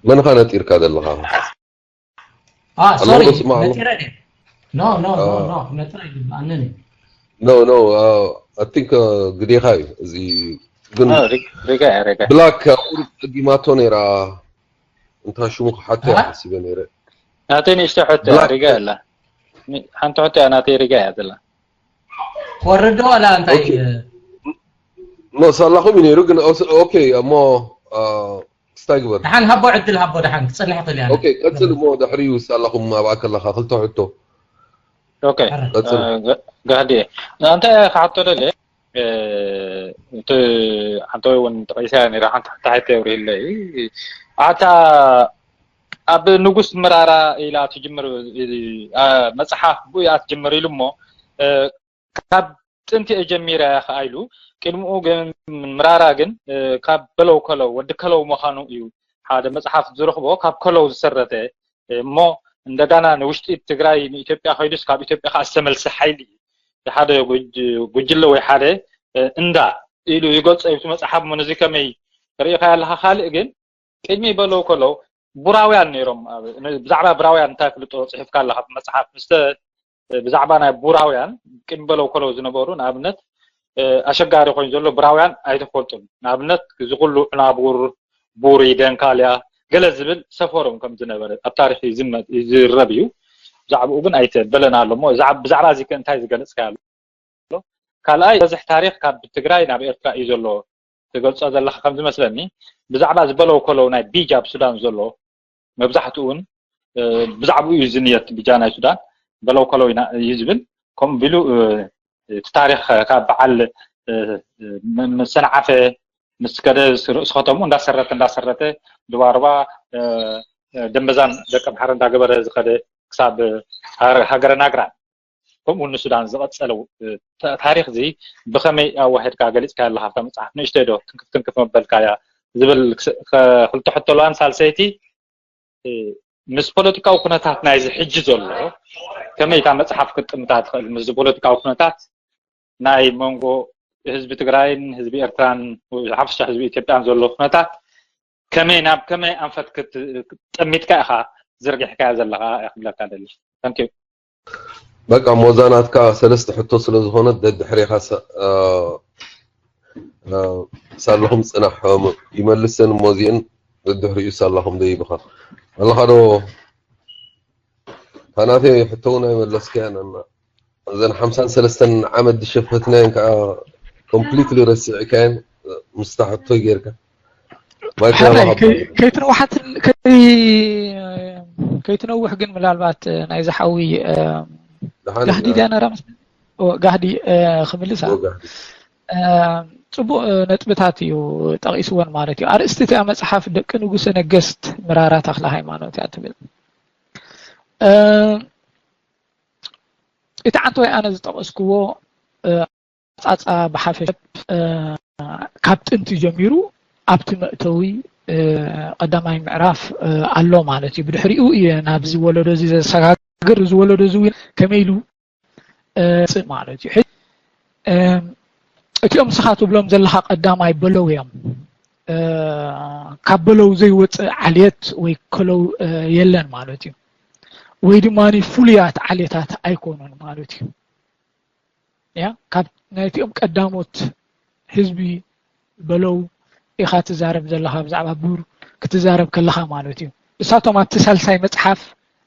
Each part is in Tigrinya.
መን ኢኻ ነጢርካ ዘለኻ? Ah, ኣለኹ sorry. ዶ ስማዕ ኣሎ? ነጢረ ድየ? No, no, no, Ah. no. ነጢረ ኣይግብኣንን እዩ። No, no, uh, I think, uh, ግዴኻ እዩ። እዚ ግን ሪጋ ሪጋ ብላክ ቁሩብ ጸጊማቶ ነይራ። እንታ ሽሙ ክሓቶ እያ ها? ሓሲበ ነይረ። ናተይ ንእሽተይ ሕቶ እያ ብላክ ሪጋ ኣላ። ኒ- ሓንቲ ሕቶ እያ ናተይ ሪጋ እያ ዘላ። ወርዶ ዋላ እንታይ? ኦኬ። ኖ ሳላኹም እዩ ነይሩ ግን ኦስ- ኦኬ እሞ፣ uh፣ ክስታይ ግበር። ደሓን ሃቦ ዕድል ሃቦ ደሓን ክጸንሕ ይኽእል እያ። ኦኬ ቀጽል እሞ ድሕሪኡ ሳላኹም ኣብኣ ከለኻ ክልተ ሕቶ። ኦኬ ቀጽል። እ፣ ጋ- ጋህዲ እየ። እንታይ ክሓቶ ደለ እቲ ሓንተ እውን ጠቂሰያ ነይራ ሓንቲ ሓንቲ ሓይተ የብርህለይ ኣታ ኣብ ንጉስ ምራራ ኢላ ትጅምር እ፣ አ፣ መጽሓፍ ብኡ እያ ትጅምር ኢሉ እሞ እ፣ ካብ ጥንቲ እየ ጀሚረ ከኣ ኢሉ ቅድሚኡ ግን ምራራ ግን እ፣ ካብ በለው ከለው ወዲ ከለው ምዃኑ እዩ ሓደ መጽሓፍ ዝረኽቦ ካብ ከለው ዝሰረተ እሞ እንደጋና ንውሽጢ ትግራይ ንኢትዮጵያ ከይዱስ ካብ ኢትዮጵያ ከኣ ዝተመልሰ ሓይሊ እዩ ሓደ ጉጅ- ጉጅለ ወይ ሓደ እ፣ እንዳ ኢሉ ይገልጾ እዩ እቲ መጽሓፍ እሞ ነዚ ከመይ ርኢኻዮ ኣለኻ ካልእ ግን ቅድሚ በለው ከለው ቡራውያን ነይሮም ኣብ- ን- ብዛዕባ ብራውያን እንታይ ፍልጦ ጽሒፍካ ኣለኻ ብመጽሓፍ ምስተ ብዛዕባ ናይ ቡራውያን ቅድሚ በለው ከለው ዝነበሩ ንኣብነት እ፣ ኣሸጋሪ ኮይኑ ዘሎ ብራውያን ኣይተፈልጡን ንኣብነት እዚ ኩሉ ዕናቡር ቡሪ ደንካልያ ገለ ዝብል ሰፈሮም ከም ዝነበረ ኣብ ታሪክ ይዝመ- ይዝረብ እዩ ብዛዕባኡ ግን ኣይተበለን ኣሎ እሞ ብዛዕ- ብዛዕባ እዚ ከ እንታይ ዝገለጽካ ኣሎ ካልኣይ በዝሕ ታሪክ ካብ ትግራይ ናብ ኤርትራ እዩ ዘሎ ትገልጾ ዘለካ ከም ዝመስለኒ ብዛዕባ ዝበለው ከለው ናይ ቢጅ ኣብ ሱዳን ዘሎ መብዛሕትኡ እውን እ፣ ብዛዕባኡ እዩ ዝንየት ብጃ ናይ ሱዳን በለው ከለው ኢና እዩ ዝብል ከምኡ ቢሉ እ፣ እቲ ታሪክ ካብ በዓል እ፣ እ፣ መ- መሰናዓፈ ምስ ከደ ርእሲ ከተሙ እንዳሰረተ እንዳሰረተ ድባርባ እ፣ እ፣ ደንበዛን ደቀ ምሓረ እንዳገበረ ዝኸደ ክሳብ ሃረ- ሃገረ ናግራ ከምኡ ንሱዳን ዝቐጸለው እ፣ ታ- ታሪክ እዚ ብኸመይ ኣዋሂድካ ገሊጽካ ኣለካ ኣብታ መጽሓፍ ንእሽተይ ዶ ትንክፍ ትንክፍ መበልካ እያ ዝብል ክስ- ከ- ክልተ ሕቶ ኣለዋን ሳልሰይቲ እ፣ ምስ ፖለቲካዊ ኩነታት ናይዚ ሕጂ ዘሎ ከመይ እታ መጽሓፍ ክትጥምታ ትኽእል ምስዚ ፖለቲካዊ ኩነታት ናይ መንጎ ህዝቢ ትግራይን ህዝቢ ኤርትራን ሓፈሻ ህዝቢ ኢትዮጵያን ዘሎ ኩነታት ከመይ ናብ ከመይ ኣንፈት ክት- ጠሚትካ ኢኻ ዝርጊሕካያ ዘለኻ እያ ክብለካ ደሊ thank you በቃ ሞዛ ናትካ ሰለስተ ሕቶ ስለ ዝኾነት ደድሕሬኻ ሰ- አ፣ አ፣ ሳለኹም ጽናሕ ይመልሰን ሞዚን ደድሕሪኡ ሳላኹም ደይብኻ ኣለኻ ዶ ታናተይ ሕቶ እውን ኣይመለስካያን እና እዘን ሓምሳን ሰለስተን ዓመት ዝሸፈትናየን ከዓ ኮምፕሊትሊ ረሲዕካየን ምስታ ሕቶይ ጌርካ ማይክ ሓራይ ናባኻ ከይ- ከይትነውሓትን ከይ- ከይትነውሕ ግን ምናልባት ናይ ዝሓዊ ደሓን ጋህዲ ድያ ነራ መስ- ኦ፣ ጋህዲ እ፣ ክምልሳ ወጋህዲ እ፣ ጽቡቅ እ፣ ነጥብታት እዩ ጠቂስወን ማለት እዩ ኣርእስቲ እቲኣ መጽሓፍ ደቂ ንጉሰ ነገስት ምራራ ተክለ ሃይማኖት እያ ትብል እ፣ እቲ ዓንተወይ ኣነ ዝጠቀስክዎ እ፣ ጻጻ ብሓፈሻ እ፣ ካብ ጥንቲ ጀሚሩ ኣብቲ መእተዊ እ፣ ቀዳማይ ምዕራፍ እ፣ ኣሎ ማለት እዩ ብድሕሪኡ እየ ናብዚ ወለዶ እዚ ዘሰጋግር እዚ ወለዶ እዚ እውን ከመይ ኢሉ እ፣ ጽእ ማለት እዩ ሕጂ እ፣ እቲኦም ንስኻ ትብሎም ዘለኻ ቀዳማይ በለው እዮም እ፣ ካብ በለው ዘይወፅእ ዓልየት ወይ ከለው እ፣ የለን ማለት እዩ ወይ ድማ ፍሉያት ዓሌታት ኣይኮኑን ማለት እዩ ያ ካብ ናይቲኦም ቀዳሞት ህዝቢ በለው ኢኻ ትዛረብ ዘለኻ ብዛዕባ ቡር ክትዛረብ ከለኻ ማለት እዩ እሳቶም ኣብቲ ሳልሳይ መፅሓፍ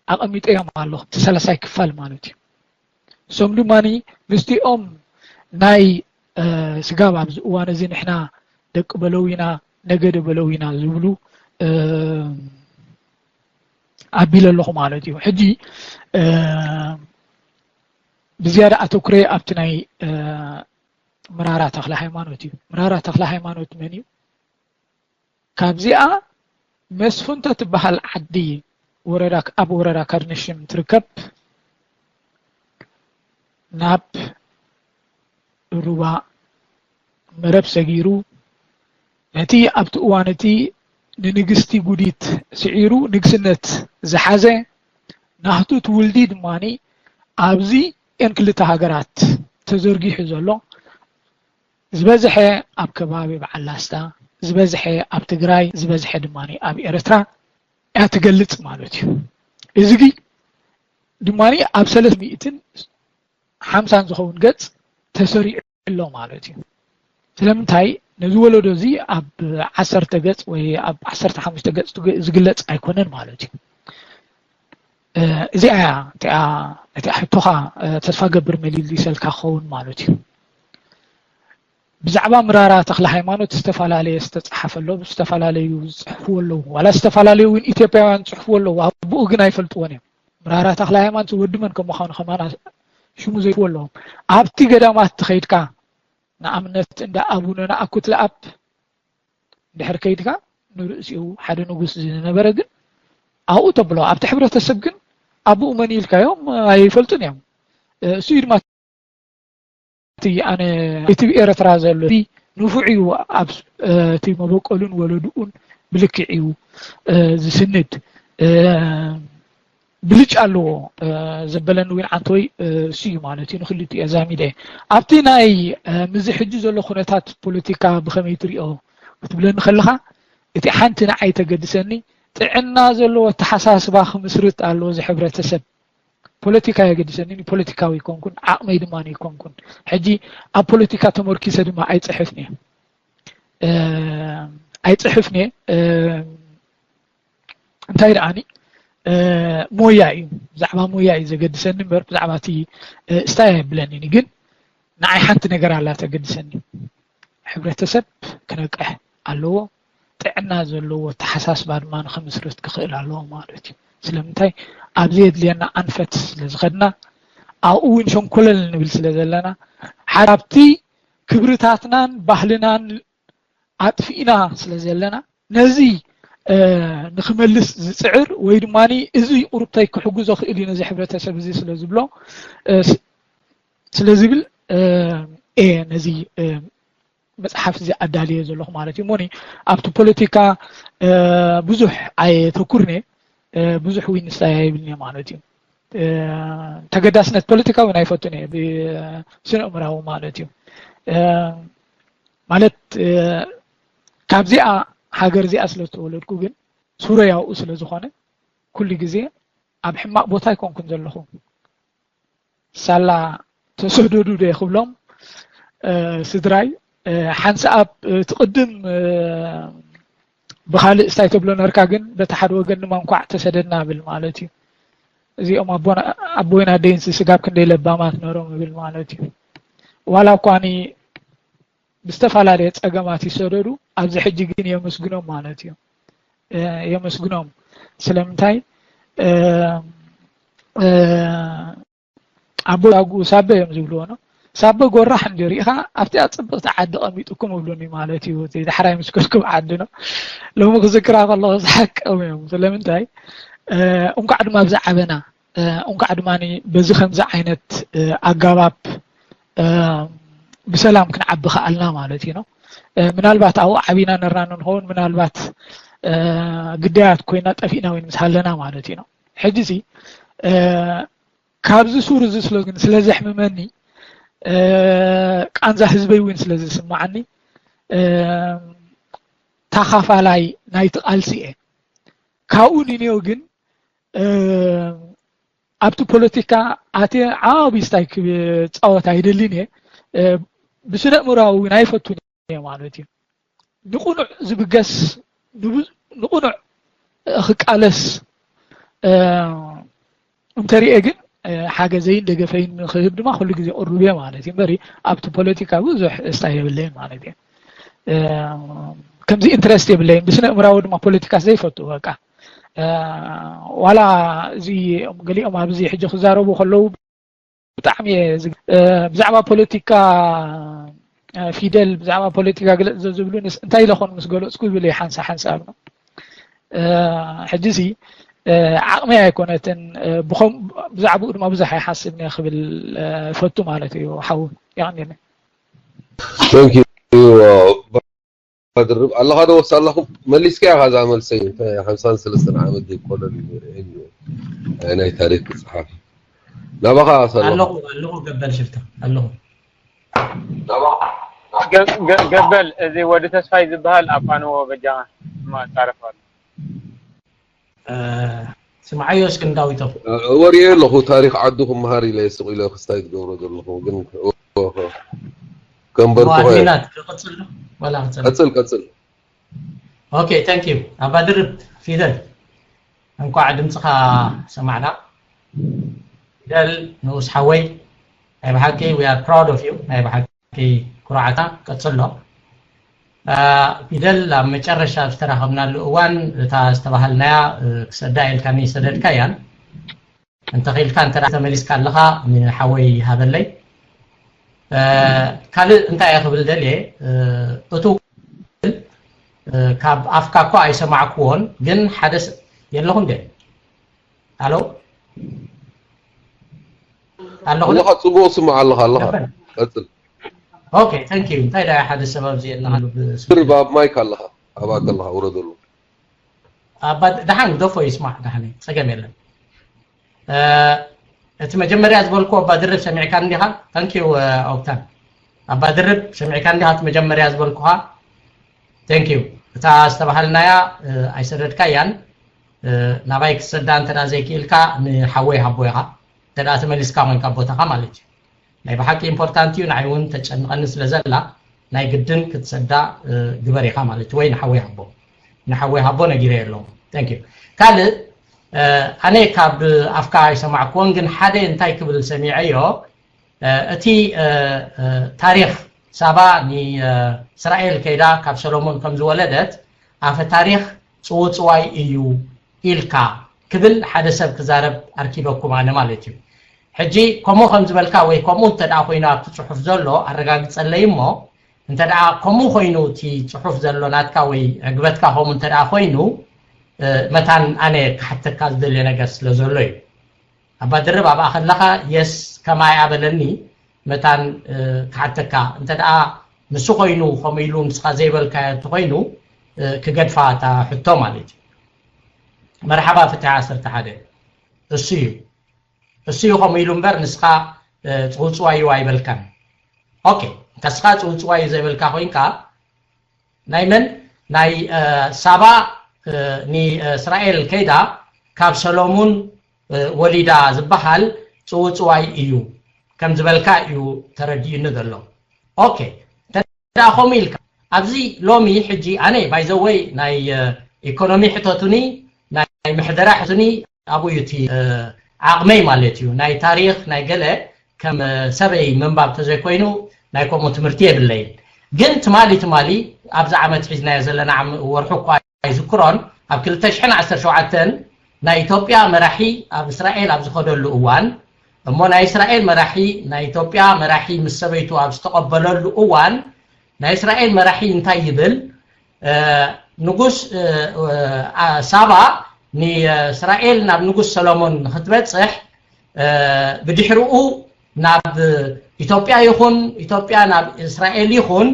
ኣቐሚጠዮም ኣለኹ እቲ ሳልሳይ ክፋል ማለት እዩ እሶም ድማ ምስቲኦም ናይ እ፣ ስጋብ ኣብዚ እዋን እዚ ንሕና ደቂ በለው ኢና ነገደ በለው ኢና ዝብሉ እ፣ ኣቢለ ኣለኹ ማለት እዩ ሕጂ እ፣ ብዝያዳ ኣተኩረ ኣብቲ ናይ እ፣ ምራራ ተክለ ሃይማኖት እዩ ምራራ ተክለ ሃይማኖት መን እዩ ካብዚኣ መስፍንቶ ትበሃል ዓዲ ወረዳ ኣብ ወረዳ ካርነሽም ትርከብ ናብ ሩባ መረብ ሰጊሩ ነቲ ኣብቲ እዋን እቲ ንንግስቲ ጉዲት ስዒሩ ንግስነት ዝሓዘ ናህቱ ትውልዲ ድማ ኣብዚ እን ክልተ ሃገራት ተዘርጊሑ ዘሎ ዝበዝሐ ኣብ ከባቢ በዓል ላስታ ዝበዝሐ ኣብ ትግራይ ዝበዝሐ ድማ ኣብ ኤርትራ እያ ትገልጽ ማለት እዩ። እዚ ግን ድማ ኣብ ሰለስተ ሚእትን ሓምሳን ዝኸውን ገጽ ተሰሪዑ ኣሎ ማለት እዩ። ስለምንታይ ነዚ ወለዶ እዚ ኣብ ዓሰርተ ገጽ ወይ ኣብ ዓሰርተ ሓሙሽተ ገጽ ዝግለጽ ኣይኮነን ማለት እዩ። እዚኣ እያ እቲኣ ነቲ ሕቶኻ ተስፋ ገብር መሊሊሰልካ ክኸውን ማለት እዩ። ብዛዕባ ምራራ ተክለ ሃይማኖት ዝተፈላለየ ዝተፅሓፈ ኣሎ፣ ዝተፈላለዩ ዝፅሕፍዎ ኣለዉ። ዋላ ዝተፈላለዩ እውን ኢትዮጵያውያን ዝፅሕፍዎ ኣለዉ፣ ኣቦኡ ግን ኣይፈልጥዎን እዮም። ምራራ ተክለ ሃይማኖት ወዲ መን ከም ምዃኑ ከማና ሽሙ ዘይፈልጥዎ ኣለዎም። ኣብቲ ገዳማት ትኸይድካ ንኣብነት እንዳ ኣቡነ ነኣኩት ለኣብ ድሕር ከይድካ ንርእሲኡ ሓደ ንጉስ ዝነበረ ግን ኣብኡ ተብሎ ኣብቲ ሕብረተሰብ ግን ኣቡኡ መን ኢልካዮም ኣይፈልጡን እዮም። እሱ እዩ ድማ እቲ ኣነ እቲ ኤርትራ ዘሎ እቲ ንፉዕ እዩ ኣብ እቲ መበቆሉን ወለድኡን ብልክዕ እዩ ዝስንድ። ብልጫ ኣለዎ ዘበለኒ ዊን ዓንተወይ እሱ እዩ ማለት እዩ። ንክልቲኡ ኣዛሚደ ኣብቲ ናይ ምዚ ሕጂ ዘሎ ኩነታት ፖለቲካ ብኸመይ ትሪኦ ክትብለኒ ከለኻ እቲ ሓንቲ ንዓይ ተገድሰኒ ጥዕና ዘለዎ ኣተሓሳስባ ክምስርት ኣለዎ እዚ ሕብረተሰብ። ፖለቲካ የገድሰኒ፣ ፖለቲካዊ ይኮንኩን ዓቕመይ ድማ ይኮንኩን። ሕጂ ኣብ ፖለቲካ ተመርኪሰ ድማ ኣይፅሕፍን እየ ኣይፅሕፍን እየ። እንታይ ደኣኒ ሞያ እዩ፣ ብዛዕባ ሞያ እዩ ዘገድሰኒ እምበር ብዛዕባ እቲ ስታይ ኣይብለኒን። ግን ንዓይ ሓንቲ ነገር ኣላ ተገድሰኒ፣ ሕብረተሰብ ክነቅሕ ኣለዎ፣ ጥዕና ዘለዎ ኣተሓሳስባ ድማ ንክምስርት ክኽእል ኣለዎ ማለት እዩ። ስለምንታይ ኣብ ዘየድልየና ኣንፈት ስለ ዝኸድና ኣብኡ እውን ሸንኮለል ንብል ስለ ዘለና ሓደ ኣብቲ ክብርታትናን ባህልናን ኣጥፊእና ስለ ዘለና ነዚ ንክመልስ ዝፅዕር ወይ ድማ እዚ ቁሩብተይ ክሕግዞ ክእል እዩ ነዚ ሕብረተሰብ እዚ ስለ ዝብሎ ስለ ዝብል እየ ነዚ መፅሓፍ እዚ ኣዳልየ ዘለኹ ማለት እዩ። እሞኒ ኣብቲ ፖለቲካ ብዙሕ ኣየተኩርነ ብዙሕ ዊንስታይ ኣይብልኒ ማለት እዩ። ተገዳስነት ፖለቲካ እውን ኣይፈቱን እየ ብስነ እምራዊ ማለት እዩ። ማለት ካብዚኣ ሃገር እዚኣ ስለ ዝተወለድኩ ግን ሱረይ ኣብኡ ስለ ዝኾነ ኩሉ ግዜ ኣብ ሕማቕ ቦታ ኣይኮንኩን ዘለኹ። ሳላ ተሰደዱ ዶ ክብሎም ስድራይ ሓንሳብ ትቕድም ብኻልእ ስታይ ተብሎ ነርካ ግን በቲ ሓደ ወገን ድማ እንኳዕ ተሰደድና ብል ማለት እዩ። እዚኦም ኣቦይን ኣደይን ስጋብ ክንደይ ለባማት ነሮም ብል ማለት እዩ። ዋላ እኳኒ ብዝተፈላለየ ፀገማት ይሰደዱ ኣብዚ ሕጂ ግን የመስግኖም ማለት እዩ። የመስግኖም ስለምንታይ ኣቦ ዳጉ ሳበ እዮም ዝብልዎ ነው። ሳበ ጎራሕ እንዲ ሪኢኻ ኣብቲ ኣፅብቕቲ ዓዲ ቀሚጡኩም እብሉኒ ማለት እዩ። እቲ ዳሕራይ ምስ ከድኩም ዓዲ ነው። ሎሚ ክዝክራ ከለኹ ዝሓቀም እዮም። ስለምንታይ እንኳዕ ድማ ብዛዕበና እንኳዕ ድማ በዚ ከምዚ ዓይነት ኣጋባብ ብሰላም ክንዓቢ ከኣልና ማለት እዩ ነው። ምናልባት ኣብኡ ዓቢና ነርና ንኸውን ምናልባት ግዳያት ኮይና ጠፊእና ወይ ምስ ሃለና ማለት እዩ ነው። ሕጂ ሲ ካብዚ ሱር እዚ ስለ ግን ስለ ዘሕምመኒ ቃንዛ ህዝበይ እውን ስለ ዝስማዓኒ ተኻፋላይ ናይቲ ቃልሲ እየ። ካብኡ ንንዮ ግን ኣብቲ ፖለቲካ ኣትየ ዓቢ ስታይ ክፃወት ኣይደልን እየ። ብስነ እምራዊ እውን ኣይፈቱን እየ ማለት እዩ። ንቁኑዕ ዝብገስ ንቁኑዕ ክቃለስ እንተሪኤ ግን ሓገዘይን ደገፈይን ንክህብ ድማ ኩሉ ግዜ ቅሩብ እየ ማለት እዩ። እምበሪ ኣብቲ ፖለቲካ ብዙሕ ስታይ የብለይን ማለት እዩ። ከምዚ ኢንትረስት የብለይን። ብስነ እምራዊ ድማ ፖለቲካ ዘይፈቱ በቃ ዋላ እዚ ገሊኦም ኣብዚ ሕጂ ክዛረቡ ከለዉ ብጣዕሚ እየ ብዛዕባ ፖለቲካ ፊደል ብዛዕባ ፖለቲካ ግለፅ ዝብሉ እንታይ ኢለኾን ምስ ገለፅኩ ይብል እየ ሓንሳ ሓንሳብ ነው። ሕጂ ሲ ዓቕመይ ኣይኮነትን ብዛዕባኡ ድማ ብዙሕ ኣይሓስብን እየ ክብል ፈቱ ማለት እዩ። ሓው የቐኒለይ። ድርብ ኣለኻ ዶ ወስ ኣለኹም መሊስካ ኢኻ እዛ መልሰይ። ሓምሳን ሰለስተን ዓመት ዘይኮነን እዩ ናይ ታሪክ ክፅሓፍ ናባኻ ኣለኹ ኣለኹ ገበል ሽፍታ ኣለኹ። ገበል እዚ ወዲ ተስፋይ ዝበሃል ኣፋንዎ በጃኻ ማጻረፍ ኣሎ። ስምዓዮ እስኪ ንዳዊቶም። ወሪኤ ኣለኹ፣ ታሪኽ ዓዱ ክመሃር ኢለ ስቕ ኢለ ክስታይ ትገብሮ ዘለኹ፣ ግን ከንበርኩ ኣድሚናት ክቕጽል ዶ? ዋላ ክጸል ቀጽል ቀጽል። ኦኬ፣ thank you ኣባ ድርብ። ፊደል፣ እንኳዕ ድምፅኻ ሰማዕና። ፊደል ንኡስ ሓወይ፣ ናይ ብሓቂ we are proud of you። ናይ ብሓቂ ኩርዓታ ቀጽሎ። ፊደል፣ ኣብ መጨረሻ ዝተራኸብናሉ እዋን እታ ዝተባሃልናያ ክሰዳ ኢልካኒ ሰደድካ እያን። እንተኺልካ እንተ ተመሊስካ ኣለኻ ንሓወይ ሃበለይ። ካልእ እንታይ እየ ክብል ደልየ፣ እቱ ካብ ኣፍካ እኮ ኣይሰማዕኩዎን፣ ግን ሓደ የለኹ እንደ ኣሎ ኣለኹ ኣለኻ፣ ጽቡቕ ስማዕ ኣለኻ ኣለኻ። ቀጽል። ኦኬ፣ thank you። እንታይ ዳ ሓደ ሰባብ ዝየለኻሉ ብስርብ ኣብ ማይክ ኣለኻ፣ ኣብኣ ከለኻ ውረደሉ። ኣባ ደሓን ግደፎ ይስማዕ፣ ደሓን እዩ፣ ጸገም የለን። እቲ መጀመርያ ዝበልኩ ኣባ ድርብ ሰሚዕካ እንዲኻ? Thank you ኦክታን። ኣባ ድርብ ሰሚዕካ እንዲኻ? እቲ መጀመርያ ዝበልኩኻ? Thank you። እታ ዝተባሃልናያ ኣይሰደድካ እያን። ናባይ ክሰዳ እንተ ዘይክኢልካ ንሓወይ ሃቦ ኢኻ። እንተ ተመሊስካ ኮይንካ ቦታኻ ማለት እዩ። ናይ ብሓቂ ኢምፖርታንት እዩ። ንዓይ እውን ተጨንቐኒ ስለ ዘላ ናይ ግድን ክትሰዳ ግበር ኢኻ ማለት እዩ። ወይ ንሓወይ ሃቦ ንሓወይ ሃቦ ነጊረ ኣለኹ። Thank you። ካልእ ኣነ ካብ ኣፍካ ኣይሰማዕኩዎን፣ ግን ሓደ እንታይ ክብል ሰሚዐዮ፣ እቲ ታሪኽ ሳባ ንእስራኤል ከይዳ ካብ ሰሎሞን ከም ዝወለደት ኣፈ ታሪኽ ጽውጽዋይ እዩ ኢልካ ክብል ሓደ ሰብ ክዛረብ ኣርኪበኩም ኣነ ማለት እዩ። ሕጂ ከምኡ ከም ዝበልካ ወይ ከምኡ እንተ ደኣ ኮይኑ ኣብቲ ጽሑፍ ዘሎ ኣረጋግጸለይ እሞ፣ እንተ ደኣ ከምኡ ኮይኑ እቲ ጽሑፍ ዘሎ ናትካ ወይ ዕግበትካ ከምኡ እንተ ደኣ ኮይኑ፣ መታን ኣነ ክሓተካ ዝደልየ ነገር ስለ ዘሎ እዩ። ኣባ ድርብ ኣብኣ ከለኻ የስ ከማይ ኣበለኒ፣ መታን ክሓተካ። እንተ ደኣ ንሱ ኮይኑ ከምኡ ኢሉ ንስኻ ዘይበልካዮ እንተኾይኑ፣ ክገድፋ እታ ሕቶ ማለት እዩ። መርሓባ ፍትሒ ዓሰርተ ሓደ። እሱ እዩ እሱ እዩ ከምኡ ኢሉ እምበር ንስኻ ጽውጽዋይ እዩ ኣይበልካን። ኦኬ፣ ንስኻ ጽውጽዋይ እዩ ዘይበልካ ኮይንካ ናይ መን ናይ ሳባ ንእስራኤል ከይዳ ካብ ሰሎሙን ወሊዳ ዝበሃል ጽውጽዋይ እዩ ከም ዝበልካ እዩ ተረዲኡኒ ዘሎ። ኦኬ፣ እንተ ደኣ ከምኡ ኢልካ ኣብዚ ሎሚ ሕጂ ኣነ ባይዘወይ ናይ ኢኮኖሚ ሕተቱኒ ናይ ምሕደራ ሕቱኒ ኣብኡ እዩ እቲ ዓቕመይ ማለት እዩ። ናይ ታሪኽ ናይ ገለ ከም ሰበይ ምንባብ ተዘይኮይኑ ናይ ከምኡ ትምህርቲ የብለይን። ግን ትማሊ ትማሊ ኣብዚ ዓመት ሒዝናዮ ዘለና ወርሑ እኳ ኣይዝክሮን፣ ኣብ ክልተ ሽሕን ዓሰርተ ሸውዓተን ናይ ኢትዮጵያ መራሒ ኣብ እስራኤል ኣብ ዝኸደሉ እዋን እሞ ናይ እስራኤል መራሒ ናይ ኢትዮጵያ መራሒ ምስ ሰበይቱ ኣብ ዝተቐበለሉ እዋን ናይ እስራኤል መራሒ እንታይ ይብል? ንጉስ ሳባ ንእስራኤል ናብ ንጉስ ሰሎሞን ንክትበፅሕ ብድሕሪኡ ናብ ኢትዮጵያ ይኹን ኢትዮጵያ ናብ እስራኤል ይኹን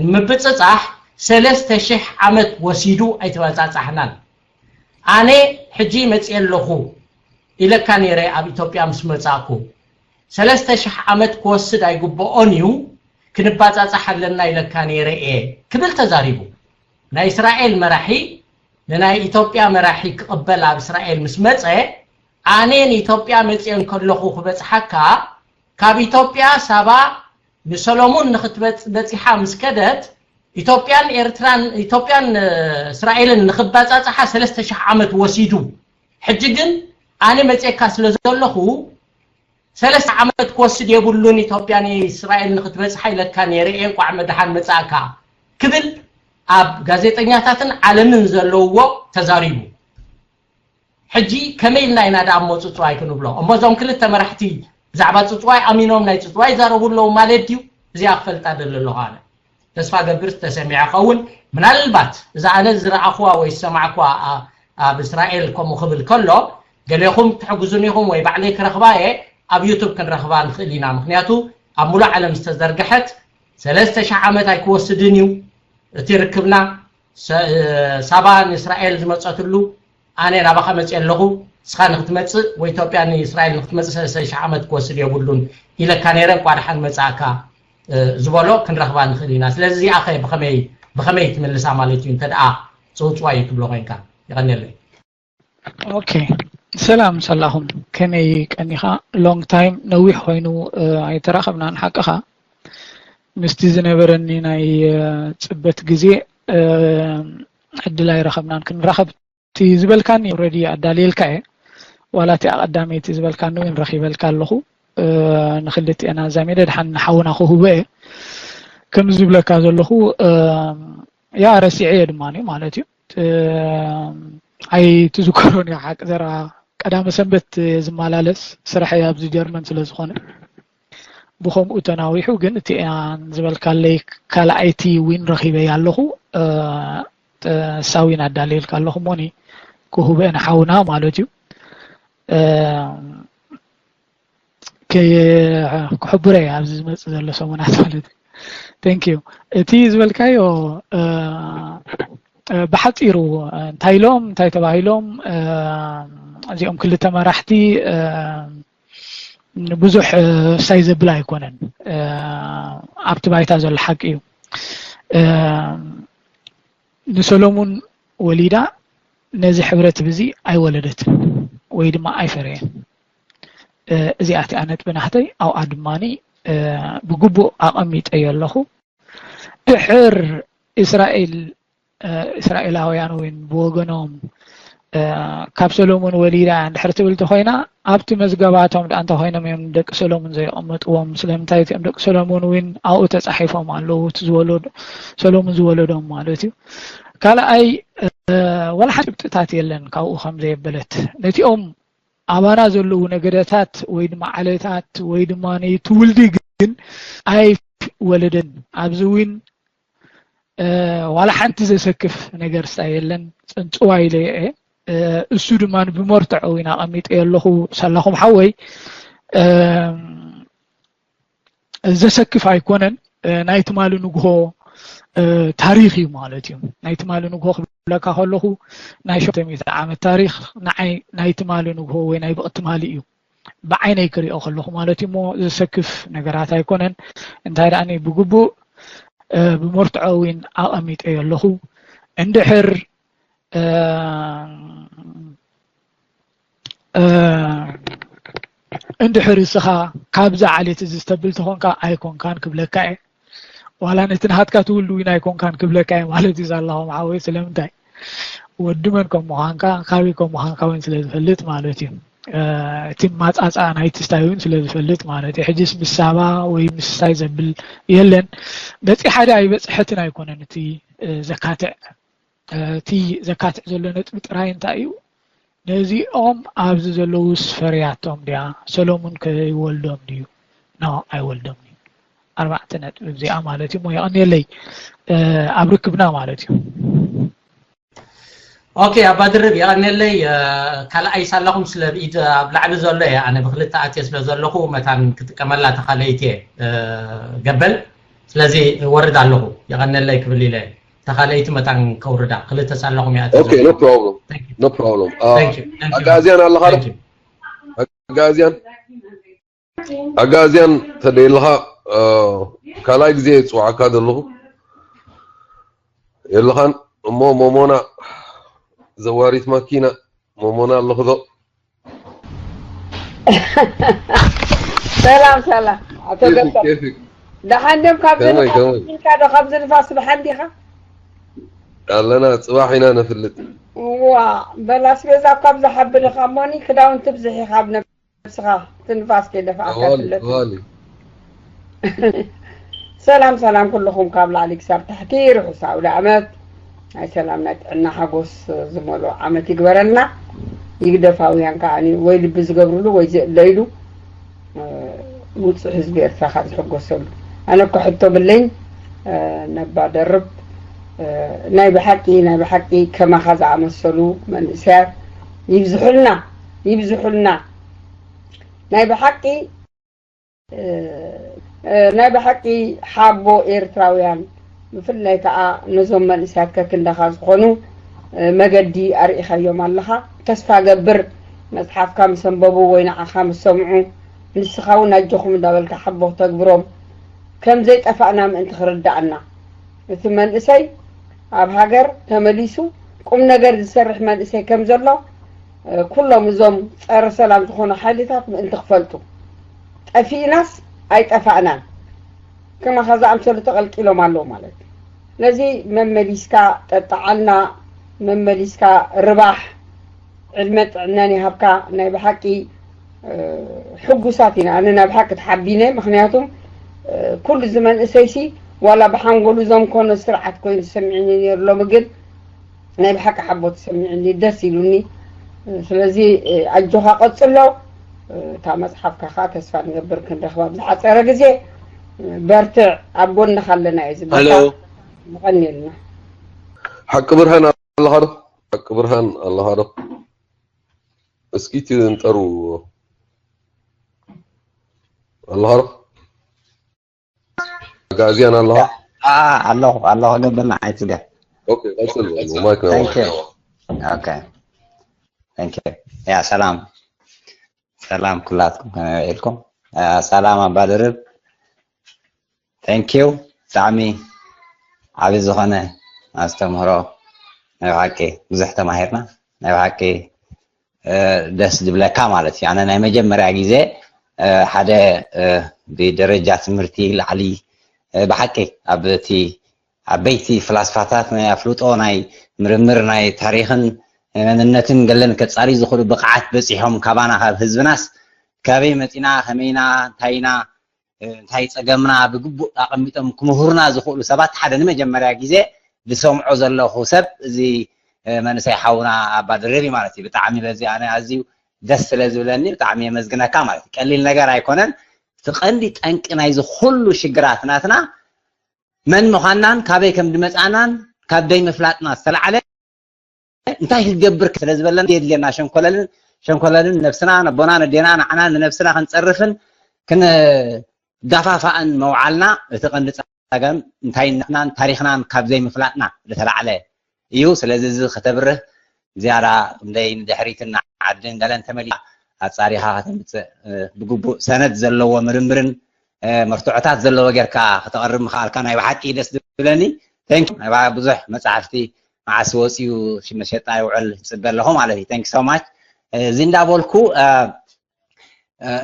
ንምብፅፃሕ ሰለስተ ሽሕ ዓመት ወሲዱ ኣይተበፃፃሕናን። ኣነ ሕጂ መፅየ ኣለኹ ኢለካ ነይረ ኣብ ኢትዮጵያ ምስ መፃእኩ ሰለስተ ሽሕ ዓመት ክወስድ ኣይግብኦን እዩ ክንባፃፃሕ ኣለና ኢለካ ነይረ እየ ክብል ተዛሪቡ። ናይ እስራኤል መራሒ ንናይ ኢትዮጵያ መራሒ ክቕበል ኣብ እስራኤል ምስ መፀ ኣነ ንኢትዮጵያ መፅየ እንከለኹ ክበፅሓካ ካብ ኢትዮጵያ ሳባ ንሰሎሙን ንክትበፅሓ ምስ ከደት ኢትዮጵያን ኤርትራን ኢትዮጵያን እስራኤልን ንክባፃፅሓ ሰለስተ ሽሕ ዓመት ወሲዱ። ሕጂ ግን ኣነ መፅየካ ስለ ዘለኹ ሰለስተ ዓመት ክወስድ የብሉን ኢትዮጵያ ንእስራኤል ንክትበፅሓ ኢለካ ነይረ እየ፣ እንቋዕ መድሓን መፃእካ ክብል ኣብ ጋዜጠኛታትን ዓለምን ዘለውዎ ተዛሪቡ። ሕጂ ከመይ ኢልና ኢና ደኣ እሞ ፅፅዋይ ክንብሎ? እሞ እዞም ክልተ መራሕቲ ብዛዕባ ፅፅዋይ ኣሚኖም ናይ ፅፅዋይ ይዛረቡ ኣለዉ ማለት ድዩ? እዚኣ ክፈልጣ ደሊ ኣለኹ ኣነ። ተስፋ ገብር ተሰሚዐ ኸውን ምናልባት እዛ ኣነ ዝረኣኹዋ ወይ ዝሰማዕኩዋ ኣብ እስራኤል ከምኡ ክብል ከሎ ገሌኹም ትሕግዙን ኢኹም ወይ ባዕለይ ክረኽባ እየ ኣብ ዩቱብ ክንረኽባ ንኽእል ኢና። ምክንያቱ ኣብ ሙሉእ ዓለም ዝተዘርግሐት ሰለስተ ሽሕ ዓመት ኣይክወስድን እዩ እቲ ርክብና። ሳባ ንእስራኤል ዝመፀትሉ ኣነ ናባኻ መፅእ ኣለኹ ስኻ ንክትመፅእ ወይ ኢትዮጵያ ንእስራኤል ንክትመፅእ ሰለስተ ሽሕ ዓመት ክወስድ የብሉን ኢለካ ነይረ እንኳ ደሓን መፃእካ ዝበሎ ክንረኽባ ንኽእል ኢና። ስለዚ እዚኣ ኸ ብኸመይ ብኸመይ ትምልሳ ማለት እዩ እንተ ደኣ ፅውፅዋይ እዩ ትብሎ ኮይንካ? የቐንየለይ። ኦኬ፣ ሰላም ሳላኹም፣ ከመይ ቀኒኻ? ሎንግ ታይም፣ ነዊሕ ኮይኑ፣ እ፣ ኣይተራኸብናን። ሓቅኻ፣ ምስቲ ዝነበረኒ ናይ፣ እ፣ ጽበት ግዜ፣ እ፣ ዕድል ኣይረኸብናን ክንራኸብ። እቲ ዝበልካኒ ኦልሬዲ ኣዳልየልካ እየ። ዋላ እቲ ኣቐዳመይቲ ዝበልካኒ እውን ረኺበልካ ኣለኹ። እ፣ ንክልቲኤና ኣዛሚደ ድሓን ንሓውና ክህቦ እየ። ከም ዝብለካ ዘለኹ፣ እ፣ ያ ረሲዐ እየ ድማ ማለት እዩ። እ፣ ኣይትዝከሮን እያ ሓቂ ዘረባ። ቀዳመ ሰንበት እየ ዝመላለስ፣ ስራሐይ ኣብዚ ጀርመን ስለ ዝኾነ። ብኸምኡ ተናዊሑ ግን እቲ እያን ዝበልካለይ ካልኣይቲ ዊን ረኺበያ ኣለኹ። እ፣ እ፣ እሳ ዊን ኣዳልየልካ ኣለኹ እሞኒ ክህቦ እየ ንሓውና ማለት እዩ። እ፣ ከ-፣ ክሕብሮ እየ ኣብዚ ዝመጽእ ዘሎ ሰሙናት ማለት እዩ። ቴንክ ዩ። እቲ ዝበልካዮ፣ እ፣ እ፣ ብሓጺሩ፣ እ፣ እንታይ ኢሎም፣ እንታይ ተባሂሎም፣ እ፣ እዚኦም ክልተ መራሕቲ፣ እ፣ ብዙሕ፣ እ፣ ሳይ ዘብል ኣይኮነን። እ፣ ኣብቲ ባይታ ዘሎ ሓቂ እዩ። እ፣ ንሰሎሙን ወሊዳ ነዚ ሕብረተሰብ እዚ ኣይወለደትን ወይ ድማ ኣይፈረየን። እ፣ እዚኣ እቲኣ ነጥቢ ናህተይ፣ ኣብኣ ድማኒ፣ እ፣ ብግቡእ ኣቐሚጠዮ ኣለኹ። ድሕር እስራኤል፣ እ፣ እስራኤላውያን እውን ብወገኖም፣ እ፣ ካብ ሰሎሙን ወሊዳ እንድሕር ትብል ተኾይና፣ ኣብቲ መዝገባቶም ደኣ እንተኾይኖም እዮም ደቂ ሰሎሙን ዘየቐመጥዎም። ስለምንታይ እቲኦም ደቂ ሰሎሙን እውን ኣብኡ ተጻሒፎም ኣለዉ፣ እቲ ዝወለዶ፣ ሰሎሙን ዝወለዶም ማለት እዩ። ካልኣይ፣ እ፣ ዋላ ሓንቲ ጭብጥታት የለን ካብኡ ከም ዘየበለት። ነቲኦም ኣባና ዘለዉ ነገደታት ወይ ድማ ዓሌታት ወይ ድማ ትውልዲ ግን ኣይወለደን። ኣብዚ እውን፣ እ፣ ዋላ ሓንቲ ዘሰክፍ ነገር ስታ የለን። ጽንጽዋ ኢለ እየ። እ፣ እሱ ድማ ብመርትዖ እውን ኣቐሚጠ ኣለኹ ሳላኹም ሓወይ። እ፣ ዘሰክፍ ኣይኮነን። እ፣ ናይ ትማሊ ንግሆ፣ እ፣ ታሪኽ እዩ ማለት እዩ። ናይ ትማሊ ንግሆ ክብለካ ከለኹ ናይ ሸሞንተ ሚእቲ ዓመት ታሪኽ ንዓይ ናይ ትማሊ ንግሆ ወይ ናይ ብቕትማሊ እዩ። ብዓይነይ ክሪኦ ከለኹ ማለት እዩ። እሞ ዘሰክፍ ነገራት ኣይኮነን። እንታይ ደኣ ብግቡእ፣ እ፣ ብመርትዖ እውን ኣቐሚጠዮ ኣለኹ። እንድሕር፣ እ፣ እ፣ እንድሕር እስኻ ካብዛ ዓሌት እዚ ዝተብል ተኾንካ ኣይኮንካን ክብለካ እየ። ዋላ ነቲ ናሃትካ ትውልድ እውን ኣይኮንካን ክብለካ እየ ማለት እዩ። ሳላኹም ሓወይ፣ ስለምንታይ? ወዲ መን ከም ምዃንካ፣ ካበይ ከም ምዃንካ እውን ስለ ዝፈልጥ ማለት እዩ። እ፣ እቲ ማጻጻ ናይቲ ስታይ እውን ስለ ዝፈልጥ ማለት እዩ። ሕጂስ ምስ ሳባ ወይ ምስ ሳይ ዘብል የለን። በጺሓ ድኣ ኣይበጽሐትን ኣይኮነን እቲ፣ እ፣ ዘካትዕ፣ እ፣ እቲ ዘካትዕ ዘሎ ነጥቢ ጥራይ እንታይ እዩ? ነዚኦም ኣብዚ ዘለዉ ስፈርያቶም ድያ? ሰሎሙን ከ ይወልዶም ድዩ? ኖ፣ ኣይወልዶም እዩ። ኣርባዕተ ነጥቢ እዚኣ ማለት እዩ። እሞ የቐንየለይ፣ እ፣ ኣብ ርክብና ማለት እዩ። ኦኬ፣ ኣባ ድርብ የቐንየለይ። እ፣ ካልኣይ ሳላኹም ስለ ብኢድ ኣብ ላዕሊ ዘሎ እየ፣ ኣነ ብክልተ ኣትየ ስለ ዘለኹ መታን ክጥቀመላ ተኻለይቲ እየ፣ እ፣ ገበል። ስለዚ ወርድ ኣለኹ፣ የቐንየለይ ክብል ኢለ እየ። ተኻለይቲ መታን ከውርዳ፣ ክልተ ሳላኹም እየ ኣትየ ኦኬ፣ no ዘለኹ። Problem። Thank you። No problem። እ፣ Thank you። Thank you። ኣጋዝያን ኣለኻ ዶ? Thank you። ኣጋዝያን፣ ኣጋዝያን ተደይልኻ፣ እ፣ ካልኣይ ግዜ ጽዋዕካ ዘለኹ። የለኻን እሞ ሞሞና ዘዋሪት ማኪና ሞሞና ኣለኹ ዶ? ሰላም ሰላም፣ ኣቶ ኬፊክ፣ ገጠር። ኬፊክ። ደሓን ድዮም? ካብዚ ከመይ፣ ንፋስ ከመይ? ኢልካ ዶ? ካብዚ ንፋስ ብሓንዲኻ? ኣለና፣ ጽባሕ ኢና ነፍልጥ። ዋ፣ በል ኣስቤዛ እኳ ብዝሓብል ኢኻ እሞኒ፣ ክዳውንቲ ብዝሕ ኢኻ ኣብ ነብስኻ፣ እቲ ንፋስ ከይደፍኣካ ጠዋሊ፣ ፍለጥ። ጠዋሊ። ሰላም ሰላም ኩልኹም ካብ ላዕሊ ክሳብ ታሕቲ ርሑስ ኣውደ ዓመት ናይ ሰላም ናይ ጥዕና ሓጎስ ዝመልኦ ዓመት ይግበረልና። ይግደፋውያን ከዓ ወይ ልቢ ዝገብርሉ ወይ ዘእለይሉ ውፁዕ ህዝቢ ኤርትራ ካብ ዝሕጎሰሉ። ኣነ እኮ ሕቶ ብለኝ ነባ ደርብ ናይ ብሓቂ ናይ ብሓቂ ከማኻ ዝኣመሰሉ መንእሰያት ይብዝሑልና ይብዝሑልና ናይ ብሓቂ ናይ ብሓቂ ሓቦ ኤርትራውያን ብፍላይ ከዓ ነዞም መንእሰያት ከክንዳኻ ዝኾኑ መገዲ ኣርኢኻዮም ኣለኻ። ተስፋ ገብር መፅሓፍካ ምስ ኣንበቡ ወይ ንዓኻ ምስ ሰምዑ ንስኻ እውን ኣጆኹም እንዳበልካ ሓቦ ክተግብሮም ከም ዘይጠፋእና ምእንቲ ክርዳኣና እቲ መንእሰይ ኣብ ሃገር ተመሊሱ ቁም ነገር ዝሰርሕ መንእሰይ ከም ዘሎ ኩሎም እዞም ጸረ ሰላም ዝኾኑ ሓይልታት ምእንቲ ክፈልጡ፣ ጠፊእናስ ኣይጠፋእናን፣ ከማኻ ዝኣምሰሉ ተቐልቂሎም ኣለዉ ማለት እዩ። ነዚ መመሊስካ ጠጣዓልና፣ መመሊስካ ርባሕ፣ ዕድመ ጥዕናን ይሃብካ። ናይ ብሓቂ ሕጉሳት ኢና። ኣነ ናይ ብሓቂ ተሓቢነ። ምክንያቱም ኩሉ እዚ መንእሰይሲ ዋላ ብሓንጎሉ ዘምኮኖ ስርዓት ኮይኑ ተሰሚዕኒ ነይሩ። ሎሚ ግን ናይ ብሓቂ ሓቦ ተሰሚዕኒ፣ ደስ ኢሉኒ። ስለዚ ኣጆኻ ቀጽሎ። እታ መጽሓፍካ ከዓ ተስፋ ንገብር ክንረኽባ ብዝሓጸረ ግዜ። በርትዕ፣ ኣብ ጎንኻ ኣለና እዩ ዝብለካ። የቐንየልና። ሓቂ ብርሃን ኣለኻ ዶ? ሓቂ ብርሃን ኣለኻ ዶ? እስኪ ትንጠሩ ኣለኻ ዶ? ኣጋእዝያን ኣለኻ? ኣለኹ ኣለኹ። ገበና ኣይትስገር። ኦኬ፣ ቀጽል። ማይክ ነው። ኦኬ፣ ቴንክ ዩ። ያ ሰላም ሰላም ኩላትኩም ከመይ ውዒልኩም? ሰላም ኣባድርብ፣ ቴንክ ዩ። ብጣዕሚ ዓቢ ዝኾነ ኣስተምህሮ፣ ናይ ብሓቂ ብዙሕ ተማሂርና። ናይ ብሓቂ ደስ ዝብለካ ማለት እዩ። ኣነ ናይ መጀመርያ ግዜ ሓደ ብደረጃ ትምህርቲ ላዕሊ ብሓቂ ኣብ እቲ ዓበይቲ ፍላስፋታት ናይ ኣፍልጦ ናይ ምርምር ናይ ታሪኽን መንነትን ገለን ከጻሪ ዝኽእሉ ብቕዓት በጺሖም ካባና ካብ ህዝብናስ ካበይ መጺና ከመይና እንታይና እንታይ ጸገምና ብግቡእ ኣቐሚጦም ክምህሩና ዝኽእሉ ሰባት ሓደ ንመጀመርያ ግዜ ዝሰምዖ ዘለኹ ሰብ እዚ መንእሰይ ሓውና ኣባ ድርብ እዩ ማለት እዩ። ብጣዕሚ በዚ ኣነ ኣዝዩ ደስ ስለ ዝብለኒ ብጣዕሚ የመስግነካ ማለት እዩ። ቀሊል ነገር ኣይኮነን። እቲ ቀንዲ ጠንቂ ናይዚ ኩሉ ሽግራት ናትና መን ምዃንናን ካበይ ከም ድመጻናን ካብ ደይ ምፍላጥና ዝተላዕለ እንታይ ክገብር ስለ ዝበለና የድልየና ሸንኮለልን ሸንኮለልን ነብስና ነቦና ነዴና ንዓና ንነብስና ክንጸርፍን ክንጋፋፋእን መውዓልና እቲ ቀንዲ ጸገም እንታይነትናን ታሪኽናን ካብ ዘይምፍላጥና ዝተላዕለ እዩ። ስለዚ እዚ ከተብርህ ዝያዳ ክንደይ ንድሕሪትን ንዓድን ገለን ተመሊስካ ኣጻሪኻ ከተምጽእ ብግቡእ ሰነድ ዘለዎ ምርምርን መርትዖታት ዘለዎ ጌርካ ከተቕርብ ምኽኣልካ ናይ ብሓቂ ደስ ዝብለኒ። ቴንክ ናይ ብሓቂ ብዙሕ መጻሕፍቲ መዓስ ወጺኡ መሸጣ ይውዕል ጽበ ኣለኹ ማለት እዩ። ቴንክ ሶ ማች። እዚ እንዳበልኩ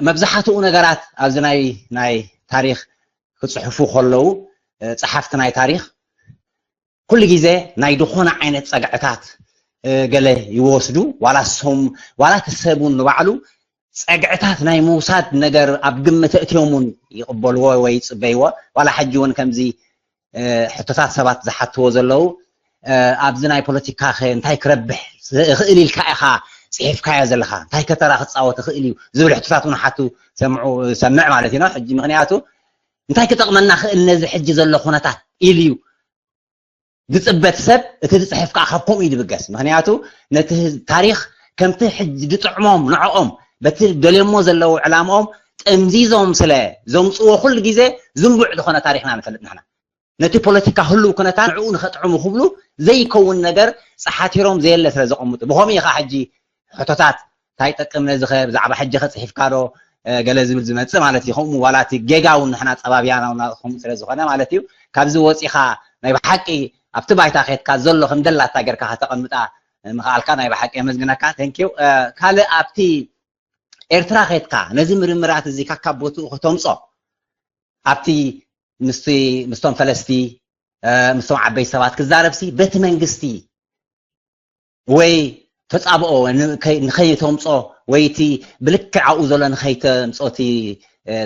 መብዛሕትኡ ነገራት ኣብዚ ናይ ናይ ታሪኽ ክጽሕፉ ከለዉ ጸሓፍቲ ናይ ታሪኽ ኩሉ ግዜ ናይ ዝኾነ ዓይነት ጸግዕታት ገለ ይወስዱ ዋላ ሶም ዋላ ተሰቡን ንባዕሉ ጸግዕታት ናይ ምውሳድ ነገር ኣብ ግምት እትዮምን ይቕበልዎ ወይ ይጽበይዎ ዋላ ሕጂ እውን ከምዚ ሕቶታት ሰባት ዝሓትዎ ዘለዉ ኣብዚ ናይ ፖለቲካ ከ እንታይ ክረብሕ ይኽእል ኢልካ ኢኻ ጽሒፍካዮ ዘለኻ እንታይ ከተራ ክጻወት ይኽእል እዩ ዝብል ሕቶታት እውን ሓቱ ሰምዑ ሰምዕ ማለት እዩ ሕጂ ምክንያቱ እንታይ ክጠቕመና ክእል ነዚ ሕጂ ዘሎ ኩነታት ኢሉ እዩ ዝፅበት ሰብ እቲ ዝፅሕፍ ከዓ ካብ ከምኡ እዩ ዝብገስ ምክንያቱ ነቲ ታሪክ ከምቲ ሕጂ ዝጥዕሞም ንዕኦም በቲ ደልዮሞ ዘለዉ ዕላምኦም ጥምዚዞም ስለ ዘምፅዎ ኩሉ ግዜ ዝንቡዕ ዝኮነ ታሪክና ንፈልጥ ንሕና ነቲ ፖለቲካ ህልው ኩነታት ንዕኡ ንከጥዕሙ ክብሉ ዘይከውን ነገር ፀሓቲሮም ዘየለ ስለ ዘቐምጡ ብከምኡ እዩ ከዓ ሕጂ ሕቶታት እንታይ ይጠቅም ነዚ ከ ብዛዕባ ሕጂ ከ ፅሒፍካ ዶ ገለ ዝብል ዝመፅእ ማለት እዩ ከምኡ ዋላ እቲ ጌጋ እውን ንሕና ፀባብያና ከምኡ ስለ ዝኮነ ማለት እዩ ካብዚ ወፂኻ ናይ ብሓቂ ኣብቲ ባይታ ከድካ ዘሎ ከም ደላታ ጌርካ ከተቐምጣ ምኽኣልካ ናይ ብሓቂ የመስግነካ thank you ካልእ ኣብቲ ኤርትራ ከድካ ነዚ ምርምራት እዚ ካብ ቦትኡ ከተምፆ ኣብቲ ምስቲ ምስቶም ፈለስቲ ምስቶም ዓበይቲ ሰባት ክዛረብሲ በቲ መንግስቲ ወይ ተፃብኦ ንኸይተምፆ ወይ እቲ ብልክዕ ኣብኡ ዘሎ ንኸይተምፆ እቲ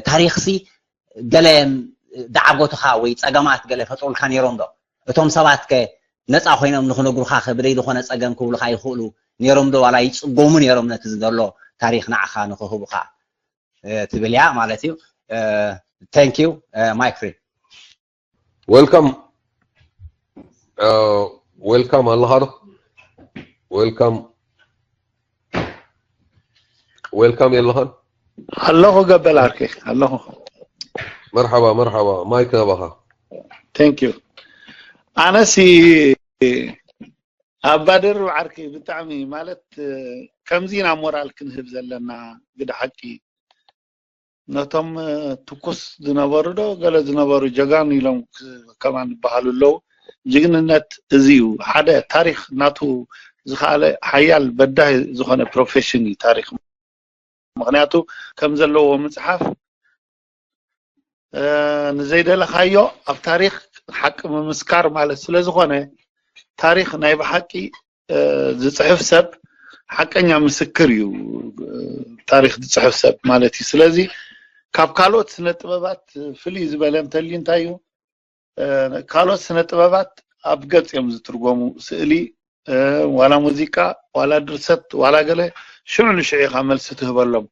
ታሪክሲ ገለ ዳዕጎትኻ ወይ ፀገማት ገለ ፈጥሩልካ ነይሮም ዶ እቶም ሰባት ከ ነፃ ኮይኖም ንክነግሩኻ ከ ብደይ ዝኾነ ፀገም ክብሉኻ ይኽእሉ ነይሮም ዶ ዋላ ይፅጎሙ ነይሮም ነቲ ዘሎ ታሪክ ንዓኻ ንክህቡኻ ትብል እያ ማለት እዩ thank you ማይክ ፍሪ Welcome. Uh, welcome ኣለኻ ዶ? Welcome. Welcome የለኻን? ኣለኹ ገበል ኣርኬ ኣለኹ። መርሓባ መርሓባ ማይክ ናባኻ። Thank you. ኣነሲ ኣባደር ዓርኪ ብጣዕሚ ማለት ከምዚ ኢና ሞራል ክንህብ ዘለና ግደ ሓቂ ነቶም ትኩስ ዝነበሩ ዶ ገለ ዝነበሩ ጀጋኑ ኢሎም ከማን ይበሃሉ ኣለዉ። ጅግንነት እዚ እዩ። ሓደ ታሪኽ ናቱ ዝኸኣለ ሓያል በዳሂ ዝኾነ ፕሮፌሽን እዩ ታሪኽ። ምኽንያቱ ከም ዘለዎ ምፅሓፍ ንዘይደለኻዮ ኣብ ታሪኽ ሓቂ ምምስካር ማለት ስለ ዝኾነ፣ ታሪኽ ናይ ብሓቂ ዝፅሕፍ ሰብ ሓቀኛ ምስክር እዩ። ታሪኽ ዝፅሕፍ ሰብ ማለት እዩ። ስለዚ ካብ ካልኦት ስነ ጥበባት ፍልይ ዝበለ እንተልዩ እንታይ እዩ? ካልኦት ስነ ጥበባት ኣብ ገፅ እዮም ዝትርጎሙ። ስእሊ፣ ዋላ ሙዚቃ፣ ዋላ ድርሰት፣ ዋላ ገለ ሽዑ ንሽዑ ኢኻ መልሲ ትህበሎም።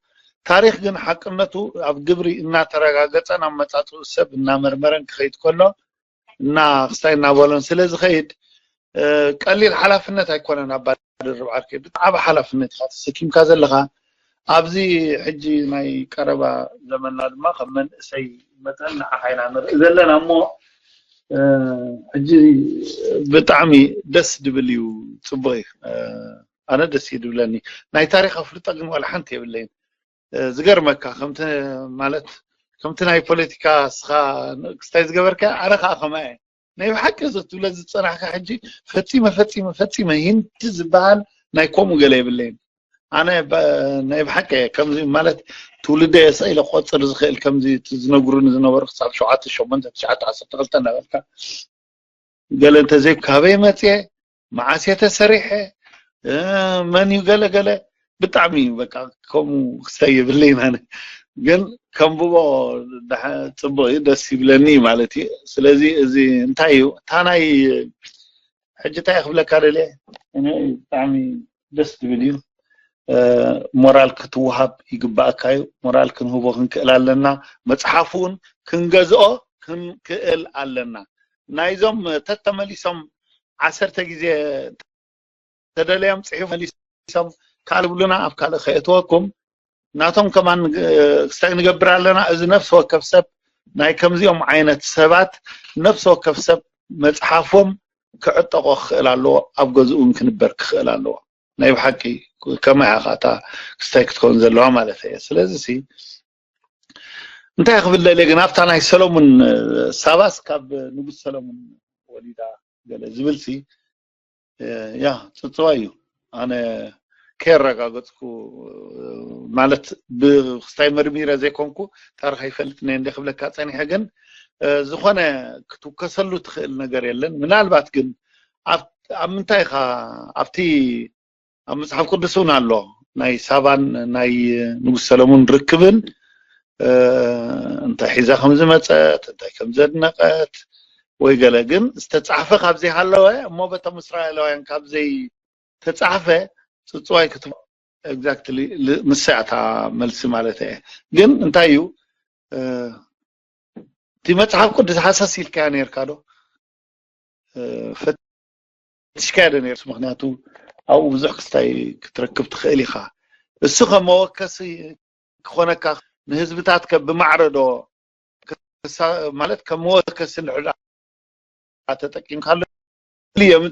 ታሪኽ ግን ሓቅነቱ ኣብ ግብሪ እናተረጋገፀን ኣመፃፅኡ ሰብ እናመርመረን ክኸይድ ከሎ እና ክስታይ እናበሎን ስለ ዝኸይድ ቀሊል ሓላፍነት ኣይኮነን። ኣባ ድርብ ዓርከይ ብጣዕሚ ሓላፍነት ኢኻ ተሰኪምካ ዘለኻ። ኣብዚ ሕጂ ናይ ቀረባ ዘመንና ድማ ከም መንእሰይ መጠን ንዓኻ ኢና ንርኢ ዘለና እሞ ሕጂ ብጣዕሚ ደስ ድብል እዩ። ፅቡቅ እዩ። ኣነ ደስ እዩ ድብለኒ። ናይ ታሪክ ኣፍልጦ ግን ዋላ ሓንቲ የብለይን። ዝገርመካ ከምቲ ማለት ከምቲ ናይ ፖለቲካ እስኻ ንእክስታይ ዝገበርካ ኣነ ከዓ ከማ እየ ናይ ብሓቂ እዚ ትብለ ዝፀናሕካ ሕጂ ፈፂመ ፈፂመ ፈፂመ ሂንቲ ዝበሃል ናይ ከምኡ ገለ የብለይን። ኣነ ናይ ብሓቂ እየ ከምዚ ማለት ትውልደ የስኢለ ቆፅር ዝኽእል ከምዚ ዝነግሩኒ ዝነበሩ ክሳብ ሸውዓተ ሸሞንተ ትሽዓተ ዓሰርተ ክልተ እናበልካ ገለ እንተዘይ ካበይ መፅየ መዓስ እየ ተሰሪሐ መን እዩ ገለ ገለ ብጣዕሚ በቃ ከምኡ ክስታይ የብለይን ኣነ ግን ከንብቦ ጽቡቅ እዩ ደስ ይብለኒ ማለት እዩ። ስለዚ እዚ እንታይ እዩ እታ ናይ ሕጂ እንታይ ክብለካ ደልየ እኔ ብጣዕሚ ደስ ዝብል እዩ። ሞራል ክትወሃብ ይግባእካ እዩ። ሞራል ክንህቦ ክንክእል ኣለና። መፅሓፉ እውን ክንገዝኦ ክንክእል ኣለና። ናይዞም ተተመሊሶም ዓሰርተ ግዜ ተደለዮም ፅሒፎም መሊሶም ካልእ ብሉና ኣብ ካልእ ከየእትወኩም ናቶም ከማን ክስታይ ንገብር ኣለና። እዚ ነፍሲ ወከፍ ሰብ ናይ ከምዚኦም ዓይነት ሰባት ነፍሲ ወከፍ ሰብ መፅሓፎም ክዕጠቆ ክኽእል ኣለዎ። ኣብ ገዝኡ እውን ክንበር ክኽእል ኣለዎ። ናይ ብሓቂ ከመይ ኢኻ እታ ክስታይ ክትከውን ዘለዋ ማለት እየ። ስለዚ ሲ እንታይ ክብል ደልየ ግን ኣብታ ናይ ሰሎሙን ሳባስ ካብ ንጉስ ሰሎሙን ወሊዳ ገለ ዝብል ሲ ያ ፅፅዋ እዩ። ኣነ ከየረጋገፅኩ ማለት ብክስታይ መርሚረ ዘይኮንኩ ታሪክ ኣይፈልጥን እየ እንደ ክብለካ ፀኒሐ ግን ዝኾነ ክትውከሰሉ ትኽእል ነገር የለን። ምናልባት ግን ኣብ ምንታይ ኢኻ ኣብቲ ኣብ መፅሓፍ ቅዱስ እውን ኣሎ ናይ ሳባን ናይ ንጉስ ሰለሙን ርክብን እንታይ ሒዛ ከም ዝመፀት እንታይ ከም ዘድነቀት ወይ ገለ ግን ዝተፃሕፈ ካብ ዘይሃለወ እሞ በቶም እስራኤላውያን ካብ ዘይተፃሕፈ ፅፅዋይ ክት exactly ንሳ እታ መልሲ ማለት እየ። ግን እንታይ እዩ እቲ መፅሓፍ ቅዱስ ሃሰስ ኢልካያ ነርካ ዶ? ፈትሽካያ ዶ ነርስ? ምክንያቱ ኣብኡ ብዙሕ ክስታይ ክትረክብ ትኽእል ኢኻ። እሱ ከም መወከሲ ክኾነካ ንህዝብታት ከ ብማዕረ ዶ ማለት ከም መወከሲ እንድሕር ተጠቂምካሉ እዮም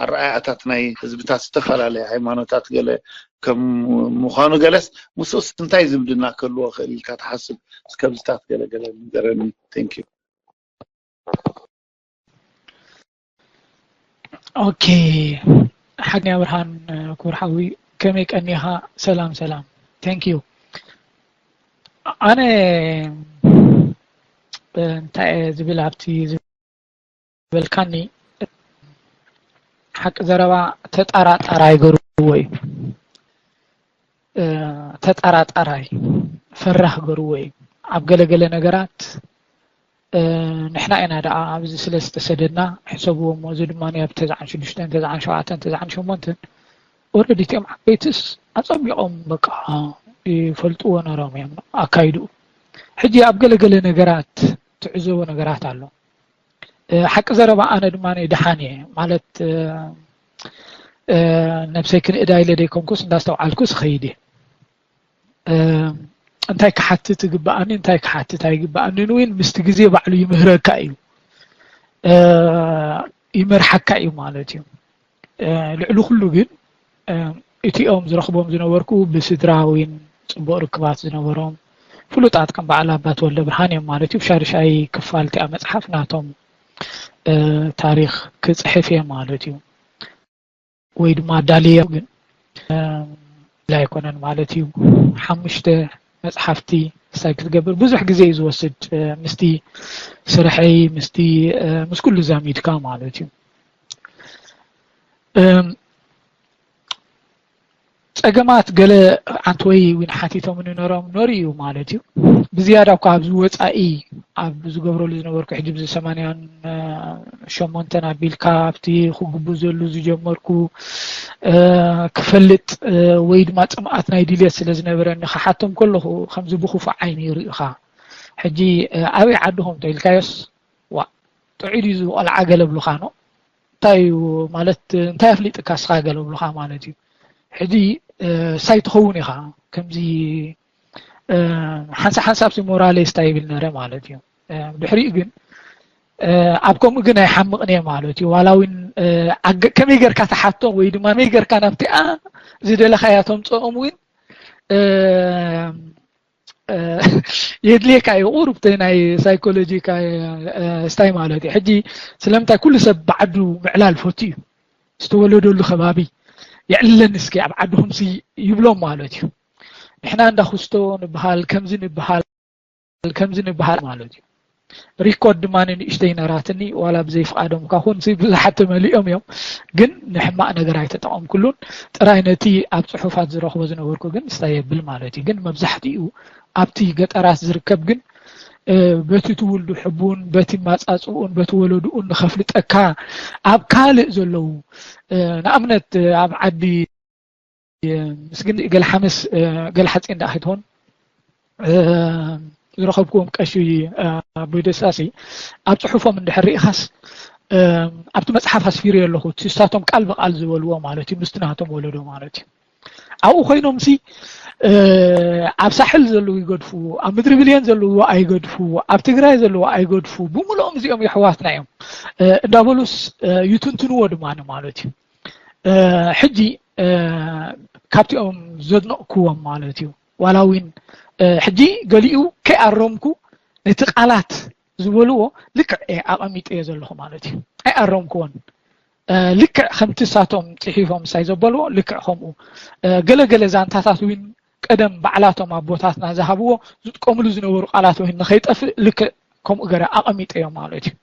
ኣረኣያታት ናይ ህዝብታት ዝተፈላለየ ሃይማኖታት ገለ ከም ምዃኑ ገለስ ምስኡስ እንታይ ዝምድና ክህልዎ ክእል ኢልካ ትሓስብ? እስከብዝታት ገለ ገለ ንገረኒ። Thank you። ኦኬ ሓግኒ ኣብርሃን ክቡር ሓዊ ከመይ ቀኒኻ? ሰላም ሰላም። Thank you። ኣነ እንታይ እየ ዝብል ኣብቲ ዝበልካኒ ሓቂ ዘረባ ተጠራጣራይ ገርዎ እዩ። ተጠራጣራይ ፈራህ ገርዎ እዩ። ኣብ ገለገለ ነገራት ንሕና ኢና ደኣ ኣብዚ ስለ ዝተሰደድና ሕሰብዎ እሞ እዚ ድማ ኣብ ተዝዓን ሽዱሽተን ተዝዓን ሸውዓተን ተዝዓን ሸሞንተን already እቲኦም ዓበይትስ ኣጸቢቖም በቃ ይፈልጥዎ ነሮም እዮም ኣካይድኡ። ሕጂ ኣብ ገለገለ ነገራት ትዕዘቦ ነገራት ኣሎ። ሓቂ ዘረባ ኣነ ድማ ደሓን እየ ማለት ነብሰይ ክንእዳ ኢለ ደይኮንኩስ እንዳስተውዓልኩስ እኸይድ እየ። እንታይ ክሓትት ይግበኣኒ እንታይ ክሓትት ኣይግበኣንን እውን ምስቲ ግዜ ባዕሉ ይምህረካ እዩ ይመርሓካ እዩ ማለት እዩ። ልዕሊ ኩሉ ግን እቲኦም ዝረኽቦም ዝነበርኩ ብስድራ እውን ፅቡቕ ርክባት ዝነበሮም ፍሉጣት ከም በዓል ኣባ ተወልደ ብርሃን እዮም ማለት እዩ። ሻርሻይ ክፋል እቲኣ መፅሓፍ ናቶም ታሪክ ክፅሕፍ እየ ማለት እዩ። ወይ ድማ ኣዳልየ ግን ኣይኮነን ማለት እዩ። ሓሙሽተ መፅሓፍቲ ስታይ ክትገብር ብዙሕ ግዜ እዩ ዝወስድ። ምስቲ ስርሐይ ምስቲ ምስ ኩሉ ዛሚድካ ማለት እዩ። ጸገማት ገለ ኣንትወይ እውን ሓቲቶም ንነሮም ነሩ እዩ ማለት እዩ። ብዝያዳ እኳ ኣብዚ ወፃኢ ኣብ ዝገብረሉ ዝነበርኩ ሕጂ ብዚ ሰማንያን ሸሞንተን ኣቢልካ ኣብቲ ክግቡ ዘሉ ዝጀመርኩ ክፈልጥ ወይ ድማ ፅምኣት ናይ ድልየት ስለ ዝነበረኒ ክሓቶም ከለኹ ከምዚ ብክፉእ ዓይኒ ይርእኻ። ሕጂ ኣበይ ዓድኹም ተኢልካዮስ ዋ ጥዑይ ድዩ እዚ ቆልዓ ገለ ብሉኻ ነው። እንታይ እዩ ማለት እንታይ ኣፍሊጥካ እስኻ ገለ ብሉኻ ማለት እዩ። ሕጂ ሳይ ትኸውን ኢኻ ከምዚ ሓንሳ ሓንሳብ ሲ ሞራሌ ስታይ ይብል ነረ ማለት እዩ። ድሕሪኡ ግን ኣብ ከምኡ ግን ኣይሓምቕን እየ ማለት እዩ። ዋላ እውን ከመይ ገርካ ተሓቶም ወይ ድማ መይ ገርካ ናብቲኣ ዝደለኻያ ተምፀኦም እውን የድልየካ እዩ። ቁሩብ ናይ ሳይኮሎጂካ ስታይ ማለት እዩ። ሕጂ ስለምንታይ ኩሉ ሰብ ብዓዱ ምዕላል ፈቱ እዩ። ዝተወለደሉ ከባቢ የዕልለኒ እስኪ ኣብ ዓድኹም ሲ ይብሎም ማለት እዩ። ንሕና እንዳ ኩስቶ ንበሃል ከምዚ ንበሃል ከምዚ ንበሃል ማለት እዩ። ሪኮርድ ድማ ንእሽተይ ነራትኒ ዋላ ብዘይ ፍቓዶም ካኹን ሲ ብዙሓት ተመሊኦም እዮም። ግን ንሕማቕ ነገር ኣይተጠቐምኩሉን። ጥራይ ነቲ ኣብ ፅሑፋት ዝረኽቦ ዝነበርኩ ግን ስታይ የብል ማለት እዩ። ግን መብዛሕትኡ ኣብቲ ገጠራት ዝርከብ ግን በቲ ትውልዱ ሕቡን በቲ ማፃፅኡን በቲ ወለድኡን ንኸፍልጠካ ኣብ ካልእ ዘለዉ ንኣብነት ኣብ ዓዲ ምስግን ገለ ሓመስ ገለ ሓፂን ደኣ ከይትኾን ዝረኸብክዎም ቀሺ ኣቦይ ደሳሲ ኣብ ፅሑፎም እንድሕር ርኢኻስ ኣብቲ መፅሓፍ ኣስፊሩ ኣለኹ። ንሳቶም ቃል ብቃል ዝበልዎ ማለት እዩ ምስቲ ናቶም ወለዶ ማለት እዩ። ኣብኡ ኮይኖም ሲ ኣብ ሳሕል ዘለዉ ይገድፉ፣ ኣብ ምድሪ ብልየን ዘለዉ ኣይገድፉ፣ ኣብ ትግራይ ዘለዉ ኣይገድፉ። ብምልኦም እዚኦም የሕዋትና እዮም እንዳበሉስ ይትንትንዎ ድማ ማለት እዩ። ሕጂ ካብቲኦም ዘድነቕክዎም ማለት እዩ ዋላ እውን ሕጂ ገሊኡ ከይኣረምኩ ነቲ ቃላት ዝበልዎ ልክዕ ኣቐሚጠዮ ዘለኹ ማለት እዩ። ኣይኣረምክዎን። ልክዕ ከምቲ ሳቶም ፅሒፎም ምሳይ ዘበልዎ ልክዕ ከምኡ ገለገለ ዛንታታት እውን ቀደም ባዕላቶም ኣቦታትና ዝሃብዎ ዝጥቀምሉ ዝነበሩ ቃላት ወይ ንኸይጠፍእ ልክዕ ከምኡ ገረ ኣቐሚጠዮ ማለት እዩ።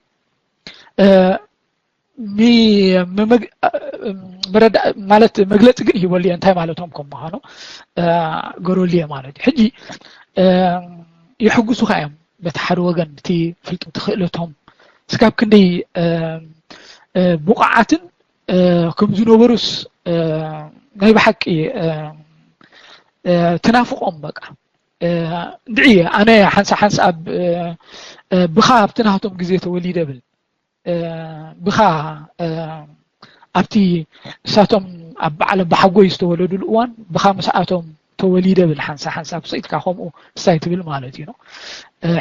መረዳ ማለት መግለፂ ግን ሂበሉ እየ እንታይ ማለቶም ከም ምዃኑ ገረሉ እየ ማለት እዩ። ሕጂ የሕጉሱኻ እዮም በቲ ሓደ ወገን እቲ ፍልጠት ክእለቶም እስካብ ክንደይ ብቑዓትን ከም ዝነበሩስ ናይ ብሓቂ ትናፍቖም በቃ እንድዒ ኣነ ሓንሳ ሓንሳ ኣብ ብኻ ኣብቲ ናቶም ግዜ ተወሊደ ብል ብኻ ኣብቲ ንሳቶም ኣብ በዓል ኣባሓጎይ ዝተወለዱሉ እዋን ብኻ ምስኣቶም ተወሊደ ብል ሓንሳ ሓንሳብ ስኢልካ ከምኡ ስታይ ትብል ማለት እዩ።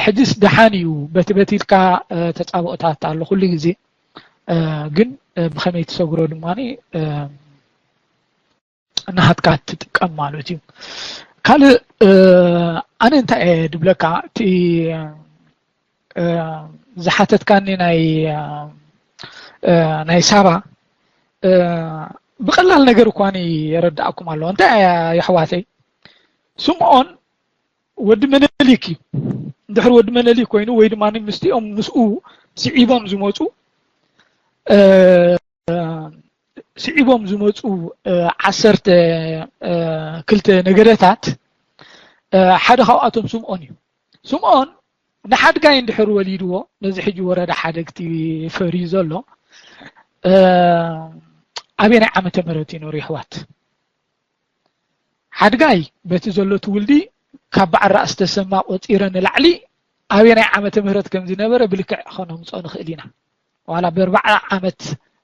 ሕጅስ ደሓን እዩ በቲ በቲ ኢልካ ተፃብኦታት ኣሎ ኩሉ ግዜ ግን ብኸመይ ትሰግሮ ድማ ናሃትካ ትጥቀም ማለት እዩ። ካልእ ኣነ እንታይ እየ ድብለካ እቲ ዝሓተትካኒ ናይ ናይ ሳባ ብቐላል ነገር እኳ የረዳእኩም ኣለዎ። እንታይ የሕዋተይ ስምዖን ወዲ መነሊክ እዩ። እንድሕር ወዲ መነሊክ ኮይኑ ወይ ድማ ምስቲኦም ምስኡ ስዒቦም ዝመፁ ስዒቦም ዝመፁ ዓሰርተ ክልተ ነገደታት ሓደ ካብኣቶም ስምዖን እዩ። ስምዖን ንሓድጋይ እንድሕር ወሊድዎ ነዚ ሕጂ ወረዳ ሓደግቲ ፈርዩ ዘሎ ኣበየናይ ዓመተ ምህረት እዩ ነሩ የሕዋት? ሓድጋይ በቲ ዘሎ ትውልዲ ካብ በዓል ራእሲ ተሰማ ቆፂረ ንላዕሊ ኣበየናይ ዓመተ ምህረት ከም ዝነበረ ብልክዕ ከነምፅኦ ንኽእል ኢና። ዋላ ብኣርባዓ ዓመት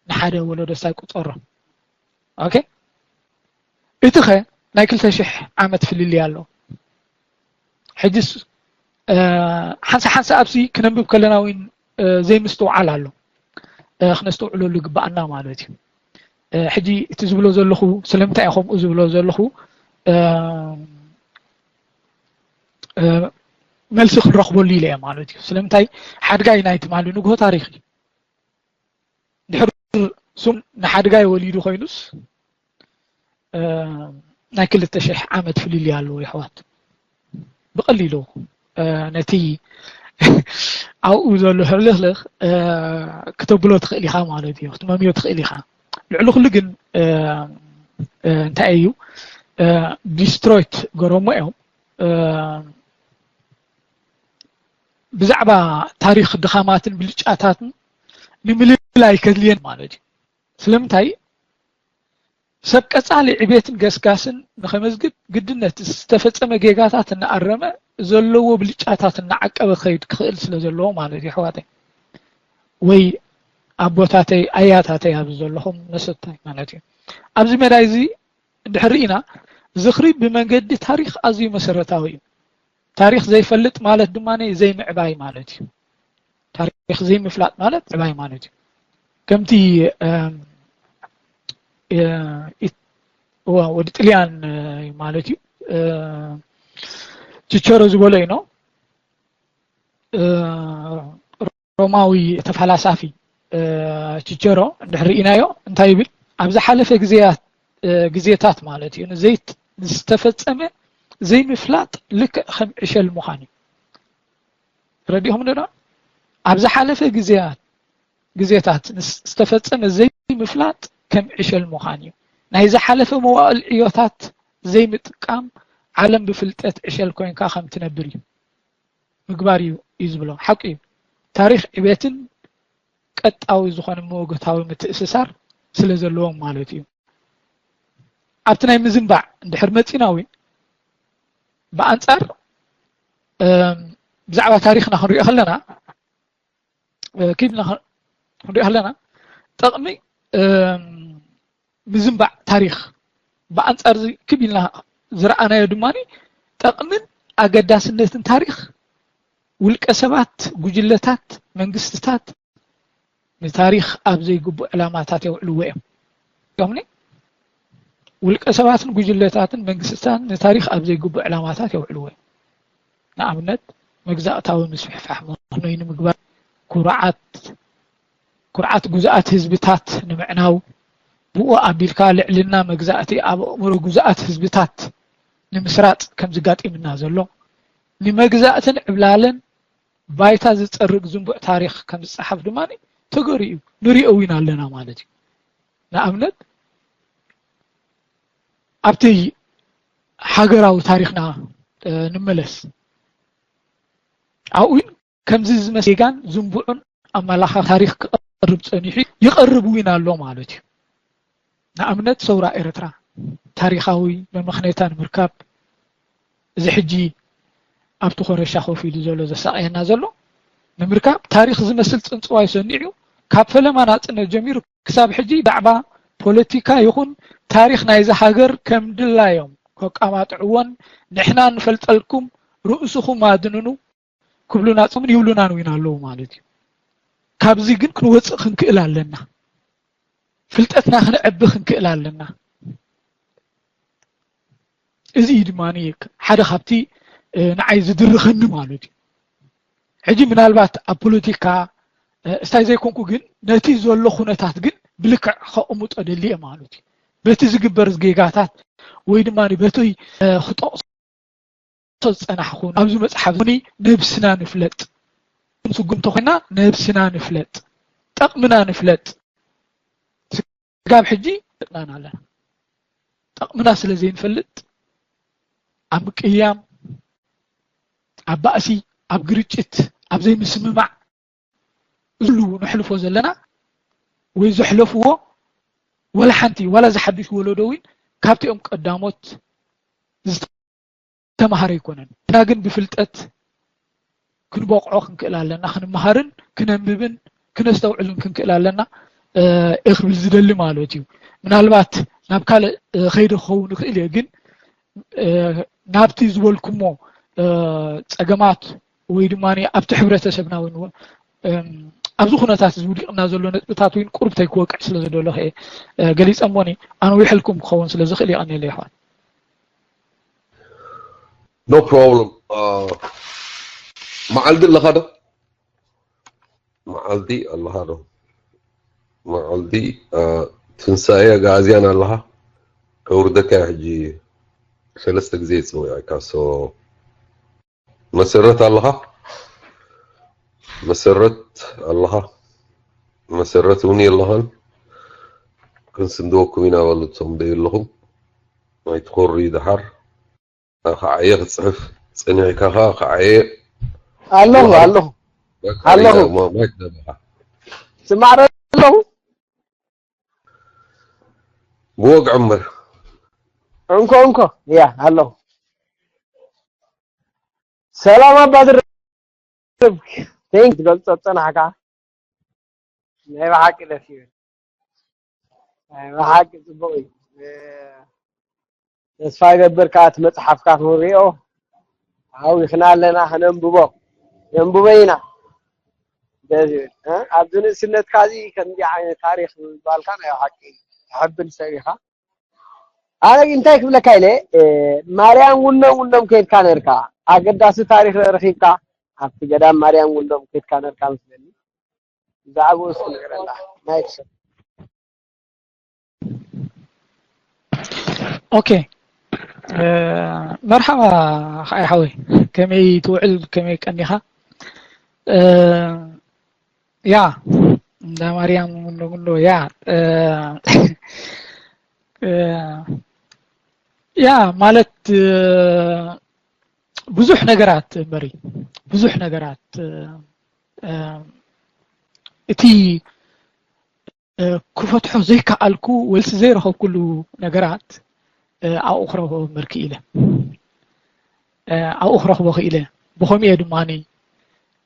ንሓደ ወለዶ ሳይ ቁፀሮ። ኦኬ፣ እቲ ኸ ናይ ክልተ ሽሕ ዓመት ፍልልይ ኣሎ። ሕጅስ ሓንሳ ሓንሳ ኣብዚ ክነንብብ ከለና እውን ዘይምስትውዓል ኣሎ። ክነስተውዕለሉ ይግባኣና ማለት እዩ። ሕጂ እቲ ዝብሎ ዘለኹ ስለምንታይ እየ ከምኡ ዝብሎ ዘለኹ መልሲ ክንረኽበሉ ኢለ እየ ማለት እዩ። ስለምንታይ ሓድጋይ ናይ ትማሊ ንግሆ ታሪኽ እዩ። ድሕር ስም ንሓድጋይ ወሊዱ ኮይኑስ ናይ ክልተ ሽሕ ዓመት ፍልልይ ኣለዎ የሕዋት። ብቐሊሉ ነቲ ኣብኡ ዘሎ ሕልኽልኽ ክተብሎ ትኽእል ኢኻ ማለት እዩ፣ ክትመምዮ ትኽእል ኢኻ። ልዕሊ ኩሉ ግን እንታይ እዩ፣ ዲስትሮይት ገረሞ እዮም። ብዛዕባ ታሪኽ ድኻማትን ብልጫታትን ንምልላይ ከድልየን ማለት እዩ። ስለምንታይ ሰብ ቀጻሊ ዕቤትን ገስጋስን ንኸመዝግብ ግድነት ዝተፈጸመ ጌጋታት እናኣረመ ዘለዎ ብልጫታት እናዓቀበ ክኸይድ ክኽእል ስለ ዘለዎ ማለት እዩ ኣሕዋተይ። ወይ ኣቦታተይ ኣያታተይ ኣብዚ ዘለኹም መሰታይ ማለት እዩ። ኣብዚ መዳይ እዚ እንድሕር ርኢና ዝኽሪ ብመንገዲ ታሪኽ ኣዝዩ መሰረታዊ እዩ። ታሪኽ ዘይፈልጥ ማለት ድማ ዘይምዕባይ ማለት እዩ። ታሪኽ ዘይምፍላጥ ማለት ምዕባይ ማለት እዩ። ከምቲ ወዲ ጥልያን ማለት እዩ ችቸሮ ዝበሎ እዩ ነው። ሮማዊ ተፈላሳፊ ችቸሮ እንድሕር ርኢናዮ እንታይ ይብል? ኣብ ዝሓለፈ ግዜታት ማለት እዩ ንዘይት ዝተፈጸመ ዘይምፍላጥ ልክዕ ከም ዕሸል ምዃን እዩ። ረዲኹም ዶ? ኣብ ዝሓለፈ ግዜያት ግዜታት ዝተፈጸመ ዘይምፍላጥ ከም ዕሸል ምዃን እዩ። ናይ ዝሓለፈ መዋእል ዕዮታት ዘይምጥቃም ዓለም ብፍልጠት ዕሸል ኮይንካ ከም ትነብር እዩ ምግባር እዩ እዩ ዝብሎ ሓቂ እዩ። ታሪኽ ዕቤትን ቀጣዊ ዝኾነ መወገታዊ ምትእስሳር ስለ ዘለዎም ማለት እዩ። ኣብቲ ናይ ምዝንባዕ እንድሕር መፂና እውን ብኣንፃር ብዛዕባ ታሪኽና ክንሪኦ ከለና ክብና ክንሪኦ ከለና ጠቕሚ ምዝንባዕ ታሪኽ ብኣንፃር ክብ ኢልና ዝረኣናዮ ድማ ጠቕምን ኣገዳስነትን ታሪኽ ውልቀ ሰባት፣ ጉጅለታት፣ መንግስትታት ንታሪኽ ኣብ ዘይግቡእ ዕላማታት የውዕልዎ እዮም። ዮምኒ ውልቀ ሰባትን ጉጅለታትን መንግስትታትን ንታሪኽ ኣብ ዘይግቡእ ዕላማታት የውዕልዎ እዮም። ንኣብነት መግዛእታዊ ምስፍሕፋሕ ምኽኖይ ንምግባር፣ ኩርዓት ኩርዓት ጉዝኣት ህዝብታት ንምዕናው፣ ብኡ ኣቢልካ ልዕልና መግዛእቲ ኣብ ኣእምሮ ጉዝኣት ህዝብታት ንምስራጽ ከም ዝጋጢምና ዘሎ፣ ንመግዛእትን ዕብላለን ባይታ ዝጸርግ ዝንቡዕ ታሪኽ ከም ዝጸሓፍ ድማ ተገሩ እዩ። ንሪኦ እውን ኣለና ማለት እዩ። ንኣብነት ኣብቲ ሃገራዊ ታሪኽና ንምለስ። ኣብኡ እውን ከምዚ ዝመስ ጌጋን ዝንቡዑን ኣመላኻ ታሪኽ ክቐርብ ጸኒሑ ይቐርብ እውን ኣሎ ማለት እዩ። ንኣብነት ሰውራ ኤርትራ ታሪኻዊ መመኽነይታ ንምርካብ እዚ ሕጂ ኣብቲ ኮረሻ ኮፍ ኢሉ ዘሎ ዘሳቐየና ዘሎ ንምርካብ ታሪኽ ዝመስል ጽንጽዋይ ሰኒዑ ካብ ፈለማ ናጽነት ጀሚሩ ክሳብ ሕጂ ብዛዕባ ፖለቲካ ይኹን ታሪኽ ናይዚ ሃገር ከም ድላዮም ከቃማጥዕዎን ንሕና ንፈልጠልኩም ርእስኹም ኣድንኑ ክብሉና ጾምን ይብሉናን እውን ኣለዉ ማለት እዩ። ካብዚ ግን ክንወፅእ ክንክእል ኣለና። ፍልጠትና ክነዕቢ ክንክእል ኣለና። እዚ እዩ ድማ ሓደ ካብቲ ንዓይ ዝድርኸኒ ማለት እዩ። ሕጂ ምናልባት ኣብ ፖለቲካ እስታይ ዘይኮንኩ ግን ነቲ ዘሎ ኩነታት ግን ብልክዕ ከቕምጦ ደልየ ማለት እዩ። በቲ ዝግበር ጌጋታት ወይ ድማ በቲ ክጠቕሶ ዝጸናሕኹ ኣብዚ መጽሓፍ እዚ ነብስና ንፍለጥ። ስጉምቲ ኮይና ነብስና ንፍለጥ፣ ጠቕምና ንፍለጥ። ስጋብ ሕጂ ጥቕምና ኣለና። ጠቕምና ስለ ዘይንፈልጥ ኣብ ምቅያም፣ ኣብ ባእሲ፣ ኣብ ግርጭት፣ ኣብ ዘይምስምማዕ ዝሉ ነሕልፎ ዘለና ወይ ዘሕለፍዎ ወላ ሓንቲ ዋላ ዝሓድሽ ወለዶ እውን ካብቲኦም ቀዳሞት ዝተማሃረ ኣይኮነን። ንሕና ግን ብፍልጠት ክንበቕዖ ክንክእል ኣለና። ክንመሃርን ክነንብብን ክነስተውዕልን ክንክእል ኣለና እየ ክብል ዝደሊ ማለት እዩ። ምናልባት ናብ ካልእ ከይደ ክኸውን ይኽእል እየ፣ ግን ናብቲ ዝበልኩሞ ፀገማት ወይ ድማ ኣብቲ ሕብረተሰብና እውን ኣብዚ ኩነታት እዚ ውዲቕና ዘሎ ነጥብታት እውን ቁርብተይ ክወቅዕ ስለ ዝደለኹ እየ ገሊፀ እሞኒ ኣንዊሐልኩም ክኸውን ስለ ዝኽእል የቐንየለ ይሕዋት። No problem. መዓልቲ ኣለኻ ዶ? መዓልቲ ኣለኻ ዶ? መዓልቲ ትንሳኤ ኣግኣዝያን ኣለኻ? ከውርደካ ሕጂ ሰለስተ ግዜ ይጽውዕካ። So መሰረት ኣለኻ? መሰረት ኣለኻ? መሰረት እውን የለኻን? ክንስንድወኩም ኢና በሉ እቶም ደይ ኣለኹም። ኣይትኾሪ ደሓር። ኣብ ከዓየ ክትጽሕፍ ጸኒዕካ ኸኣ ከዓየ ኣለኹ፣ ኣለኹ፣ በቃ ኣለኹ። ኢለ ማ-፣ ማይክ ዘበኻ። ስማዕ ዶ ኣለኹ? ብወግዒ እምበር። እንኮ፣ እንኮ፣ ያ፣ ኣለኹ። ሰላም ኣባ ድርብ። ቴንክ ትገልጾ ጸናሕካ። ናይ ብሓቂ ደስ ይብል። ናይ ብሓቂ ጽቡቕ እዩ። እ፣ ተስፋ ይገብር ከኣ እቲ መጽሓፍካ ክንሪኦ። ሃዊኽና ኣለና፣ ከነንብቦ። ነንብቦ ኢና። ደስ ይብል። እ፣ ኣብዚ ንእስነትካ እዚ ከምዚ ዓይነት ታሪኽ ምባልካ ናይ ብሓቂ ተሐብን ሰብ ኢኻ። ኣነ ግን እንታይ ክብለካ ኢለ፣ እ፣ ማርያም ውኖም ውኖም ከይድካ ነርካ። ኣገዳሲ ታሪኽ ረኺብካ። ኣብቲ ገዳም ማርያም ውኖም ከይድካ ነርካ መስለኒ። ብዛዕባኡ እስኪ ንገረና። ማይክ ሰብ። ኦኬ። እ፣ መርሓባ ኸኣ ሓወይ። ከመይ ትውዕል፣ ከመይ ቀኒኻ? እ፣ ያ፣ እንዳ ማርያም ውኖ ውኖ፣ ያ፣ እ፣ እ፣ ያ፣ ማለት፣ እ፣ ብዙሕ ነገራት እምበሪ፣ ብዙሕ ነገራት፣ እ፣ እ፣ እቲ፣ እ፣ ክፈትሖ ዘይከኣልኩ ወይ ዘይረኸብኩሉ ነገራት፣ እ፣ ኣብኡ ክረኽቦ እምበር ክኢለ። እ፣ ኣብኡ ክረኽቦ ክኢለ። ብኸምኡ እየ ድማኒ፣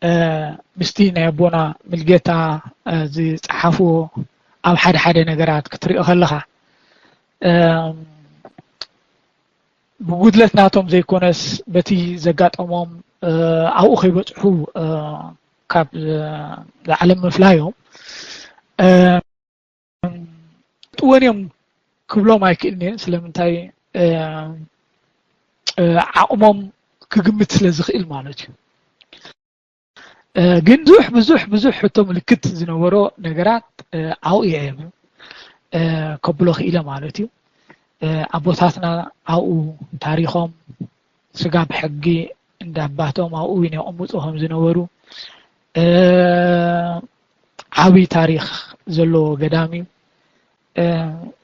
እ፣ ምስቲ ናይ ኣቦና ምልጌታ፣ እ፣ ዝጸሓፍዎ ኣብ ሓደ ሓደ ነገራት ክትሪኦ ከለኻ፣ እ፣ ብጉድለት ናቶም ዘይኮነስ በቲ ዘጋጠሞም፣ እ፣ ኣብኡ ከይበጽሑ፣ እ፣ ካብ፣ እ፣ ዝዓለም ምፍላዮም፣ እ፣ ጥወን እዮም ክብሎም ኣይክእልን እየ። ስለምንታይ? እ፣ እ፣ ዓቕሞም ክግምት ስለ ዝኽእል ማለት እዩ። እ፣ ግን ብዙሕ፣ ብዙሕ፣ ብዙሕ ሕቶ ምልክት ዝነበሮ ነገራት፣ እ፣ ኣብኡ እዮም፣ እ፣ ከብሎ ክኢለ ማለት እዩ። እ፣ ኣቦታትና ኣብኡ ታሪኾም ስጋብ ሕጊ እንዳባቶም ኣብኡ እውን የቕምጡ ከም ዝነበሩ፣ እ፣ ዓብዪ ታሪኽ ዘለዎ ገዳም እዩ። እ፣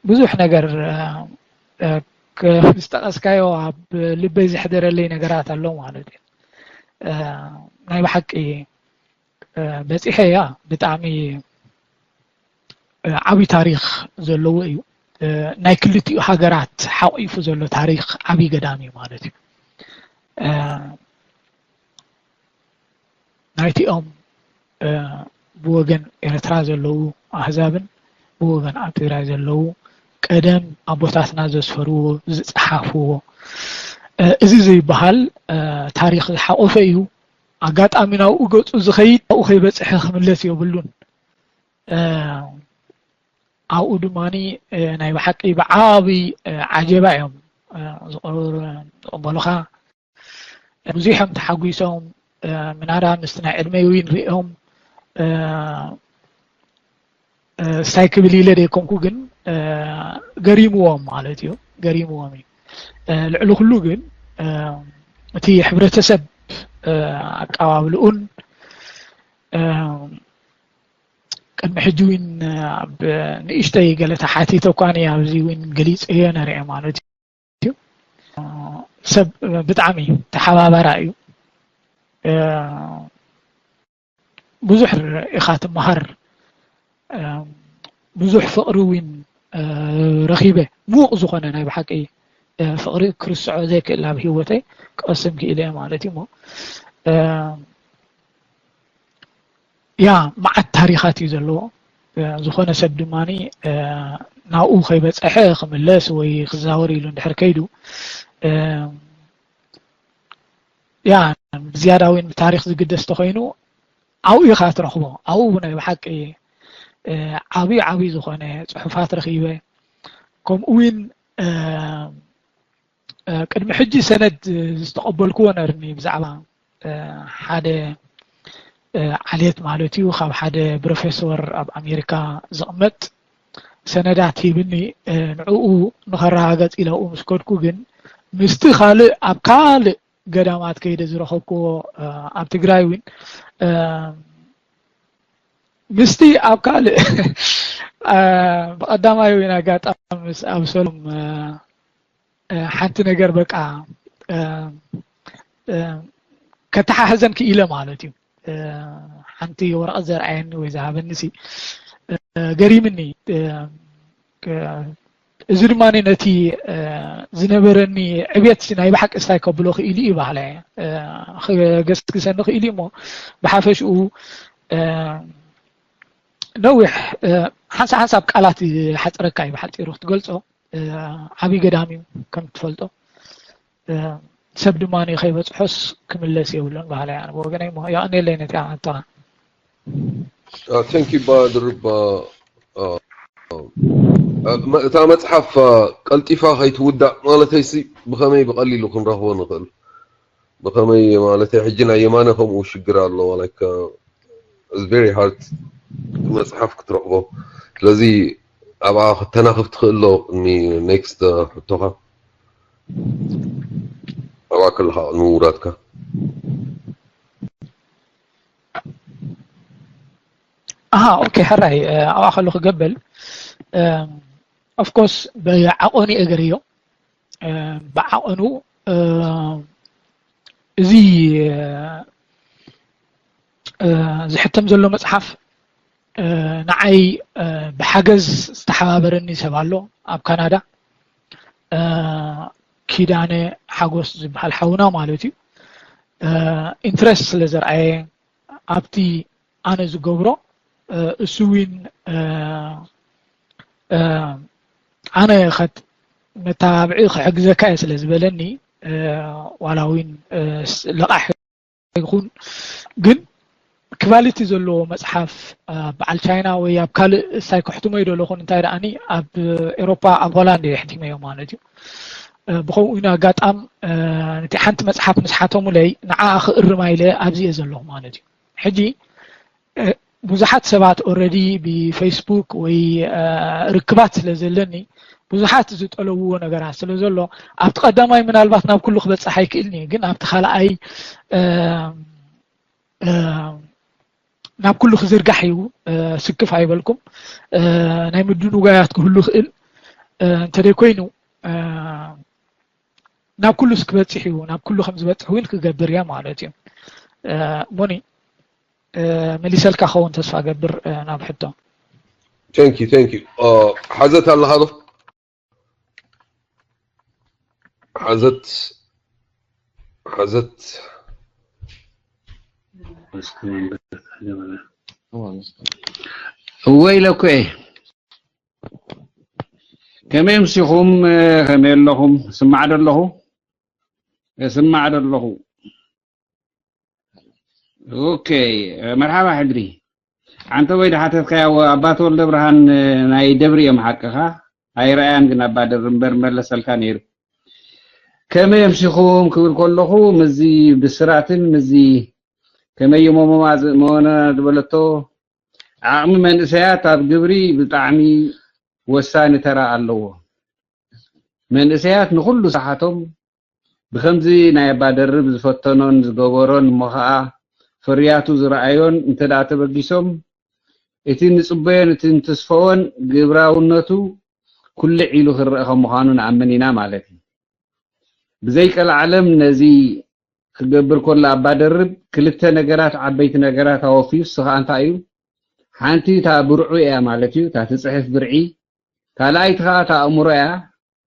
ብዙሕ ነገር፣ እ፣ እ፣ ክ-፣ ዝጠቐስካዮ ኣብ ልበይ ዘሕደረለይ ነገራት ኣሎ ማለት እዩ። እ፣ ናይ ብሓቂ፣ እ፣ በጺሐያ ብጣዕሚ፣ እ፣ ዓብዪ ታሪኽ ዘለዎ እዩ። እ፣ ናይ ክልቲኡ ሃገራት ሓቑፉ ዘሎ ታሪኽ ዓብዪ ገዳም እዩ ማለት እዩ። እ፣ ናይቲኦም፣ እ፣ ብወገን ኤርትራ ዘለዉ ኣህዛብን ብወገን ኣብ ትግራይ ዘለዉ ቀደም ኣቦታትና ዘስፈርዎ፣ ዝጸሓፍዎ፣ እ፣ እዚ ዘይበሃል፣ እ፣ ታሪኽ ዝሓቖፈ እዩ። ኣጋጣሚ ናብኡ ገጹ ዝኸይድ ናብኡ ከይበጽሐ ክምለስ የብሉን። እ፣ ኣብኡ ድማኒ፣ እ፣ ናይ ብሓቂ ብዓቢ፣ እ፣ ዓጀባ እዮም፣ እ፣ ዝቕበሉ-፣ ዝቕበሉኻ። ብዙሕ እዮም ተሓጒሶም። እ፣ ምናዳ ምስቲ ናይ ዕድመይ እውን ሪኦም፣ እ፣ እ፣ ስታይ ክብል ኢለ ደይኮንኩ፣ ግን፣ እ፣ ገሪምዎም ማለት እዩ። ገሪምዎም እዩ። እ፣ ልዕሊ ኩሉ ግን፣ እ፣ እቲ ሕብረተሰብ፣ እ፣ ኣቀባብልኡን፣ እ፣ ቅድሚ ሕጂ እውን ኣብ ንእሽተይ ገለ ተሓቲተ እኳ እየ ኣብዚ እውን ገሊጸዮ ነይረ ማለት እዩ። ሰብ ብጣዕሚ ተሓባባራ እዩ። እ፣ ብዙሕ ኢኻ ትመሃር። እ፣ ብዙሕ ፍቕሪ እውን፣ እ፣ ረኺበ። ምዉቕ ዝኾነ ናይ ብሓቂ፣ እ፣ ፍቕሪ ክርስዖ ዘይክእል ኣብ ህይወተይ ክቐስም ክኢለ እየ ማለት እዩ። እሞ፣ እ፣ ያ፣ መዓት ታሪኻት እዩ ዘለዎ። እ፣ ዝኾነ ሰብ ድማኒ፣ እ፣ ናብኡ ከይበጸሐ ክምለስ ወይ ክዛወር ኢሉ እንድሕር ከይዱ፣ እ፣ ያ፣ ብዝያዳ እውን ብታሪኽ ዝግደስ ተኾይኑ ኣብኡ ኢኻ ትረኽቦ። ኣብኡ ናይ ብሓቂ፣ እ፣ ዓብዪ ዓብዪ ዝኾነ ጽሑፋት ረኺበ። ከምኡ እውን፣ እ፣ እ፣ ቅድሚ ሕጂ ሰነድ ዝተቐበልክዎ ነርኒ ብዛዕባ፣ እ፣ ሓደ፣ እ፣ ዓሌት ማለት እዩ፣ ካብ ሓደ ፕሮፌሶር ኣብ ኣሜሪካ ዝቕመጥ ሰነዳት ሂብኒ፣ ንዕኡ ንኸረጋገጽ ኢለ ኣብኡ ምስ ከድኩ ግን ምስቲ ካልእ ኣብ ካልእ ገዳማት ከይደ ዝረኸብክዎ ኣብ ትግራይ እውን ምስቲ ኣብ ካልእ ብቐዳማይ እውን ኣጋጣሚ ምስ ኣብሰሎም ሓንቲ ነገር በቃ ከተሓሕዘን ክኢለ ማለት እዩ። ሓንቲ ወረቐት ዘርኣየኒ ወይ ዝሃበኒ ሲ ገሪምኒ። እዚ ድማ ነቲ ዝነበረኒ ዕብየት ናይ ብሓቂ ስታይ ከብሎ ክኢሉ እዩ ባህለ ክገስግሰኒ ክኢሉ እሞ ብሓፈሽኡ ነዊሕ ሓንሳ ሓንሳብ ቃላት ሓፅረካ እዩ ብሓፂሩ ክትገልፆ። ዓብዪ ገዳም እዩ ከም ትፈልጦ። ሰብ ድማ ከይበፅሖስ ክምለስ የብሉን ባህላ እያ ብወገነይ እሞ የቐንየለይ ነቲ ኣመጣ። Thank you ባድርባ። እታ መፅሓፍ ቀልጢፋ ከይትውዳእ ማለተይሲ ብኸመይ ብቐሊሉ ክንረኽቦ ንኽእል? ብኸመይ ማለተይ ሕጂ ናይ የማነ ከምኡ ሽግር ኣለዎ like it's very hard መፅሓፍ ክትረኽቦ። ስለዚ ኣብኣ ክተናኽፍ ትኽእል ዶ ቅድሚ next ሕቶኻ ኣብኣ ከለኻ ቅድሚ ምውራድካ? ኣሃ okay ሕራይ ኣብኣ ከለኹ ገበል of course ብዓቐኑ እየ ገርዮ። ብዓቐኑ እዚ ዝሕተም ዘሎ መፅሓፍ ንዓይ ብሓገዝ ዝተሓባበረኒ ሰብ ኣሎ ኣብ ካናዳ። ኪዳነ ሓጎስ ዝበሃል ሓውና ማለት እዩ። ኢንትረስት ስለ ዘርኣየ ኣብቲ ኣነ ዝገብሮ እሱ እውን ኣነ መተባብዒ ክሕግዘካ እየ ስለ ዝበለኒ ዋላ እውን ለቓሕ ይኹን ግን ክቫሊቲ ዘለዎ መፅሓፍ በዓል ቻይና ወይ ኣብ ካልእ ሳይ ከሕትሞ ይደለኹን እንታይ ደኣኒ ኣብ ኤሮፓ ኣብ ሆላንድ እየ ሕቲመዮ ማለት እዩ። ብኸምኡ ኢና ኣጋጣም ነቲ ሓንቲ መፅሓፍ ምስ ሓተሙለይ ንዓኣ ክእርማ ኢለ ኣብዚ እየ ዘለኹ ማለት እዩ። ሕጂ ብዙሓት ሰባት already ብፌስቡክ ወይ ርክባት ስለ ዘለኒ ብዙሓት ዝጠለብዎ ነገራት ስለ ዘሎ ኣብቲ ቀዳማይ ምናልባት ናብ ኩሉ ክበፅሕ ኣይክእልን እዩ ግን ኣብቲ ካልኣይ ናብ ኩሉ ክዝርጋሕ እዩ። ስክፍ ኣይበልኩም። ናይ ምድንጓያት ክህሉ ይኽእል እንተደይ ኮይኑ ናብ ኩሉስ ክበፅሕ እዩ። ናብ ኩሉ ከም ዝበፅሕ እውን ክገብር እየ ማለት እዩ። ሞኒ መሊሰልካ ኸውን ተስፋ ገብር ናብ ሕቶ። Thank you, thank you። ሓዘት ኣለኻ ዶ? ሓዘት ሓዘት እወ ኢለኩ እየ። ከመይ ምሲኹም? ከመይ ኣለኹም? ስማዕ ዶ ኣለኹ? ስማዕ ዶ ኣለኹ? ኦኬ፣ መርሓባ ሕድሪ። ኣንተ ወይ ድሓተትካዮ ኣባ ተወልደ ብርሃን ናይ ደብሪ እዮም ሓቅኻ። ኣይረኣያን ግን ኣባ ደብሪ እምበር መለሰልካ ነይሩ። ከመይ ኣምሲኹም ክብል ከለኹ ምዚ ብስራትን ምዚ ከመይ ሞሞማ መወና ዝበለቶ ዓቕሚ መንእሰያት ኣብ ግብሪ ብጣዕሚ ወሳኒ ተራ ኣለዎ። መንእሰያት ንኹሉ ስራሓቶም ብኸምዚ ናይ ኣባ ደርብ ዝፈተኖን ዝገበሮን እሞ ኸዓ ፍርያቱ ዝረኣዮን እንተ ደኣ ተበጊሶም እቲ እንጽበዮን እቲ እንትስፈዎን ግብራውነቱ ኩልዕ ኢሉ ክረአ ከም ምዃኑ ንኣምን ኢና ማለት እዩ። ብዘይቀልዓለም ነዚ ክገብር ከሎ ኣባ ደርብ ክልተ ነገራት ዓበይቲ ነገራት ኣወፍዩ፣ እሱ ኸዓ እንታይ እዩ? ሓንቲ እታ ብርዑ እያ ማለት እዩ፣ እታ ትጽሕፍ ብርዒ፣ ካልኣይቲ ኸዓ እታ ኣእምሮ እያ፣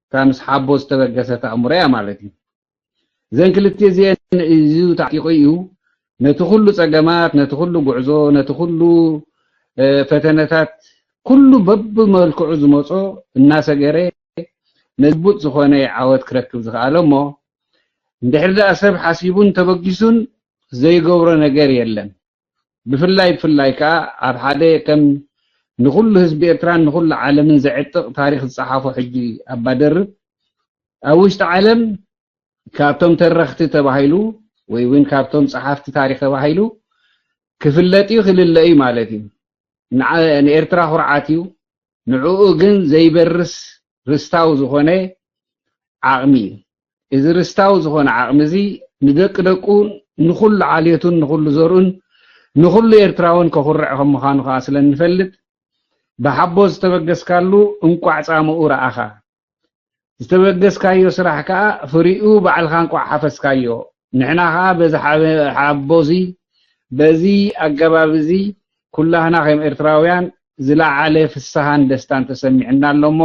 እታ ምስ ሓቦ ዝተበገሰት ኣእምሮ እያ ማለት እዩ። እዘን ክልተ እዚአን እዩ ተዓጢቑ እዩ ነቲ ኩሉ ጸገማት፣ ነቲ ኩሉ ጉዕዞ፣ ነቲ ኩሉ ፈተነታት፣ ኩሉ በብመልክዑ ዝመጾ እናሰገረ ነዚ ጭቡጥ ዝኾነ ዓወት ክረክብ ዝኸኣለ እሞ፣ እንድሕር ደኣ ሰብ ሓሲቡን ተበጊሱን ዘይገብሮ ነገር የለን። ብፍላይ ብፍላይ ከኣ ኣብ ሓደ ከም ንኹሉ ህዝቢ ኤርትራን ንኹሉ ዓለምን ዘዕጥቕ ታሪኽ ዝጸሓፎ ሕጂ ኣባ ደርብ ኣብ ውሽጢ ዓለም ካብቶም ተረኽቲ ተባሂሉ ወይ እውን ካብቶም ጸሓፍቲ ታሪኽ ተባሂሉ ክፍለጥ እዩ ክልለ እዩ ማለት እዩ። ንኤርትራ ኩርዓት እዩ። ንዕኡ ግን ዘይበርስ ርስታዊ ዝኾነ ዓቕሚ እዩ። እዚ ርስታዊ ዝኾነ ዓቕሚ እዚ ንደቂ ደቁ፣ ንኹሉ ዓሌቱን ንኹሉ ዘርኡን ንኹሉ ኤርትራውን ከኹርዕ ከም ምዃኑ ከኣ ስለ እንፈልጥ፣ ብሓቦ ዝተበገስካሉ እንቋዕ ጻምኡ ረኣኻ። ዝተበገስካዮ ስራሕ ከኣ ፍሪኡ ባዕልኻ እንቋዕ ሓፈስካዮ። ንሕና ከኣ በዚ ሓበ-፣ ሓቦ እዚ፣ በዚ ኣገባብ እዚ፣ ኩላህና ከም ኤርትራውያን ዝለዓለ ፍስሃን ደስታን ተሰሚዕና ኣሎ እሞ፣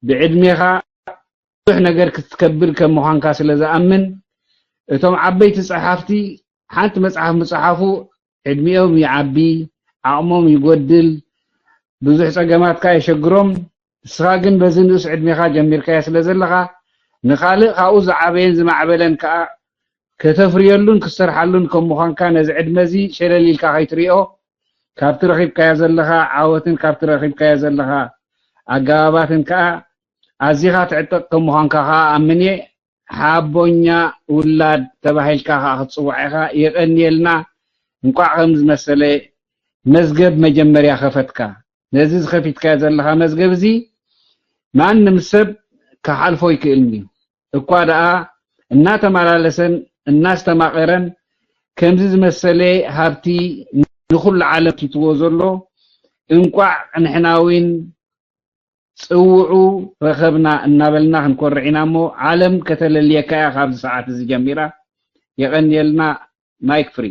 ብዕድሜኻ ብዙሕ ነገር ክትከብር ከም ምዃንካ ስለ ዝኣምን፣ እቶም ዓበይቲ ጸሓፍቲ ሓንቲ መጽሓፍ ምጽሓፉ ዕድሚኦም ይዓቢ፣ ዓቕሞም ይጎድል፣ ብዙሕ ጸገማት ከኣ የሸግሮም። ንስኻ ግን በዚ ንኡስ ዕድሜኻ ጀሚርካዮ ስለ ዘለኻ፣ ንኻልእ ካብኡ ዝዓበየን ዝማዕበለን ከኣ ከተፍርየሉን ክትሰርሓሉን ከም ምዃንካ ነዚ ዕድመ እዚ ሸለል ኢልካ ከይትሪኦ፣ ካብቲ ረኺብካዮ ዘለኻ ዓወትን ካብቲ ረኺብካዮ ዘለኻ ኣገባባትን ከኣ ኣዚኻ ትዕጠቕ ከም ምዃንካ ከኣ ኣምን እየ። ሓቦኛ ውላድ ተባሂልካ ከኣ ክትጽዋዕ ኢኻ። የቐንየልና። እንቋዕ ከምዚ ዝመሰለ መዝገብ መጀመርያ ከፈትካ። ነዚ ዝኸፊትካዮ ዘለኻ መዝገብ እዚ ማንም ሰብ ክሓልፎ ኣይክእልን እዩ። እኳ ደኣ እናተመላለሰን እናስተማቐረን ከምዚ ዝመሰለ ሃብቲ ንኹሉ ዓለም ኪትዎ ዘሎ፣ እንቋዕ ንሕና እውን ጽውዑ ረኸብና እናበልና ክንኮርዕ ኢና እሞ፣ ዓለም ከተለልየካ እያ ካብዚ ሰዓት እዚ ጀሚራ። የቐንየልና። ማይክ ፍሪ።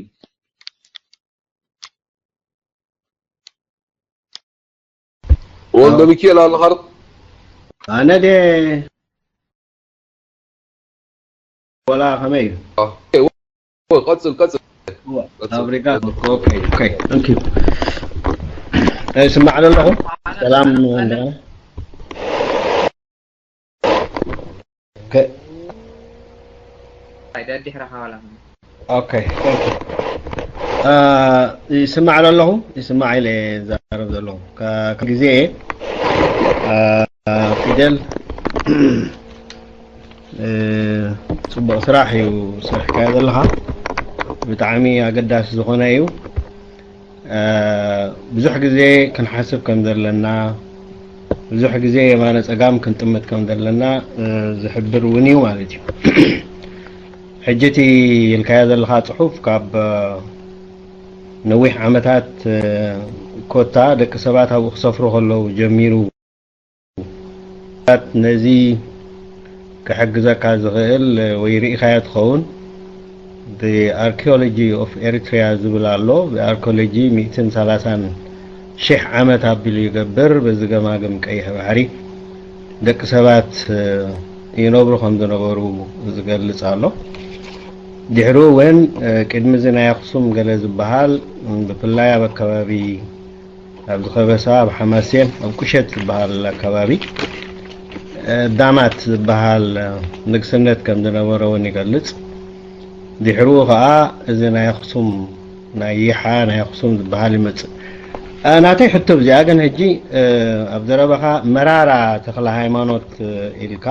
ወልደ ሚካኤል ኣለኻ ዶ? ኣነ ድየ ወላ ከመይ እዩ? ኦኬ፣ ወ-፣ ቀጽል፣ ቀጽል። ፋብሪካ። ኦኬ፣ ኦኬ፣ ታንክ ዩ። ይስማዕ ዶ ኣለኹ? ሰላም። ኦኬ። ኣይዳ ድሕረኻ ዋላ ኦኬ፣ ታንክ ዩ። አ፣ ይስማዕ ዶ ኣለኹ? ይስማዕ ኢለ እየ ዝዛረብ ዘለኹ። ካብ ግዜ፣ አ፣ ፊደል፣ እ፣ ጽቡቕ ስራሕ እዩ ዝሰርሕካዮ ዘለኻ። ብጣዕሚ ኣገዳሲ ዝኾነ እዩ። እ፣ ብዙሕ ግዜ ክንሓስብ ከም ዘለና፣ ብዙሕ ግዜ የማነ ጸጋም ክንጥምት ከም ዘለና፣ እ፣ ዝሕብር እውን እዩ ማለት እዩ። ሕጂ እቲ ኢልካዮ ዘለኻ ጽሑፍ ካብ፣ እ፣ ነዊሕ ዓመታት፣ እ፣ ኮታ ደቂ ሰባት ኣብኡ ክሰፍሩ ከለዉ ጀሚሩ፣ ነዚ ክሕግዘካ ዝኽእል ወይ ርኢኻዮ ትኸውን፣ The Archaeology of Eritrea ዝብል ኣሎ። ብኣርኪኦሎጂ ሚእትን ሰላሳን ሺሕ ዓመት ኣቢሉ ይገብር። በዚ ገማግም ቀይሕ ባሕሪ ደቂ ሰባት፣ እ፣ ይነብሩ ከም ዝነበሩ ዝገልጽ ኣሎ። ድሕሩ እውን፣ እ፣ ቅድሚ እዚ ናይ ኣኽሱም ገለ ዝበሃል፣ እ፣ ብፍላይ ኣብ ኣከባቢ፣ ኣብዚ ከበሳ፣ ኣብ ሓማሴን፣ ኣብ ቁሸት ዝበሃል ኣከባቢ፣ እ፣ ዳማት ዝበሃል፣ እ፣ ንግስነት ከም ዝነበረ እውን ይገልጽ። ድሕሩ ከኣ እዚ ናይ ኣኽሱም፣ ናይ ይሓ፣ ናይ ኣኽሱም ዝበሃል ይመጽእ። እ፣ ናተይ ሕቶ እዚኣ ግን ሕጂ፣ እ፣ ኣብ ዘረባኻ መራራ ተኽለ ሃይማኖት፣ እ፣ ኢልካ፣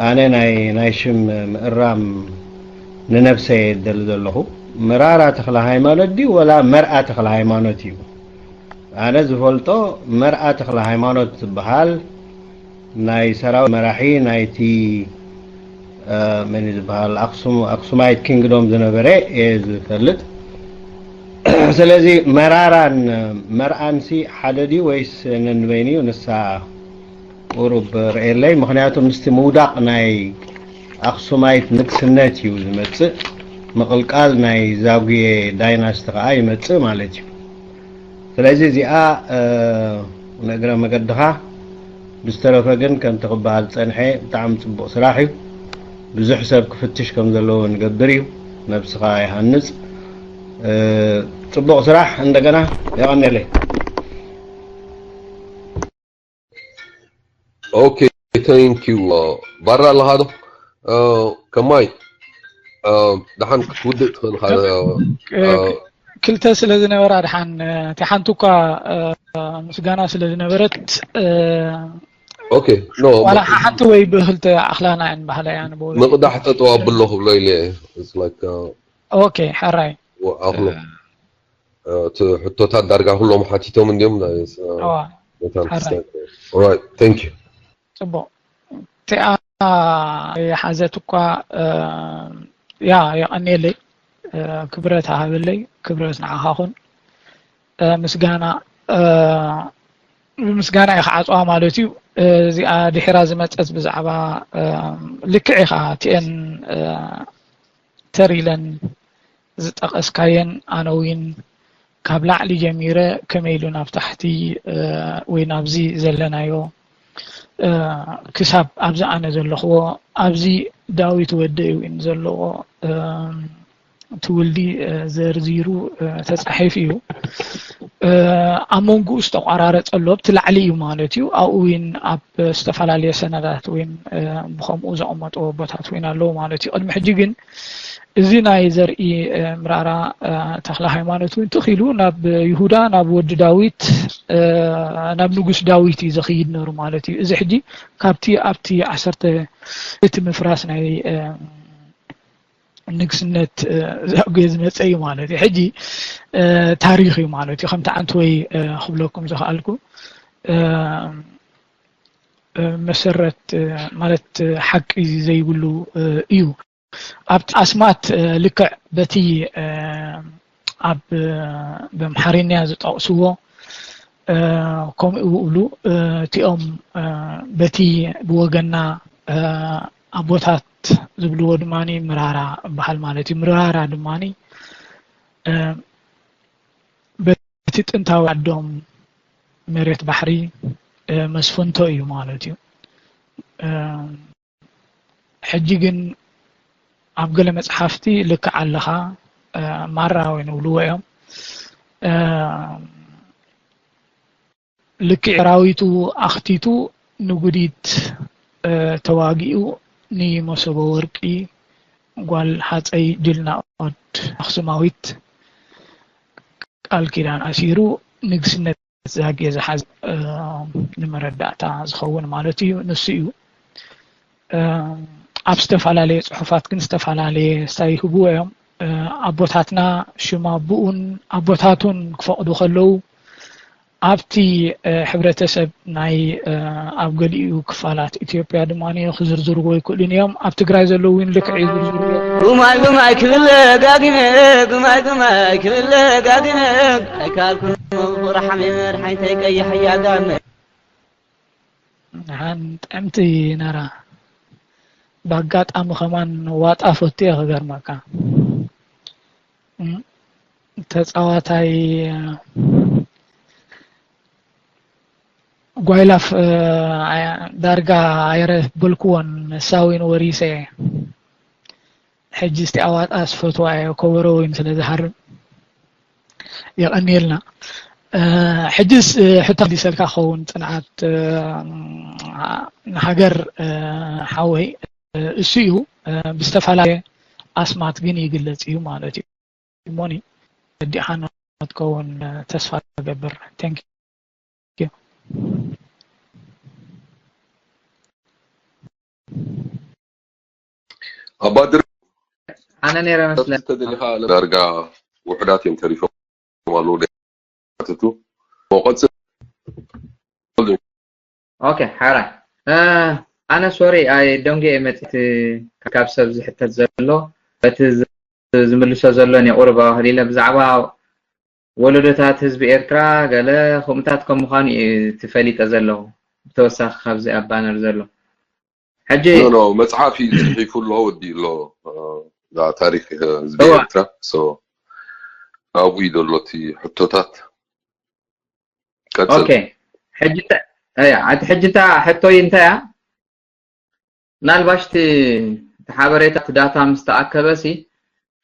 ኣነ ናይ፣ ናይ ሽም ምእራም ንነብሰይ እየ ዝደሊ ዘለኹ። መራራ ተኽለ ሃይማኖት ድዩ ወላ መርኣ ተኽለ ሃይማኖት እዩ? ኣነ ዝፈልጦ መርኣ ተኽለ ሃይማኖት ዝበሃል ናይ ሰራዊት መራሒ ናይቲ፣ እ፣ መን እዩ ዝበሃል፣ ኣክሱም፣ ኣክሱማይት ኪንግዶም ዝነበረ እየ ዝፈልጥ። ስለዚ መራራን መርኣንሲ ሓደ ድዩ ወይስ ነንበይኑ እዩ? ንሳ ቁሩብ ርእየለይ። ምኽንያቱ ምስቲ ምውዳቕ ናይ ኣክሱማይት ንግስነት እዩ ዝመጽእ። ምቕልቃል ናይ ዛጉየ ዳይናስቲ ከኣ ይመጽእ ማለት እዩ። ስለዚ እዚኣ፣ እ፣ ንእግረ መገድኻ። ብዝተረፈ ግን ከምቲ ክበሃል ዝጸንሐ ብጣዕሚ ጽቡቕ ስራሕ እዩ። ብዙሕ ሰብ ክፍትሽ ከም ዘለዎ ንገብር እዩ። ነብስኻ ይሃንጽ። እ፣ ጽቡቕ ስራሕ። እንደገና የቐንየለይ። ኦኬ፣ ታንክ ዩ። ባራ ኣለኻ ዶ? እ፣ ከማይ፣ እ፣ ደሓን ክትውድእ ትኽእል ኢኻ። እ፣ ክልተ ስለ ዝነበራ ደሓን፣ እ፣ እቲ ሓንቲ እኳ፣ እ፣ ምስጋና ስለ ዝነበረት፣ እ፣ ኦኬ፣ ኖ፣ ዋላ ሓንቲ ወይ ብክልተ ኣኽላና እየን ባህላ እያ ንብሎ። ምቕዳሕ ጠጠው ኣብሎ ክብሎ ኢለ እየ። It's like፣ እ፣ ኦኬ፣ ሕራይ። ኣኽሎ። እ፣ እቲ ሕቶታት ዳርጋ ኩሎም ሓቲቶም እንድዮም። ናይ፣ እ፣ እዋ። መታን ሓራይ። ክስታይ። Alright, thank you. ጽቡቕ። እቲኣ የሓዘት እኳ፣ እ፣ ያ፣ የቐንየለይ፣ እ፣ ክብረት ሃበለይ፣ ክብረት ንዓኻ ኹን። እ፣ ምስጋና፣ እ፣ ብምስጋና እየ ክዓጽዋ ማለት እዩ። እ፣ እዚኣ ድሒራ ዝመጸት ብዛዕባ፣ እ፣ ልክዕ ኢኻ፣ እቲኤን፣ እ፣ ተር ኢለን ዝጠቐስካየን ኣነ እውን ካብ ላዕሊ ጀሚረ ከመይ ኢሉ ናብ ታሕቲ፣ እ፣ ወይ ናብዚ ዘለናዮ፣ እ፣ ክሳብ ኣብዚ ኣነ ዘለኽዎ፣ ኣብዚ ዳዊት ወደይ እውን ዘለዎ፣ እ፣ ትውልዲ፣ እ፣ ዘርዚሩ፣ እ፣ ተጻሒፉ እዩ። እ፣ ኣብ መንጎኡ ዝተቋራረጸ ኣሎ፣ ኣብቲ ላዕሊ እዩ ማለት እዩ። ኣብኡ እውን ኣብ ዝተፈላለየ ሰነዳት እውን፣ እ፣ ብኸምኡ ዘቐመጥዎ ቦታት እውን ኣለዉ ማለት እዩ። ቅድሚ ሕጂ ግን እዚ ናይ ዘርኢ፣ እ፣ ምራራ፣ እ፣ ተኽለ ሃይማኖት እውን ትኽ ኢሉ ናብ ይሁዳ፣ ናብ ወዲ ዳዊት፣ እ፣ ናብ ንጉስ ዳዊት እዩ ዝኽይድ ነሩ ማለት እዩ። እዚ ሕጂ ካብቲ ኣብቲ ዓሰርተ እቲ ምፍራስ ናይ፣ እ፣ ንግስነት፣ እ፣ ዛጉዌ ዝመጸ እዩ ማለት እዩ። ሕጂ፣ እ፣ ታሪኽ እዩ ማለት እዩ። ከምቲ ዓንተወይ፣ እ፣ ክብለኩም ዝኸኣልኩ፣ እ፣ እ፣ መሰረት፣ እ፣ ማለት፣ እ፣ ሓቂ ዘይብሉ፣ እ፣ እዩ። ኣብቲ ኣስማት፣ እ፣ ልክዕ በቲ፣ እ፣ ኣብ፣ እ፣ በምሓርኛ ዝጠቕስዎ፣ እ፣ ከምኡ ይብሉ፣ እ፣ እቲኦም፣ እ፣ በቲ ብወገና፣ እ፣ ኣቦታት ዝብልዎ ድማ ምራራ እበሃል ማለት እዩ። ምራራ ድማ፣ እ፣ በቲ ጥንታዊ ዓዶም መሬት ባሕሪ፣ እ፣ መስፈንቶ እዩ ማለት እዩ። እ፣ ሕጂ ግን ኣብ ገለ መጽሓፍቲ ልክዕ ኣለኻ፣ እ፣ ማራ እውን ይብልዎ እዮም። እ፣ ልክዕ ሰራዊቱ ኣኽቲቱ ንጉዲት፣ እ፣ ተዋጊኡ ንመሶበ ወርቂ ጓል ሃጸይ ድልናኦድ ኣኽሱማዊት ቃል ኪዳን ኣሲሩ ንግስነት ዛጌ ዝሓዘ፣ እ፣ ንመረዳእታ ዝኸውን ማለት እዩ። ንሱ እዩ። እ፣ ኣብ ዝተፈላለየ ጽሑፋት ግን ዝተፈላለየ ስታይ ይህብዎ እዮም። እ፣ ኣቦታትና ሽም ኣቦኡን ኣቦታቱን ክፈቕዱ ከለዉ ኣብቲ፣ እ፣ ሕብረተሰብ ናይ፣ እ፣ ኣብ ገሊኡ ክፋላት ኢትዮጵያ ድማ ክዝርዝርዎ ይክእሉን እዮም። ኣብ ትግራይ ዘለዉ እውን ልክዕ ይዝርዝርዎ እዮም። ጉማይ ጉማይ ክብል ደጋጊመ፣ ጉማይ ጉማይ ክብል ደጋጊመ፣ ኣይካልኩን ፍቕሪ ሓሜ መድሓኒተይ ቀይሕ እያ ጋመ። ንሓን ጥዕምቲ ነራ። ብኣጋጣሚ ከማን ዋጣ ፈትየ ክገርመካ። እም፣ ተጻዋታይ፣ እ፣ ጓይላፍ፣ እ፣ ኣያ-፣ ዳርጋ ኣይረበልክዎን፣ ንሳ እውን ወሪሰ። ሕጂ እስቲ ኣዋጣ ዝፈትዋ እየ፣ ከበሮ እውን ስለ ዝሃርም። የቐንየልና። እ፣ ሕጅስ፣ እ፣ ሕቶ መሊሰልካ ክኸውን ጽንዓት፣ እ፣ ንሃገር፣ እ፣ ሓወይ፣ እ፣ እሱ እዩ፣ እ፣ ብዝተፈላለየ ኣስማት ግን ይግለጽ እዩ ማለት እዩ። እሞኒ ረዲእኻና ክትከውን፣ እ፣ ተስፋ እገብር። Thank you። ኣባድር ኣነ ነይረ መስለ ተደሊኻ ዳርጋ ውሕዳት እዮም ተሪፎም ኣለዉ። ደቱ ወቐጽ ኦኬ ሓራይ እ፣ ኣነ ሶሪ ኣይ ደንጌ መጽት ካብ ሰብ ዝሕተት ዘሎ በቲ ዝ- ዝምልሶ ዘሎ የቑርብ ኣዋህሊለ ብዛዕባ ወለዶታት ህዝቢ ኤርትራ ገለ ከምኡታት ከም ምዃኑ እዩ ትፈሊጠ ዘለኹ። ብተወሳኺ ካብዚ ኣብ ባነር ዘሎ ሕጂ ኖ ኖ መጽሓፍ እዩ ጽሒፉ ኣሎ ወዲኡ ኣሎ። እ፣ እዛ ታሪክ ህዝቢ እዋ። ኤርትራ ሶ ኣብኡ እዩ ዘሎ እቲ ሕቶታት። ቀጽል። ኦኬ ሕጂ እያ እቲ ሕጂ እታ ሕቶይ እንታይ እያ? ምናልባሽ እቲ እቲ ሓበሬታ እቲ ዳታ ምስ ተኣከበሲ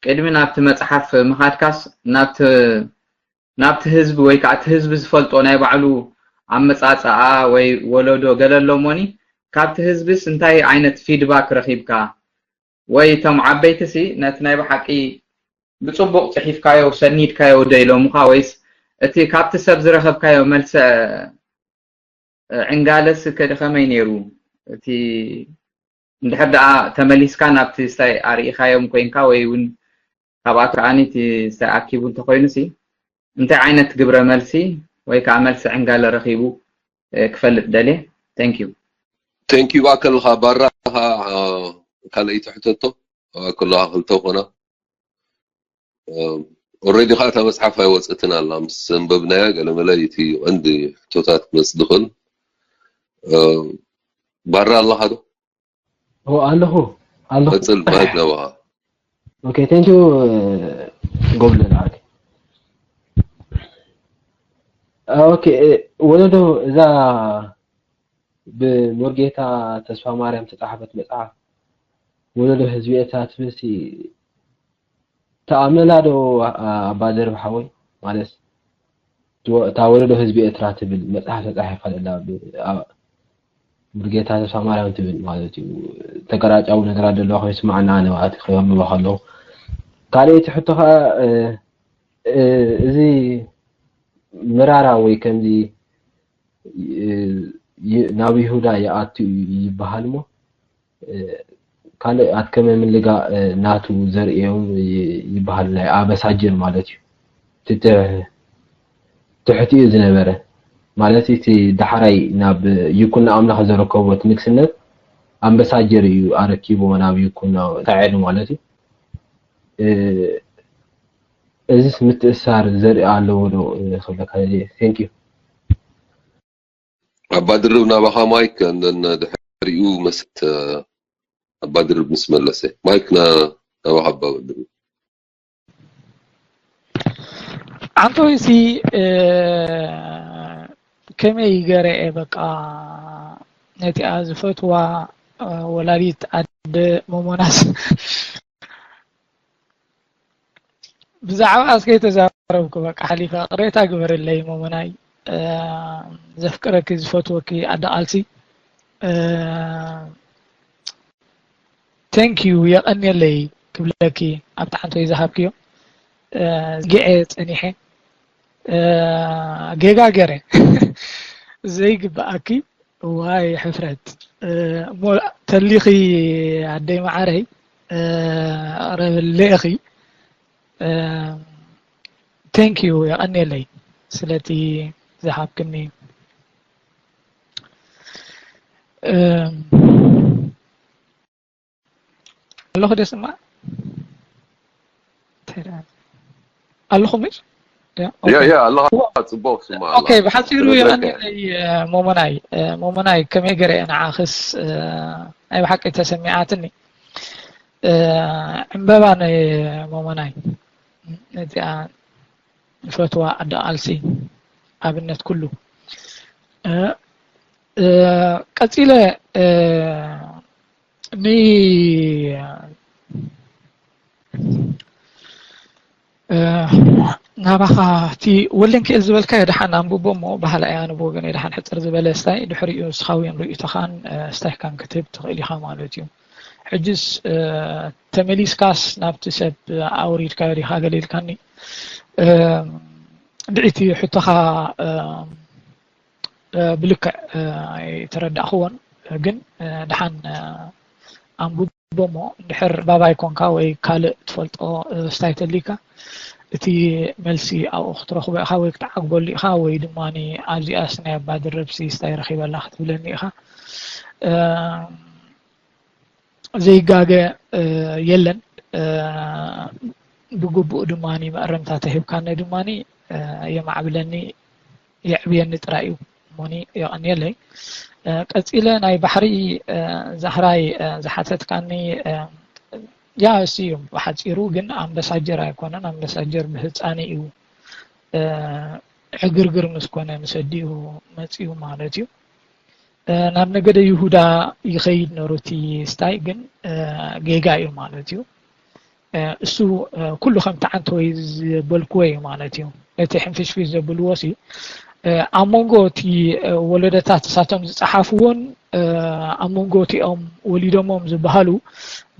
ቅድሚ ናብቲ መጽሓፍ ምኻድካስ ናብቲ ናብቲ ህዝቢ ወይ ከዓ እቲ ህዝቢ ዝፈልጦ ናይ ባዕሉ ኣመጻጽኣ ወይ ወለዶ ገለ ኣሎ እሞኒ ካብቲ ህዝብስ እንታይ ዓይነት ፊድባክ ረኺብካ? ወይ እቶም ዓበይትሲ ነቲ ናይ ብሓቂ ብጽቡቕ ጽሒፍካዮ ሰኒድካዮ ዶ ኢሎምኻ ወይስ እቲ ካብቲ ሰብ ዝረኸብካዮ መልሰ ዕንጋለስ ከ ከመይ ነይሩ? እቲ እንድሕር ደኣ ተመሊስካ ናብቲ ስታይ ኣርኢኻዮም ኮይንካ ወይ እውን ካብኣ ከኣ እቲ ስታይ ኣኪቡ እንተኾይኑሲ እንታይ ዓይነት ግብረ መልሲ ወይ ከዓ መልሲ ዕንጋለ ረኺቡ? ክፈልጥ ደልየ። Thank you። Thank you። ብኣከልኻ ባራኻ ካልኣይቲ ሕተቶ ከለኻ ክልተ ኮና already ኸዓ እታ መፅሓፍ ኣይወፀትን ኣላ። ምስ ኣንበብናያ ገለመለ እቲ ቀንዲ ሕቶታት ክመፅእ ዝኽእል። ባራ ኣለኻ ዶ? ኦ ኣለኹ ኣለኹ። ቀፅል፣ ማይክ ናባኻ። Okay, thank you ጎብለል ዓርከይ። Okay፣ ወለዶ እዛ ብሙርጌታ ተስፋማርያም ዝተፃሓፈት መፅሓፍ ወለዶ ህዝቢ ኤርትራ ትብል ሲ ተኣምነላ ዶ ኣባ ድርብ ሓወይ? ማለት እታ ወለዶ ህዝቢ ኤርትራ ትብል መፅሓፍ ተፃሒፋ ዘላ ብሙርጌታ ተስፋማርያም ትብል ማለት እዩ። ተቀራጫዊ ነገራት ዘለዋ ከይስማዓና ኣነ ማለት ከይበልዋ ከለዉ ካልኣይቲ ሕቶ ከዓ እዚ ምራራ ወይ ከምዚ ናብ ይሁዳ ይኣቱ ይበሃል እሞ ካልእ ኣትከመ ምልጋ ናቱ ዘርእዮም ይበሃል ናይ ኣበሳጅር ማለት እዩ። ትሕቲኡ ዝነበረ ማለት እቲ ዳሕራይ ናብ ይኩኖ ኣምላኽ ዘረከቦ እቲ ንግስነት ኣምበሳጀር እዩ ኣረኪብዎ ናብ ይኩኖ ተዓሉ ማለት እዩ። እዚስ ምትእሳር ዘርኢ ኣለዎ ዶ ክብለካ ደልየ። Thank you። ኣባ ድርብ ናባኻ ማይክ፣ and then ድሕሪኡ መስት ኣባ ድርብ ምስ መለሰ ማይክ ናባኻ ኣባ ድርብ። ዓንቶይሲ ከመይ ገረ እየ በቃ ነቲኣ ዝፈትዋ ወላዲት ኣደ ሞሞናስ ብዛዕባ እስከ ተዛረብኩ በቃ ሓሊፈ ቅሬታ ግበርለይ ሞሞናይ። ዘፍቅረኪ ዝፈትወኪ ኣደ ቃልሲ። Thank you የቐንየለይ ክብለኪ ኣብቲ ሓንቶይ ዝሃብክዮ ጊዐ ጸኒሐ ጌጋ ገረ ዘይግብኣኪ ዋይ ሕፍረት እሞ ተሊኺ ኣደይ መዓረይ ረብለእኺ Thank you የቐንየለይ ስለቲ ዝሃብክኒ ኣለኹ ደስማ ኣለኹም ያ ያ ኣለኻ ጽቡቅ ስማ ኦኬ ብሓፂሩ የቐንየለይ ሞሞናይ ሞሞናይ ከመይ ገረ ንዓኽስ ናይ ብሓቂ ተሰሚዓትኒ ዕምበባ ናይ ሞሞናይ ነዚኣ ንፈትዋ ኣደ ቃልሲ ኣብነት ኩሉ ቀፂለ ን ናባኻ እቲ ወልደንክኤል ዝበልካዮ ደሓን ኣንብቦ እሞ ባህላ እያ ንብወገን ደሓን ሕፅር ዝበለ ስታይ ድሕሪኡ ንስኻ እውን ርእይቶኻን ስታይካን ክትህብ ትኽእል ኢኻ ማለት እዩ ሕጅስ ተመሊስካስ ናብቲ ሰብ ኣውሪድካዮ ዲኻ ገለ ኢልካኒ ልዒቲ ሕቶኻ ብልክዕ ኣይተረዳእኽዎን ግን ደሓን ኣንብቦ እሞ እንድሕር ባባይ ኮንካ ወይ ካልእ ትፈልጦ ስታይ ተሊካ እቲ መልሲ ኣብኡ ክትረኽቦ ኢኻ ወይ ክትዓግበሉ ኢኻ ወይ ድማ ኣብዚኣስ ናይ ኣባ ድርብሲ ስታይ ረኺበላ ክትብለኒ ኢኻ ዘይጋገ የለን ብግቡእ ድማ መእረምታ ተሂብካኒ ድማ የማዕብለኒ የዕብየኒ ጥራይ እዩ እሞኒ የቐንየለይ ቀፂለ ናይ ባሕሪ ዛህራይ ዝሓተትካኒ ያ እሱ እዩ ብሓፂሩ ግን ኣምበሳጀር ኣይኮነን ኣምበሳጀር ብህፃኒ እዩ ዕግርግር ምስ ኮነ ምስ ኣዲኡ መፂኡ ማለት እዩ ናብ ነገደ ይሁዳ ይኸይድ ነሩ እቲ ስታይ ግን ጌጋ እዩ ማለት እዩ እሱ ኩሉ ከምቲ ዓንተወይ ዝበልክዎ እዩ ማለት እዩ ነቲ ሕንፍሽፍሽ ዘብልዎ ሲ ኣብ መንጎ እቲ ወለደታት እሳቶም ዝፀሓፍዎን ኣብ መንጎ እቲኦም ወሊዶሞም ዝበሃሉ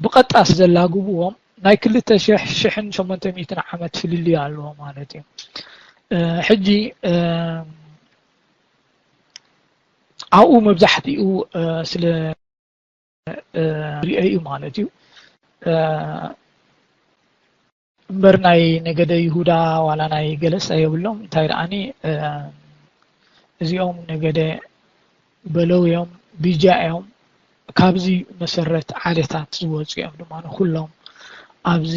ብቐጣስ ዘላግብዎም ናይ ክልተ ሽሕ ሽሕን ሸሞንተ ሚእትን ዓመት ፍልልይ ኣለዎ ማለት እዩ ሕጂ ኣብኡ መብዛሕትኡ ስለ ሪኦ እዩ ማለት እዩ እምበር ናይ ነገደ ይሁዳ ዋላ ናይ ገለስ ኣየብሎም እንታይ ደኣኒ እዚኦም ነገደ በለው እዮም፣ ቢጃ እዮም፣ ካብዚ መሰረት ዓሌታት ዝወፁ እዮም ድማ ኩሎም ኣብዚ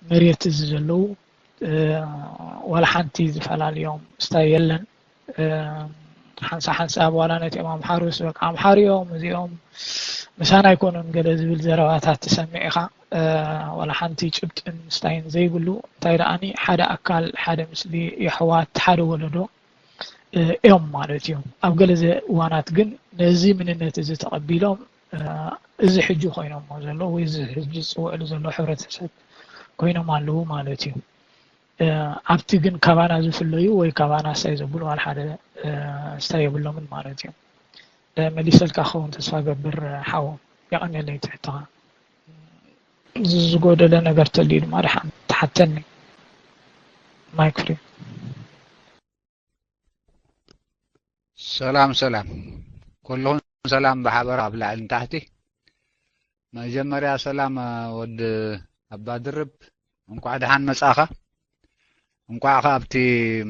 መሬት እዚ ዘለዉ። ዋላ ሓንቲ ዝፈላልዮም ስታይ የለን። ሓንሳ ሓንሳብ ዋላ ነቲኦም ኣምሓሩስ በቃ ኣምሓሩ እዮም እዚኦም ምሳና ኣይኮኑን ገለ ዝብል ዘረባታት ትሰምዕ ኢኻ። ዋላ ሓንቲ ጭብጥን ስታይን ዘይብሉ እንታይ ደኣኒ ሓደ ኣካል ሓደ ምስሊ የሕዋት ሓደ ወለዶ እዮም ማለት እዩ። ኣብ ገለ እዋናት ግን ነዚ ምንነት እዚ ተቐቢሎም እዚ ሕጂ ኮይኖሞ ዘሎ ወይ እዚ ሕጂ ዝፅውዕሉ ዘሎ ሕብረተሰብ ኮይኖም ኣለዉ ማለት እዩ። ኣብቲ ግን ካባና ዝፍለዩ ወይ ካባና ስታይ ዘብሉ ዋላ ሓደ ስታይ የብሎምን ማለት እዩ። መሊሰልካ ክኸውን ተስፋ ገብር ሓው። የቐንየለይ ትሕትኻ። ዝጎደለ ነገር ተልዩ ድማ ደሓን ተሓተኒ። ማይክ ፍሪ። ሰላም ሰላም ኩልኹም ሰላም ብሓበራ ኣብ ላዕሊ ንታሕቲ። መጀመርያ ሰላም ወዲ ኣባ ድርብ እንኳዕ ደሓን መጻኻ። እንኳዕ ከኣ ኣብቲ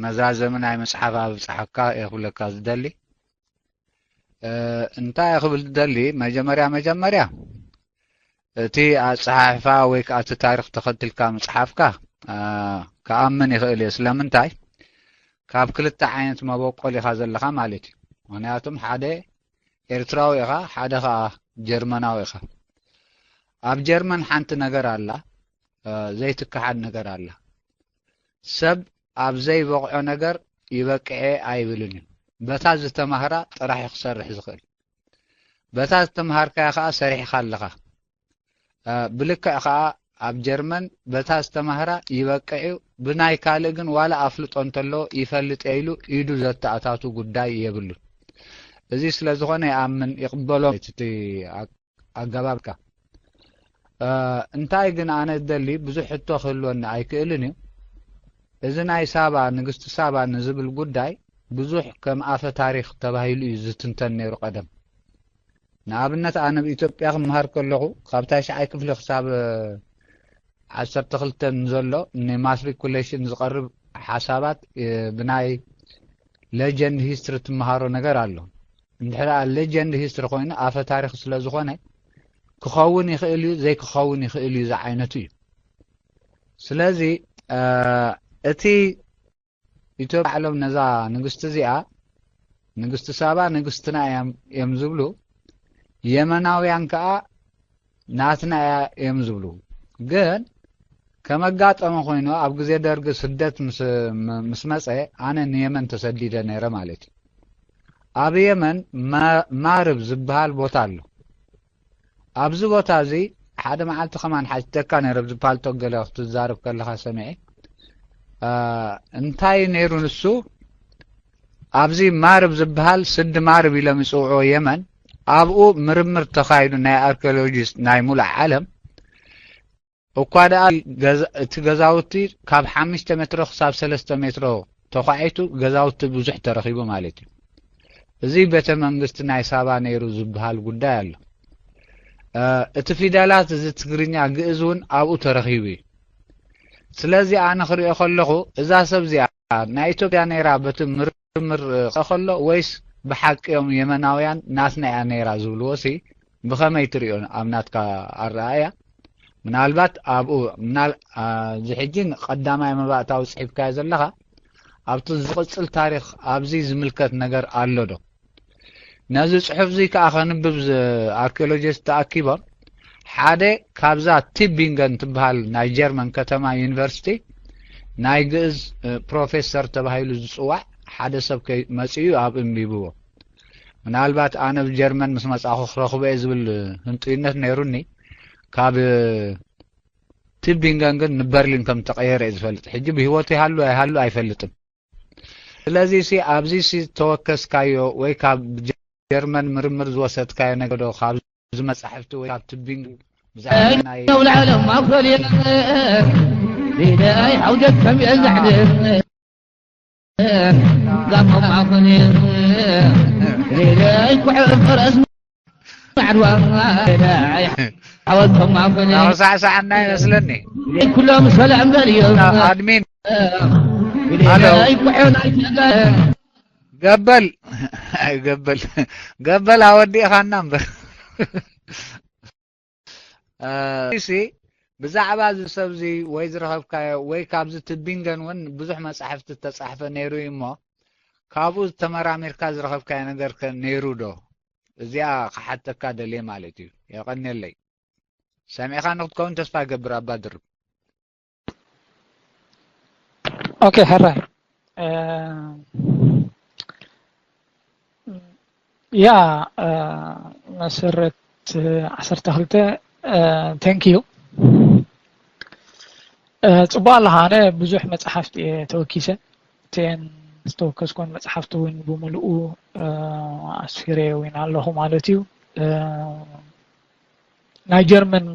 መዛዘሚ ናይ መጽሓፍ ኣብጽሓካ እየ ክብለካ ዝደሊ። እንታይ ክብል ዝደሊ መጀመርያ መጀመርያ እቲ ኣጸሓሕፋ ወይ ከዓ እቲ ታሪኽ ተኸትልካ ምጽሓፍካ ክኣምን ይኽእል እየ። ስለምንታይ ካብ ክልተ ዓይነት መበቆል ኢኻ ዘለኻ ማለት እዩ። ምክንያቱም ሓደ ኤርትራዊ ኢኻ፣ ሓደ ከዓ ጀርመናዊ ኢኻ። ኣብ ጀርመን ሓንቲ ነገር ኣላ፣ ዘይትከሓድ ነገር ኣላ። ሰብ ኣብ ዘይበቕዖ ነገር ይበቅዐ ኣይብልን እዩ። በታ ዝተማህራ ጥራሕ እዩ ክሰርሕ ዝኽእል። በታ ዝተምሃርካያ ከዓ ሰሪሕኻ ኣለኻ። ብልክዕ ከዓ ኣብ ጀርመን በታ ዝተማህራ ይበቅዕ እዩ፣ ብናይ ካልእ ግን ዋላ ኣፍልጦ እንተለዎ ይፈልጥ እየ ኢሉ ኢዱ ዘተኣታቱ ጉዳይ የብሉን። እዚ ስለ ዝኾነ ይኣምን ይቕበሎ እቲ ኣገባብካ። እንታይ ግን ኣነ ዝደሊ ብዙሕ ሕቶ ክህልወኒ ኣይክእልን እዩ። እዚ ናይ ሳባ ንግስቲ ሳባ ንዝብል ጉዳይ ብዙሕ ከም ኣፈ ታሪኽ ተባሂሉ እዩ ዝትንተን ነይሩ ቀደም። ንኣብነት ኣነ ኣብ ኢትዮጵያ ክምሃር ከለኹ ካብ ታሽዓይ ክፍሊ ክሳብ ዓሰርተ ክልተ ንዘሎ ንማትሪኩሌሽን ዝቐርብ ሓሳባት ብናይ ሌጀንድ ሂስትሪ ትመሃሮ ነገር ኣሎ። እንድሕር ሌጀንድ ሂስትሪ ኮይኑ ኣፈ ታሪኽ ስለ ዝኾነ ክኸውን ይኽእል እዩ ዘይክኸውን ይኽእል እዩ ዝዓይነቱ እዩ። ስለዚ እቲ ኢትዮጵያ ባዕሎም ነዛ ንግስቲ እዚኣ ንግስቲ ሳባ ንግስትና እዮም ዝብሉ፣ የመናውያን ከዓ ናትና እያ እዮም ዝብሉ። ግን ከም ኣጋጠሚ ኮይኑ ኣብ ግዜ ደርጊ ስደት ምስ መፀ ኣነ ንየመን ተሰዲደ ነይረ ማለት እዩ። ኣብ የመን ማርብ ዝበሃል ቦታ ኣሎ። ኣብዚ ቦታ እዚ ሓደ መዓልቲ ከማን ሓቲተካ ነይረ፣ ኣብዚ ፓልቶክ ገለ ክትዛረብ ከለኻ ሰሚዐ። እንታይ ነይሩ ንሱ፣ ኣብዚ ማርብ ዝበሃል ስዲ ማርብ ኢሎም ይፅውዕዎ የመን፣ ኣብኡ ምርምር ተኻይዱ ናይ ኣርኪኦሎጂስት ናይ ሙሉእ ዓለም እኳ ደኣ እቲ ገዛውቲ ካብ ሓሙሽተ ሜትሮ ክሳብ ሰለስተ ሜትሮ ተዃዒቱ ገዛውቲ ብዙሕ ተረኺቡ ማለት እዩ። እዚ ቤተ መንግስቲ ናይ ሳባ ነይሩ ዝበሃል ጉዳይ ኣሎ። እቲ ፊደላት እዚ ትግርኛ ግእዝ እውን ኣብኡ ተረኺቡ እዩ። ስለዚ ኣነ ክሪኦ ከለኹ እዛ ሰብ እዚኣ ናይ ኢትዮጵያ ነይራ በቲ ምርምር ከሎ ወይስ ብሓቂ እዮም የመናውያን ናትና እያ ነይራ ዝብልዎ ሲ ብኸመይ ትሪኦ ኣብ ናትካ ኣረኣእያ? ምናልባት ኣብኡ እዚ ሕጂ ቀዳማይ መባእታዊ ፅሒፍካዮ ዘለኻ ኣብቲ ዝቕፅል ታሪኽ ኣብዚ ዝምልከት ነገር ኣሎ ዶ? ነዚ ፅሑፍ እዚ ከዓ ከንብብ ኣርኪኦሎጂስት ተኣኪቦም ሓደ ካብዛ ቲቢንገን ትበሃል ናይ ጀርመን ከተማ ዩኒቨርሲቲ ናይ ግእዝ ፕሮፌሰር ተባሂሉ ዝፅዋዕ ሓደ ሰብ መፂኡ ኣብ እንቢብዎ ምናልባት ኣነ ኣብ ጀርመን ምስ መጻኹ ክረኽቦ እየ ዝብል ህንጡይነት ነይሩኒ። ካብ ቲቢንገን ግን ንበርሊን ከም ተቐየረ እየ ዝፈልጥ። ሕጂ ብህይወቱ ይሃሉ ኣይሃሉ ኣይፈልጥን። ስለዚ ሲ ኣብዚ ሲ ተወከስካዮ ወይ ካብ ጀርመን ምርምር ዝወሰድካዮ ነገር ዶ ካብዚ መጻሕፍቲ ወይ ካብ ቲቢንገን ብዛዕባ ናይ ሳዕሳዕና ይመስለኒ። ኣድሚን ገበል ገበል ገበል ኣወዲእኻና እምበር። እ፣ ሲ ብዛዕባ እዚ ሰብ እዚ ወይ ዝረኸብካዮ ወይ ካብዚ ትቢንገን እውን ብዙሕ መጻሕፍቲ ዝተጻሕፈ ነይሩ እዩ እሞ፣ ካብኡ ተመራሚርካ ዝረኸብካዮ ነገር ከ ነይሩ ዶ? እዚኣ ክሓተካ ደልየ ማለት እዩ። የቐንየለይ። ሰሚዕካ ንክትከውን ተስፋ ይገብር ኣባ ድርብ። ኦኬ ሕራይ። እ፣ ያ፣ እ፣ መሰረት ዓሰርተ ክልተ፣ እ፣ thank you። እ፣ ጽቡቕ ኣለኻ። ኣነ ብዙሕ መጽሓፍቲ እየ ተወኪሰ። እተን ዝተወከስኮን መጽሓፍቲ እውን ብምልኡ፣ እ፣ ኣስፊረ እውን ኣለኹ ማለት እዩ። እ፣ ናይ ጀርመን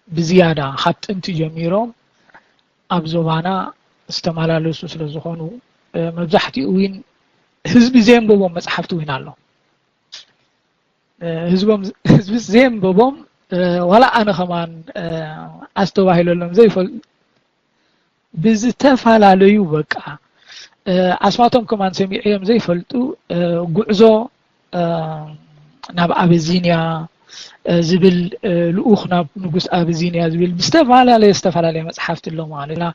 ብዝያዳ ካብ ጥንቲ ጀሚሮም ኣብ ዞባና ዝተመላለሱ ስለ ዝኾኑ፣ እ፣ መብዛሕትኡ እውን ህዝቢ ዘየንበቦም መጽሓፍቲ እውን ኣሎ። እ፣ ህዝቦም፣ ህዝቢ ዘየንበቦም፣ እ፣ ዋላ ኣነ ከማን፣ እ፣ ኣስተባሂለሎም ዘይፈልጡ ብዝተፈላለዩ በቃ፣ እ፣ ኣስማቶም ከማን ሰሚዐዮም ዘይፈልጡ፣ እ፣ ጉዕዞ፣ እ፣ ናብ ኣበዚንያ፣ እ፣ ዝብል፣ እ፣ ልኡኽ ናብ ንጉስ ኣበዚንያ ዝብል ብዝተፈላለየ፣ ዝተፈላለየ መጽሓፍቲ ኣሎ ማለት ኢና።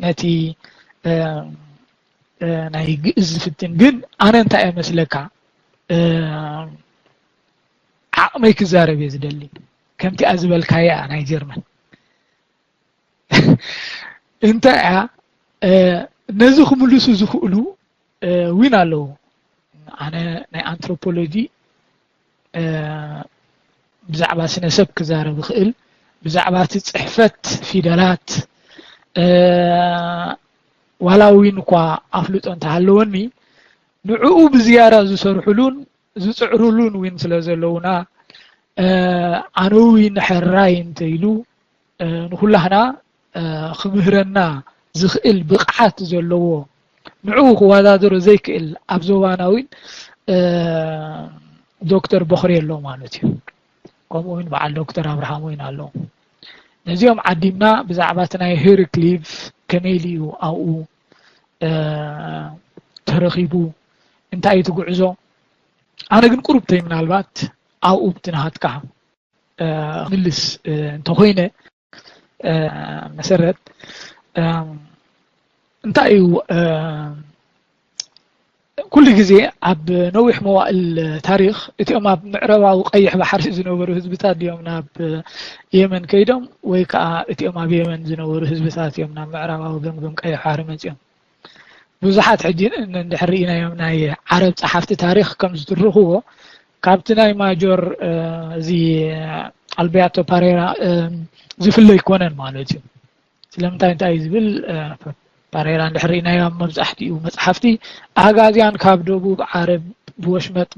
ነቲ፣ እ፣ እ፣ ናይ ግእዝ ዝፍትን ግን ኣነ እንታይ እመስለካ፣ እ፣ ዓቕመይ ክዛረብ እየ ዝደሊ። ከምቲኣ ዝበልካያ ናይ ጀርመን እንታይ እያ፣ እ፣ ነዚ ክምልሱ ዝኽእሉ፣ እ፣ እውን ኣለዉ። ኣነ ናይ ኣንትሮፖሎጂ፣ እ፣ ብዛዕባ ስነ ሰብ ክዛረብ ይኽእል፣ ብዛዕባ እቲ ጽሕፈት ፊደላት፣ እ፣ ዋላ እውን እኳ ኣፍልጦ እንተሃለወኒ፣ ንዕኡ ብዝያዳ ዝሰርሕሉን ዝጽዕሩሉን እውን ስለ ዘለዉና፣ እ፣ ኣነ እውን ሕራይ እንተ ኢሉ፣ እ፣ ንኹላህና፣ እ፣ ክምህረና ዝኽእል ብቕዓት ዘለዎ፣ ንዕኡ ክወዳደሮ ዘይክእል ኣብ ዞባና እውን፣ እ፣ ዶክተር ቦኽሪ ኣሎ ማለት እዩ። ከምኡ እውን በዓል ዶክተር ኣብርሃም እውን ኣሎ። ነዚኦም ዓዲምና ብዛዕባ እቲ ናይ ሄሪክሊፍ ከመይ ኢሉ እዩ ኣብኡ፣ እ፣ ተረኺቡ፣ እንታይ እዩ እቲ ጉዕዞ? ኣነ ግን ቁሩብ ተይ ምናልባት ኣብኡ ብቲ ናሃትካ፣ እ፣ ክምልስ፣ እ፣ እንተኾይነ፣ እ፣ መሰረት፣ እ፣ እንታይ እዩ፣ እ፣ ኩሉ ግዜ ኣብ ነዊሕ መዋእል ታሪኽ እቲኦም ኣብ ምዕራባዊ ቀይሕ ባሕሪ ዝነበሩ ህዝብታት ድዮም ናብ የመን ከይዶም ወይ ከዓ እቲኦም ኣብ የመን ዝነበሩ ህዝብታት እዮም ናብ ምዕራባዊ ገምገም ቀይሕ ባሕሪ መፂኦም? ብዙሓት ሕጂ ን-፣ እንድሕር ርኢናዮም ናይ ዓረብ ጸሓፍቲ ታሪኽ ከም ዝትርኽዎ ካብቲ ናይ ማጆር፣ እ፣ እዚ ኣልቤርቶ ፓሬራ፣ እ፣ ዝፍለ ኣይኮነን ማለት እዩ። ስለምንታይ እንታይ እዩ ዝብል፣ እ፣ ፓሬራ እንድሕር ርኢናዮ ኣብ መብዛሕትኡ መጽሓፍቲ ኣጋዝያን ካብ ደቡብ ዓረብ ብወሽመጥ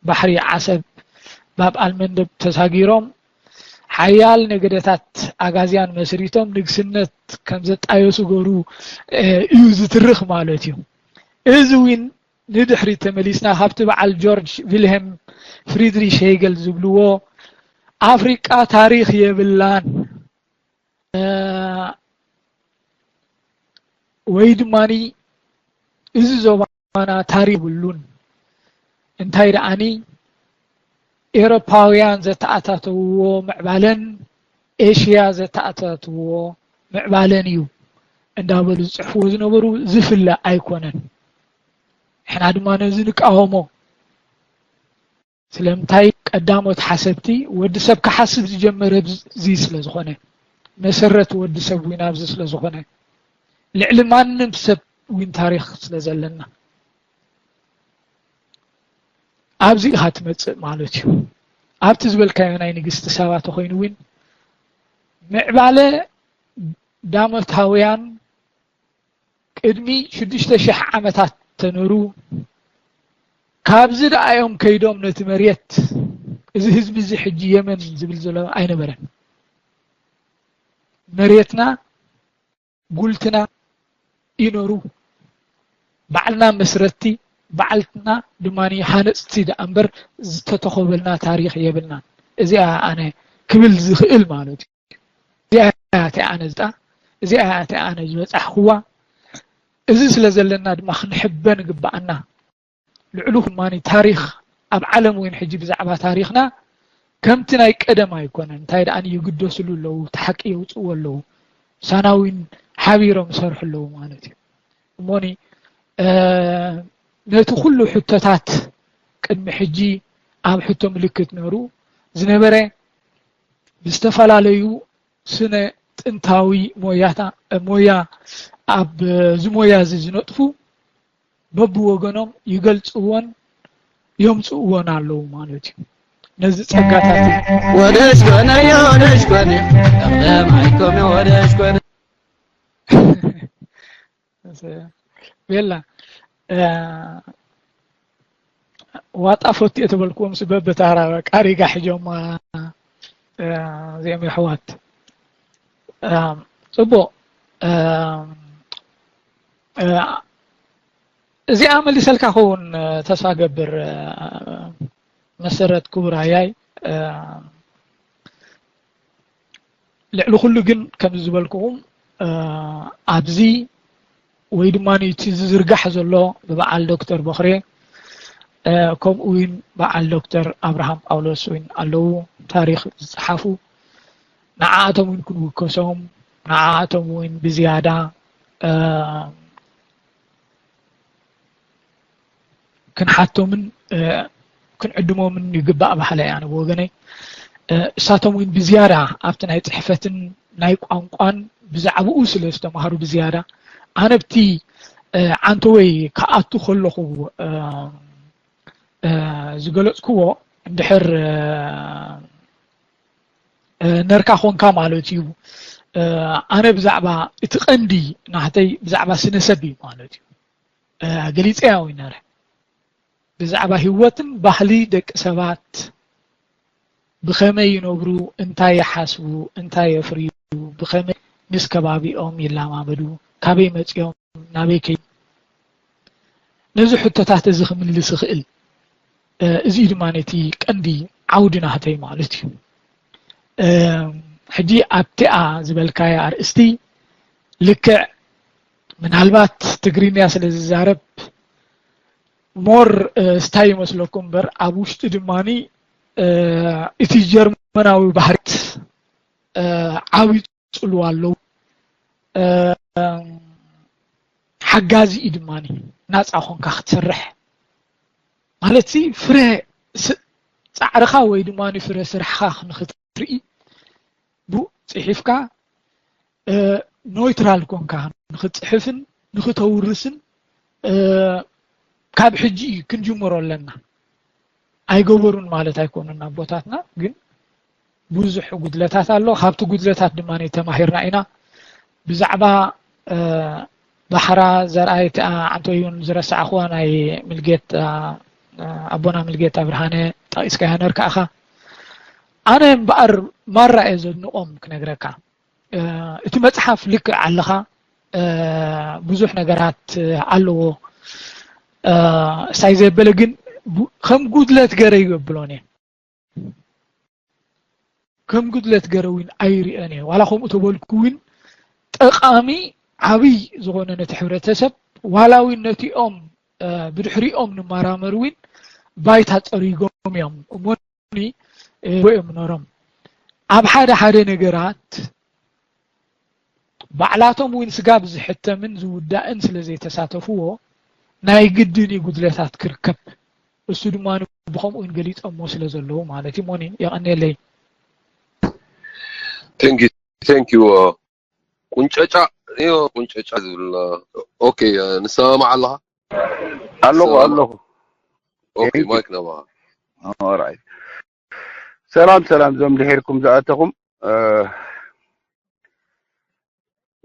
ባሕሪ ዓሰብ ባብ ኣልመንደብ ተሳጊሮም ሓያል ነገደታት ኣጋዝያን መስሪቶም ንግስነት ከም ዘጣየሱ ገሩ፣ እ፣ እዩ ዝትርኽ ማለት እዩ። እዚ እውን ንድሕሪት ተመሊስና ካብቲ በዓል ጆርጅ ቪልሄም ፍሪድሪሽ ሄገል ዝብልዎ ኣፍሪቃ ታሪኽ የብላን፣ እ፣ ወይ ድማኒ እዚ ዞባና ታሪኽ የብሉን፣ እንታይ ደኣኒ ኤሮፓውያን ዘተኣታተውዎ ምዕባለን ኤሽያ ዘተኣታትውዎ ምዕባለን እዩ እንዳበሉ ዝጽሕፍዎ ዝነበሩ ዝፍለ ኣይኮነን። ንሕና ድማ ነዚ ንቃወሞ። ስለምንታይ ቀዳሞት ሓሰብቲ ወዲ ሰብ ክሓስብ ዝጀመረ እዚ ስለ ዝኾነ፣ መሰረት ወዲ ሰብ እውን ኣብዚ ስለ ዝኾነ፣ ልዕሊ ማንም ሰብ እውን ታሪኽ ስለ ዘለና፣ ኣብዚ ኢኻ ትመጽእ ማለት እዩ። ኣብቲ ዝበልካዮ ናይ ንግስቲ ሳባ ተኾይኑ እውን ምዕባለ ዳሞታውያን ቅድሚ ሽዱሽተ ሽሕ ዓመታት ተነሩ። ካብዚ ደኣ እዮም ከይዶም ነቲ መሬት፣ እዚ ህዝቢ እዚ ሕጂ የመን ዝብል ዘሎ ኣይነበረን። መሬትና፣ ጉልትና ይነሩ፣ ባዕልና መስረትቲ፣ ባዕልና ድማ ሃነፅቲ ደኣ እምበር ዝተተኸበልና ታሪኽ የብልናን። እዚኣ ኣነ ክብል ዝኽእል ማለት እዩ። እዚኣ እያ ኣነ ዝጣ፣ እዚኣ እያ ኣነ ዝበፃሕኽዋ። እዚ ስለ ዘለና ድማ ክንሕበን ግባኣና። ልዕሉ ድማ ታሪኽ ኣብ ዓለም እውን ሕጂ ብዛዕባ ታሪኽና ከምቲ ናይ ቀደም ኣይኮነን። እንታይ ደኣ ይግደስሉ ኣለዉ፣ እቲ ሓቂ የውፅዎ ኣለዉ። ሳና እውን ሓቢሮም ይሰርሑ ኣለዉ ማለት እዩ። እሞኒ ነቲ ኩሉ ሕቶታት ቅድሚ ሕጂ ኣብ ሕቶ ምልክት ነሩ ዝነበረ ብዝተፈላለዩ ስነ ጥንታዊ ሞያታ ሞያ ኣብ ዝሞያ እዚ ዝነጥፉ በብወገኖም ይገልፅዎን የምፅእዎን ኣለዉ ማለት እዩ። ነዚ ፀጋታት እዩ። ወደሽ ኮነ ወደሽ ኮነ ቀደማይ ኮነ ወደሽ ኮነ ቤላ ዋጣ ፈትዮ ተበልክዎም ስበብ በታራ ቃሪጋ ሕጆማ እዚኦም የሕዋት ጽቡቕ እዚኣ መሊሰልካ ክኸውን ተስፋ ገብር መሰረት ክቡር ኣያይ ልዕሊ ኩሉ ግን ከም ዝበልኩኹም ኣብዚ ወይ ድማ እቲ ዝዝርጋሕ ዘሎ ብበዓል ዶክተር ቦኽሬ ከምኡ እውን በዓል ዶክተር ኣብርሃም ጳውሎስ እውን ኣለዉ ታሪኽ ዝፀሓፉ ንዓኣቶም እውን ክንውከሶም ንዓኣቶም እውን ብዝያዳ ክንሓቶምን ክንዕድሞምን ይግባእ በሃላይ ኣነ ብወገነይ እሳቶም እውን ብዝያዳ ኣብቲ ናይ ፅሕፈትን ናይ ቋንቋን ብዛዕባኡ ስለ ዝተማሃሩ ብዝያዳ ኣነ ብቲ ዓንተወይ ክኣቱ ከለኹ ዝገለፅክዎ እንድሕር ነርካ ኮንካ ማለት እዩ ኣነ ብዛዕባ እቲ ቀንዲ ናህተይ ብዛዕባ ስነሰብ እዩ ማለት እዩ ገሊፀያ ወይ ነረ ብዛዕባ ህይወትን ባህሊ ደቂ ሰባት ብኸመይ ይነብሩ እንታይ ይሓስቡ እንታይ የፍርዩ ብኸመይ ምስ ከባቢኦም ይለማመዱ ካበይ መፂኦም ናበይ ከይ ነዚ ሕቶታት እዚ ክምልስ ይኽእል እዚ ድማ ነቲ ቀንዲ ዓውዲ ናህተይ ማለት እዩ ሕጂ ኣብቲኣ ዝበልካያ ኣርእስቲ ልክዕ ምናልባት ትግርኛ ስለ ዝዛረብ ሞር ስታይ ይመስለኩም እምበር ኣብ ውሽጢ ድማ እቲ ጀርመናዊ ባህርያት ዓብዩ ፅልዋ ኣለዉ ሓጋዚ እዩ ድማ ናፃ ኮንካ ክትሰርሕ ማለት ፍረ ፃዕርኻ ወይ ድማ ፍረ ስራሕኻ ንክትርኢ ብኡ ፅሒፍካ ኖይትራል ኮንካ ንክትፅሕፍን ንክተውርስን ካብ ሕጂ ክንጅምሮ ኣለና ኣይገበሩን ማለት ኣይኮኑን ኣቦታትና ግን ብዙሕ ጉድለታት ኣሎ ካብቲ ጉድለታት ድማ ተማሂርና ኢና ብዛዕባ ባሕራ ዘርኣይ እቲኣ ዓንተይውን ዝረሳዕኽዋ ናይ ምልጌት ኣቦና ምልጌት ኣብርሃነ ጠቂስካያ ነርካ ኢኻ ኣነ እምበኣር ማራ እየ ዘድንቆም ክነግረካ እቲ መፅሓፍ ልክዕ ኣለኻ ብዙሕ ነገራት ኣለዎ ሳይ ዘበለ ግን ከም ጉድለት ገረ ይገብሎን እየ ከም ጉድለት ገረ እውን ኣይሪአን እየ ዋላ ከምኡ ተበልኩ እውን ጠቃሚ ዓብይ ዝኾነ ነቲ ሕብረተሰብ ዋላ እውን ነቲኦም ብድሕሪኦም ንመራመር እውን ባይታ ፀሪጎም እዮም እሞ እዮም ነሮም ኣብ ሓደ ሓደ ነገራት ባዕላቶም እውን ስጋብ ዝሕተምን ዝውዳእን ስለ ዘይተሳተፍዎ ናይ ግድን እዩ ጉድለታት ክርከብ እሱ ድማ ብኸምኡ እውን ገሊፆሞ ስለ ዘለዉ ማለት እዩ ሞኒ የቐንየለይ thank you thank you ቁንጨጫ እዮ ቁንጨጫ ዝብል ኦኬ ንሰማማዕ ኣለኻ ኣለኹ ኣለኹ ኦኬ ማይክ ናባኻ ኦራይት ሰላም ሰላም ዞም ድሒርኩም ዝኣተኹም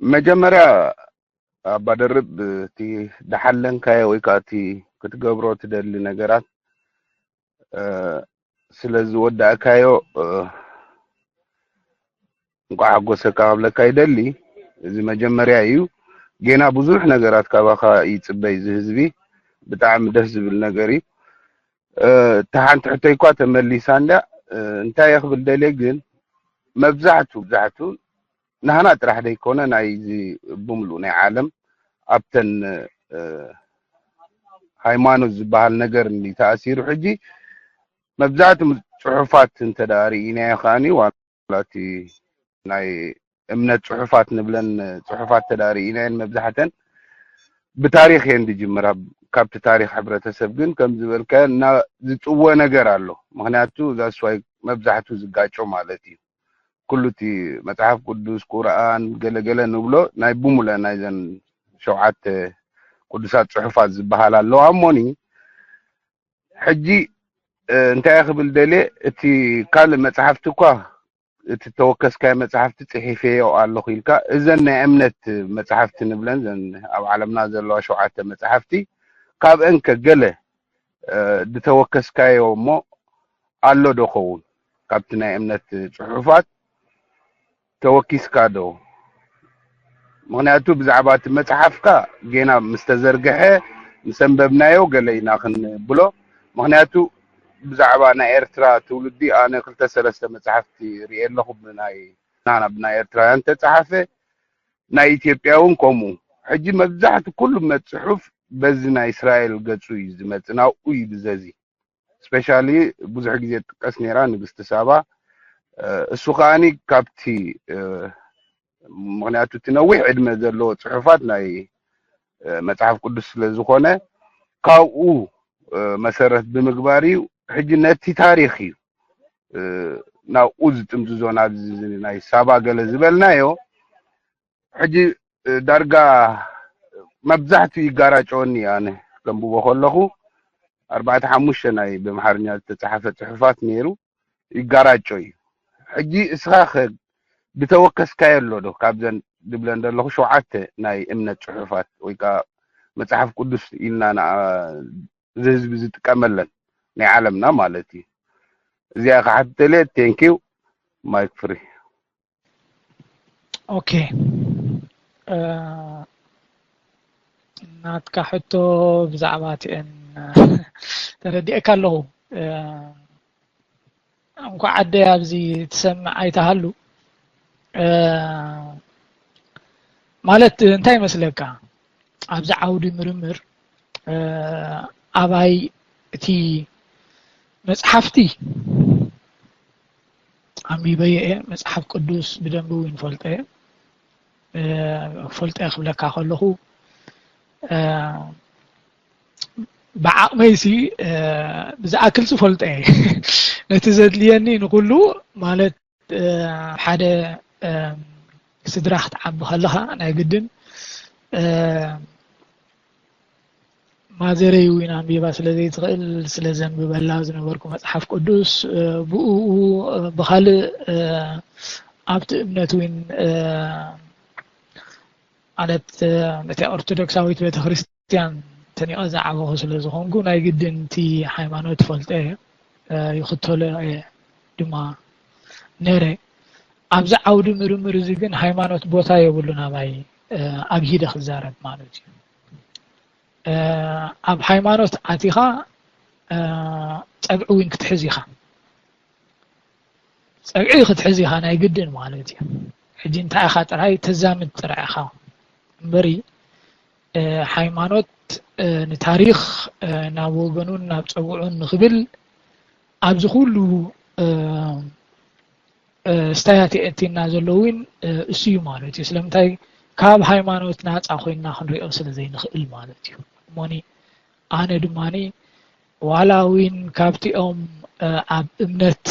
መጀመርያ ኣባ ደርብ እቲ ዝሓለንካዮ ወይ ከዓ እቲ ክትገብሮ ትደሊ ነገራት ስለ ዝወዳእካዮ እንኳዕ ሓጎሰካ ክብለካ ይደሊ። እዚ መጀመርያ እዩ። ጌና ብዙሕ ነገራት ካባኻ ይፅበ እዚ ህዝቢ። ብጣዕሚ ደስ ዝብል ነገር እዩ። እታ ሓንቲ ሕቶይ እኳ ተመሊሳ እንዳ እንታይ እየ ክብል ደልየ ግን መብዛሕቱ ብዛሕቱ ናህና ጥራሕ ደይኮነ ናይዚ ብምሉእ ናይ ዓለም ኣብተን ሃይማኖት ዝበሃል ነገር እንዲ ተኣሲሩ ሕጂ መብዛሕትኡ ጽሑፋት እንተ ደኣ ርኢናዮ ከኣኒ ዋላ እቲ ናይ እምነት ጽሑፋት ንብለን ጽሑፋት እንተ ደኣ ርኢናየን መብዛሕተን ብታሪኽ እየን ዝጅምራ። ካብቲ ታሪኽ ሕብረተሰብ ግን ከም ዝበልካዮ እና ዝጥወ ነገር ኣሎ። ምኽንያቱ that's why መብዛሕትኡ ዝጋጮ ማለት እዩ። ኩሉ እቲ መጽሓፍ ቅዱስ፣ ቁርኣን፣ ገለገለ ንብሎ ናይ ብሙለ ናይዘን ሸውዓተ ቅዱሳት ጽሑፋት ዝበሃላ ኣለዋ እሞኒ ሕጂ እንታይ ክብል ደልየ እቲ ካልእ መጽሓፍቲ እኳ እቲ ተወከስካዮ መጽሓፍቲ ጽሒፈዮ ኣለኹ ኢልካ እዘን ናይ እምነት መጽሓፍቲ ንብለን ዘን ኣብ ዓለምና ዘለዋ ሸውዓተ መጽሓፍቲ ካብአን ከ ገለ ዝተወከስካዮ እሞ ኣሎ ዶ ኸውን ካብቲ ናይ እምነት ጽሑፋት ተወኪስካ ዶ? ምኽንያቱ ብዛዕባ እቲ መጽሓፍካ ጌና ምስ ተዘርግሐ ምስ ኣንበብናዮ ገለ ኢና ክንብሎ። ምኽንያቱ ብዛዕባ ናይ ኤርትራ ትውልዲ ኣነ ክልተ ሰለስተ መጽሓፍቲ ርእየ ኣለኹ ብናይ ናና ብናይ ኤርትራውያን ተጻሓፈ ናይ ኢትዮጵያ እውን ከምኡ። ሕጂ መብዛሕቲ ኩሉ መጽሑፍ በዚ ናይ እስራኤል ገጹ እዩ ዝመጽእ ናብኡ እዩ ዝዘዚ። ስፔሻሊ ብዙሕ ግዜ ትጥቀስ ነይራ ንግስቲ ሳባ። እሱ ከኣኒ ካብቲ ምኽንያቱ እቲ ነዊሕ ዕድመ ዘለዎ ጽሑፋት ናይ መጽሓፍ ቅዱስ ስለ ዝኾነ ካብኡ መሰረት ብምግባር እዩ። ሕጂ ነቲ ታሪኽ እዩ ናብኡ ዝጥምዝዞ ናብዚ ናይ ሳባ ገለ ዝበልናዮ ሕጂ ዳርጋ መብዛሕትኡ ይጋራጨወኒ ኣነ ከንብቦ ከለኹ ኣርባዕተ ሓሙሽተ ናይ ብኣምሓርኛ ዝተጻሓፈ ጽሑፋት ነይሩ ይጋራጮ እዩ። ሕጂ እስኻ ኸ ብተወከስካዮ ኣሎ ዶ ካብዘን ድብለን ዘለኹ ሸውዓተ ናይ እምነት ጽሑፋት ወይ ከዓ መጽሓፍ ቅዱስ ኢልና እዚ ህዝቢ ዝጥቀመለን ናይ ዓለምና ማለት እዩ። እዚኣ ክሓትተልየ ቴንኪው ማይክ ፍሪ ኦኬ ናትካ ሕቶ ብዛዕባ እቲአን ተረዲአካ ኣለኹ እንኳዕ ዓደይ ኣብዚ ትሰምዕ ኣይተሃሉ ማለት እንታይ ይመስለካ ኣብዚ ዓውዲ ምርምር ኣባይ እቲ መፅሓፍቲ ኣንቢበዮ እየ መፅሓፍ ቅዱስ ብደንቢ እውን ፈልጦ እየ ፈልጦ እየ ክብለካ ከለኹ ብዓቕመይሲ ብዝኣክል ዝፈልጦ እየ ነቲ ዘድልየኒ ንኩሉ ማለት ሓደ ስድራ ክትዓቢ ከለኻ ናይ ግድን ማዘረይ እውን ኣንቢባ ስለ ዘይትኽእል ስለ ዘንብበላ ዝነበርኩ መፅሓፍ ቅዱስ ብኡ ብካልእ ኣብቲ እምነት እውን ማለት ነቲ ኦርቶዶክሳዊት ቤተክርስትያን ተኒቐ ዝዓበኹ ስለ ዝኾንኩ ናይ ግድን እቲ ሃይማኖት ፈልጠ ይኽተሎ እየ ድማ ነረ ኣብዚ ዓውዲ ምርምር እዚ ግን ሃይማኖት ቦታ የብሉን ኣባይ ኣብሂደ ክዛረብ ማለት እዩ ኣብ ሃይማኖት ኣቲኻ ፀግዒ እውን ክትሕዝ ኢኻ ፀግዒ ክትሕዝ ኢኻ ናይ ግድን ማለት እዩ ሕጂ እንታይ ኢኻ ጥራይ ተዛምድ ጥራይ ኢኻ እምበሪ ሃይማኖት ንታሪኽ ናብ ወገኑን ናብ ፀውዑን ንኽብል ኣብዚ ኩሉ ስታያት የእቲና ዘሎ እውን እሱ እዩ ማለት እዩ ስለምንታይ ካብ ሃይማኖት ናፃ ኮይና ክንሪኦ ስለ ዘይንኽእል ማለት እዩ እሞኒ ኣነ ድማ ዋላ እውን ካብቲኦም ኣብ እምነት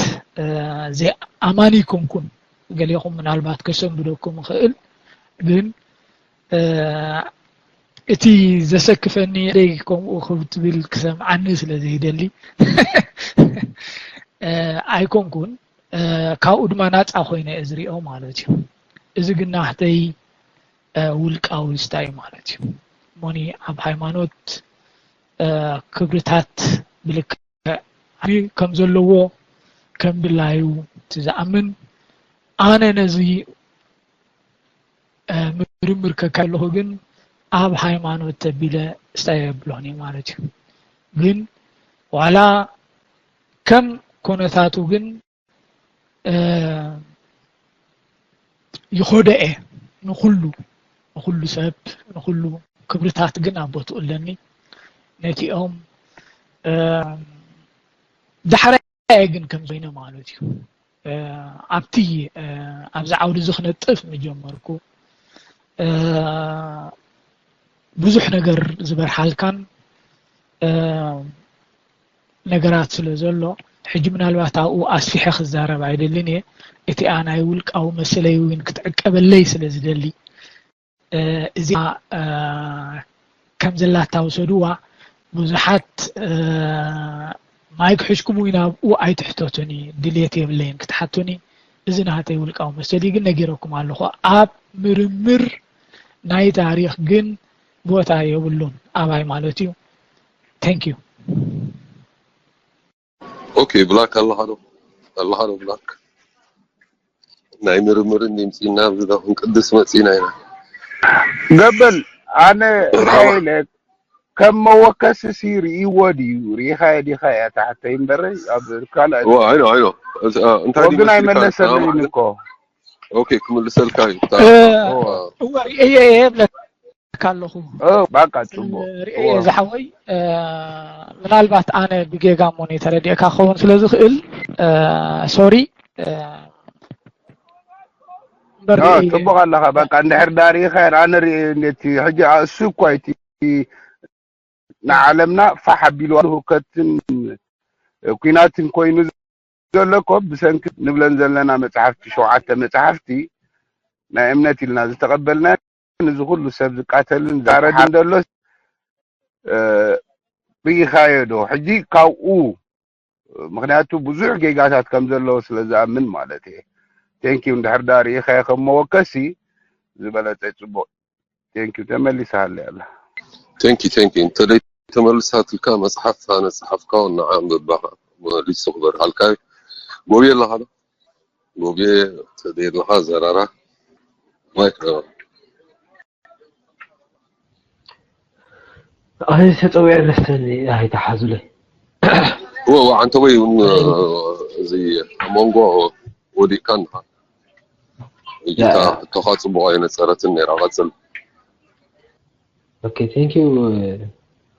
ዘይኣማኒ ይኮንኩን ገሌኹም ምናልባት ከሰንብደኩም ይኽእል ግን እቲ ዘሰክፈኒ ደይ ከምኡ ክትብል ክሰምዓኒ ስለ ዘይደሊ ኣይኮንኩን ካብኡ ድማ ናፃ ኮይነ እየ ዝሪኦ ማለት እዩ እዚ ግን ናህተይ ውልቃዊ ስታይ ማለት እዩ እሞኒ ኣብ ሃይማኖት ክብርታት ብልክዕ ከም ዘለዎ ከም ድላዩ ዝኣምን ኣነ ነዚ ምርምር ከካይ ኣለኹ ግን ኣብ ሃይማኖት ተቢለ ስታይ የብሎን እዩ ማለት እዩ ግን ዋላ ከም ኮነታቱ ግን ይኾደኤ ንኩሉ ንኩሉ ሰብ ንኩሉ ክብርታት ግን ኣብ ቦትኡ ኣለኒ ነቲኦም ዳሕራይ ግን ከም ኮይነ ማለት እዩ። ኣብቲ ኣብዚ ዓውዲ እዚ ክነጥፍ ምጀመርኩ ብዙሕ ነገር ዝበርሓልካን ነገራት ስለ ዘሎ ሕጂ ምናልባት ኣብኡ ኣስፊሐ ክዛረብ ኣይደልን እየ። እቲኣ ናይ ውልቃዊ መሰለይ እውን ክትዕቀበለይ ስለ ዝደሊ እዚኣ ከም ዘላታ ውሰድዋ። ብዙሓት ማይክ ሕሽኩም እውን ኣብኡ ኣይትሕተቱኒ፣ ድሌት የብለይን ክትሓቱኒ። እዚ ናተይ ውልቃዊ መሰል እዩ፣ ግን ነጊረኩም ኣለኹ። ኣብ ምርምር ናይ ታሪኽ ግን ቦታ የብሉን ኣባይ ማለት እዩ። Thank you። ኦኬ ብላክ ኣለኻ ዶ? ኣለኻ ዶ ብላክ? ናይ ምርምርን ድምፂና ብዛ ክንቅድስ መፂና ኢና። ገበል ኣነ እንታይ ኢለ ከም መወከሲ ሲ ርእይዎ ድዩ ርኢኻዮ ዲኻ እያ ትሓተይ እምበር ኣብ ካልእ ዋ፣ I know, I know። እንታይ ድዩ ግን መሲልካ? ኣይመለሰልይን ሰላም እኮ። ኦኬ ክምልሰልካ እዩ። እወ ርእየ እየ ብለካ ኣለኹ። ኦ፣ ባቃ ጽቡቅ። ርእየ ዝሓወይ ምናልባት ኣነ ብጌጋ እሞ ተረዲእካ ክኸውን ስለ ዝኽእል ሶሪ እምበር አ፣ ርእየ ጽቡቅ ኣለኻ። በቃ እንድሕር ዳር ኢኻ ኣነ ርእየ ነቲ ሕጂ እሱ እኮ እቲ ንዓለምና ፋሕ ኣቢልዋ። ህውከትን ኲናትን ኮይኑ ዘሎ እኮ ብሰንኪ ንብለን ዘለና መጽሓፍቲ፣ ሸውዓተ መጽሓፍቲ ናይ እምነት ኢልና ዝተቐበልና፣ እዚ ኩሉ ሰብ ዝቃተልን ዝሓረድን ዘሎ እ፣ ርኢኻዮ ዶ ሕጂ ካብኡ? ምኽንያቱ ብዙሕ ጌጋታት ከም ዘለዎ ስለ ዝኣምን ማለት እየ። Thank you። እንድሕር ዳ ርኢኻዮ ከም መወከሲ ዝበለጸ ጽቡቕ። Thank you። ተመሊሳ ሃለ ኣላ። Thank you, thank you። እንተደይ ተመልሳትልካ መጽሓፍ ኣነ ጸሓፍካ ንዓ ኣንብባ መሊሱ ክበርሃልካ እዩ። ጎብየ ኣለኻ ዶ? ጎብየ እንተደይ ኣለኻ ዘራራ ማይክ ኣይ ተጸዊዐ መስተኒ ኣይተሓዙለይ። ወ ወ ኣንተ ወይ እውን እዚ ኣብ መንጎ ወዲቅካ እንኻ እጅታ ያ። እቶኻ ጽቡቕ ኣይነጸረትን ነይራ። ቀጽል። Okay, thank you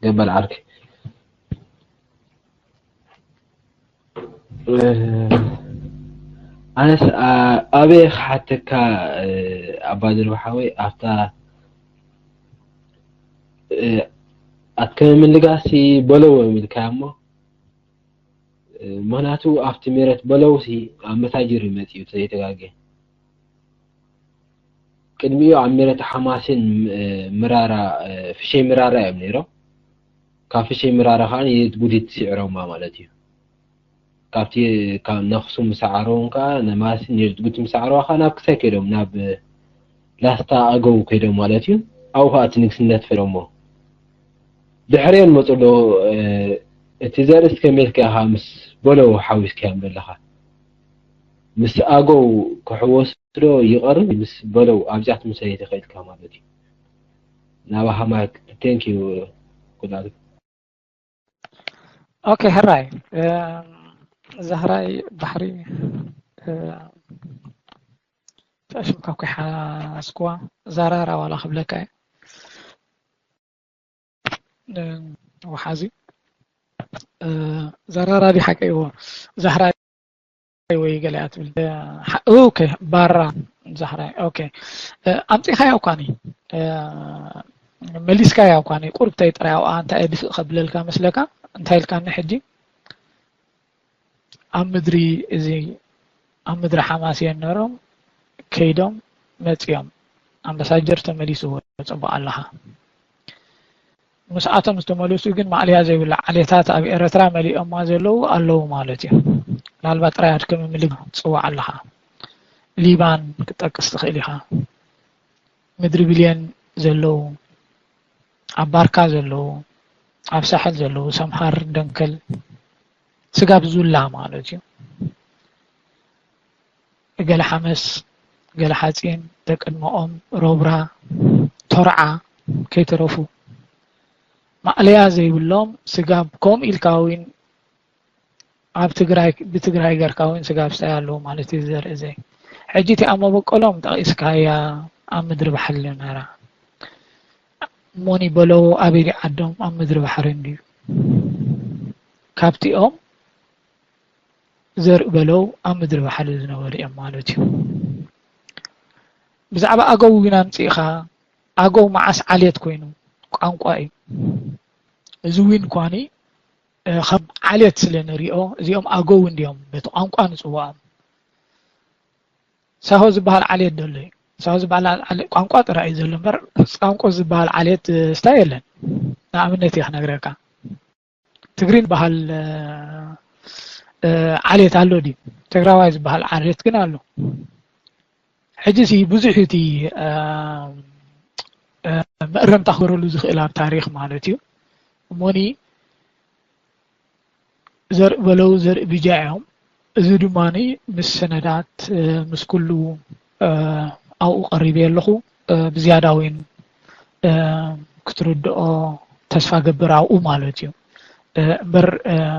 ገበል ዓርኪ። ኣነስ ኣበየ ክሓተካ ኣባድር ሓወይ ኣብታ ኣትከመ ምልጋሲ በለዎ ኢልካ እሞ ምክንያቱ ኣብቲ ሜረት በለው ሲ ኣብ መታጅር ይመጽ እዩ ዘይተጋገ ቅድሚኡ ኣብ ሜረት ሓማሴን ምራራ ፍሸይ ምራራ እዮም ነይሮም ካብ ፍሸይ ምራራ ከዓ የት ጉዲት ስዕሮማ ማለት እዩ ካብቲ ካብ ነክሱ ምሰዓረዎም ከዓ ነማሲ ኔርት ጉዲት ምሰዓረዋ ከዓ ናብ ክሳይ ከይዶም ናብ ላስታ ኣገው ከይዶም ማለት እዩ ኣብኡ ከዓ እቲ ንግስነት ፈሎሞ ድሕሪኦም መፅሎ እቲ ዘርእስ ከመልካ ኢኻ ምስ በለው ሓዊስካዮም ዘለኻ ምስ ኣገው ክሕወስዶ ይቐርብ ምስ በለው ኣብዚኣ ትምሰል ተኸኢልካ ማለት እዩ ናብ ሃማክ thank you ኩላሉ okay ሕራይ ዛህራይ ባሕሪ ተሽምካ ኮይ ሓስኩዋ ዛራራ ዋላ ክብለካ እየ ወሓዚ ዛራራ ዲ ሓቀይዎ ዛህራይ ወይ ገለ እያ ትብል okay ባራ ዛህራይ okay ኣምፂኻያ እኳኒ መሊስካያ እኳኒ ቁርብተይ ጥራይ ኣብኣ እንታይ ድፍእ ከብለልካ መስለካ እንታይ ኢልካኒ ሕጂ ኣብ ምድሪ እዚ ኣብ ምድሪ ሓማስየን ነሮም ከይዶም መፅዮም ኣምባሳጀር ተመሊስዎ ፅቡቅ ኣለኻ ምስኣቶም ዝተመለሱ ግን ማእለያ ዘይብላ ዓሌታት ኣብ ኤረትራ መሊኦማ ዘለዉ ኣለዉ ማለት እዩ ምናልባት ጥራይ ኣድክም ምልግ ትፅዋዕ ኣለኻ ሊባን ክትጠቅስ ትኽእል ኢኻ ምድሪ ብልየን ዘለዉ ኣብ ባርካ ዘለዉ ኣብ ሳሕል ዘለዉ ሰምሃር ደንከል ስጋብ ዙላ ማለት እዩ ገለ ሓመስ ገለ ሓፂን ደቂ ድመኦም ሮብራ ቶርዓ ከይተረፉ ማእለያ ዘይብሎም ስጋብ ከምኡ ኢልካ እውን ኣብ ትግራይ ብትግራይ ገርካ እውን ስጋብ ስታይ ኣለዉ ማለት እዩ ዘርኢ ዘይ ሕጂ እቲ ኣብ መበቆሎም ጠቂስካያ ኣብ ምድሪ ባሕሊ ነራ እሞኒ በለው ኣበይ ዓዶም ኣብ ምድሪ ባሕሪ እንድዩ። ካብቲኦም ዘርኢ በለው ኣብ ምድሪ ባሕሪ ዝነበሩ እዮም ማለት እዩ። ብዛዕባ ኣገው ዊን ኣምፂእኻ ኣገው መዓስ ዓሌት ኮይኑ ቋንቋ እዩ። እዚ ዊን ኳኒ ከም ዓሌት ስለ ንሪኦ እዚኦም ኣገው እንዲዮም በቲ ቋንቋ ንፅዋዖም። ሳሆ ዝበሃል ዓሌት ደሎ እዩ። ሳሆ ዝበሃል ቋንቋ ጥራይ እዩ ዘሎ እምበር ፃንቆ ዝበሃል ዓሌት ስታይ የለን። ንኣብነት እየ ክነግረካ። ትግሪን ዝበሃል ዓሌት ኣሎ ድዩ? ትግራዋይ ዝበሃል ዓሌት ግን ኣሎ። ሕጂ ሲ ብዙሕ እቲ መእረምታ ክበረሉ ዝኽእል ኣብ ታሪኽ ማለት እዩ። እሞኒ ዘርኢ በለው ዘርኢ ብጃ እዮም። እዚ ድማ ምስ ሰነዳት ምስ ኩሉ ኣብኡ ቀሪበ ኣለኹ። ብዝያዳ እውን ክትርድኦ ተስፋ ገብር ኣብኡ ማለት እዩ። እምበር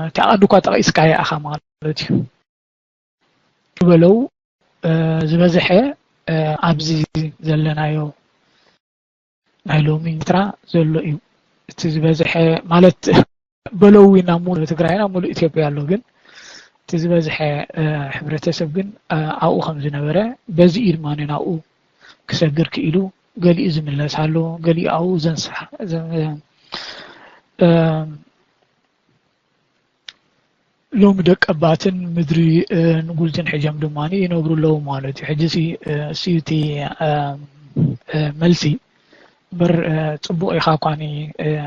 እቲ ኣቐዲ እኳ ጠቒስካዮ ኢኻ ማለት እዩ። በለው ዝበዝሐ ኣብዚ ዘለናዮ ናይ ሎሚ ኤርትራ ዘሎ እዩ። እቲ ዝበዝሐ ማለት በለው ኢና ሙሉእ ትግራይና ሙሉእ ኢትዮጵያ ኣሎ፣ ግን እቲ ዝበዝሐ ሕብረተሰብ ግን ኣብኡ ከም ዝነበረ በዚ እዩ ድማ ናብኡ ክሰግር ክኢሉ። ገሊኡ ዝምለስ ኣሎ፣ ገሊኡ ኣብኡ ዘንስሓ ሎሚ ደቀባትን ምድሪ ንጉልትን ሕጀም ድማ ይነብሩ ኣለዉ ማለት እዩ። ሕጂ እሲ እቲ መልሲ እምበር ፅቡቕ ኢኻ ኳኒ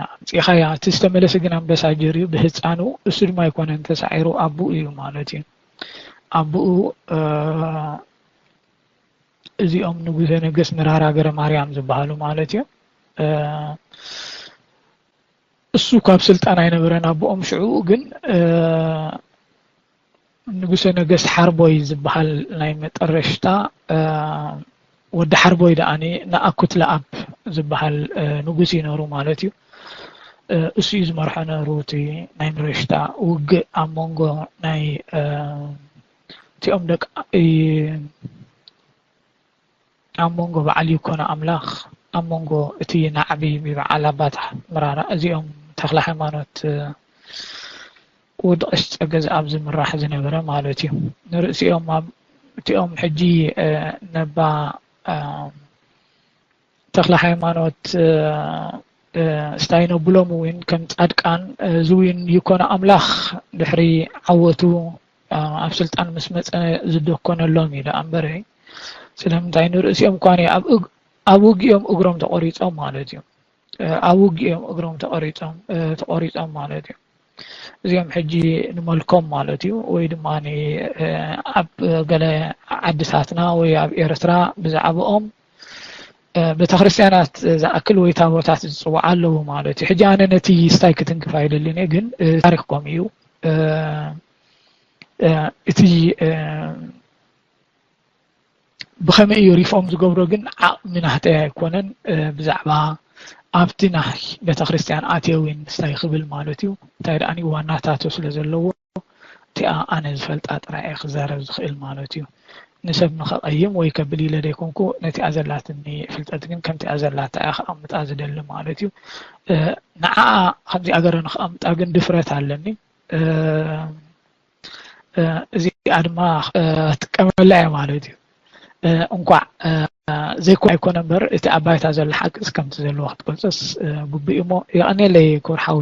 ኣምፂእኻያ። እቲ ዝተመለሰ ግን ኣምበሳጀር እዩ ብህፃኑ፣ እሱ ድማ ኣይኮነን ተሳዒሩ ኣቡኡ እዩ ማለት እዩ። ኣቡኡ እዚኦም ንጉሰ ነገስት መራራ ገረ ማርያም ዝበሃሉ ማለት እዩ። እሱ ካብ ስልጣን ኣይነበረን ኣቦኦም። ሽዑ ግን ንጉሰ ነገስት ሓርቦይ ዝበሃል ናይ መጠረሽታ ወዲ ሓርቦይ ደኣኒ ንኣኩት ለኣብ ዝበሃል ንጉስ ይነሩ ማለት እዩ። እሱ እዩ ዝመርሖ ነሩ እቲ ናይ መረሽታ ውግእ ኣብ መንጎ ናይ እቲኦም ደቂ ኣብ መንጎ በዓል ይኮኖ ኣምላኽ ኣብ መንጎ እቲ ናዕቢ ብበዓል ኣባታ ምራራ እዚኦም ተክለ ሃይማኖት ወዲ ቀሽ ጸገዝ ኣብ ዝምራሕ ዝነበረ ማለት እዩ። ንርእሲኦም ኣብ እቲኦም ሕጂ ነባ ተክለ ሃይማኖት ስታይ ነብሎም እውን ከም ጻድቃን እዚ እውን ይኮነ ኣምላኽ ድሕሪ ዓወቱ ኣብ ስልጣን ምስ መጸ ዝደኮነሎም እዩ ደኣ እምበር ስለምንታይ ንርእሲኦም እኳ ኣብ ውግኦም እግሮም ተቆሪጾም ማለት እዩ። ኣብ ውግኦም እግሮም ተቆሪጾም ተቆሪጾም ማለት እዩ። እዚኦም ሕጂ ንመልኮም ማለት እዩ ወይ ድማ ኣብ ገለ ዓድታትና ወይ ኣብ ኤርትራ ብዛዕባኦም ቤተክርስትያናት ዝኣክል ወይ ታቦታት ዝፅዋዓ ኣለዉ ማለት እዩ። ሕጂ ኣነ ነቲ ስታይ ክትንክፍ ኣይደልን እየ፣ ግን ታሪክ ከምኡ እዩ። እቲ ብኸመይ እዩ ሪፎርም ዝገብሮ ግን ዓቕሚ ናህተይ ኣይኮነን። ብዛዕባ ኣብቲ ናይ ቤተክርስትያን ኣትየዊን ስታይ ክብል ማለት እዩ። እንታይ ደኣ ዋናታቶ ስለ ዘለዎ እቲኣ ኣነ ዝፈልጣ ጥራይ እየ ክዛረብ ዝኽእል ማለት እዩ። ንሰብ ንኸቐይም ወይ ከብል ኢለ ዘይኮንኩ ነቲኣ ዘላትኒ ፍልጠት ግን ከምቲኣ ዘላታ እያ ክኣምጣ ዝደሊ ማለት እዩ። ንዓኣ ከምዚኣ ገረ ንክኣምጣ ግን ድፍረት ኣለኒ። እዚኣ ድማ ትጥቀመላ እያ ማለት እዩ። እንኳዕ ዘይኮ ኣይኮነ እምበር እቲ ኣብ ባይታ ዘሎ ሓቅስ ከምቲ ዘለዎ ክትገልጾስ ግቡእ እሞ የቐኔለይ ክቡር ሓዊ።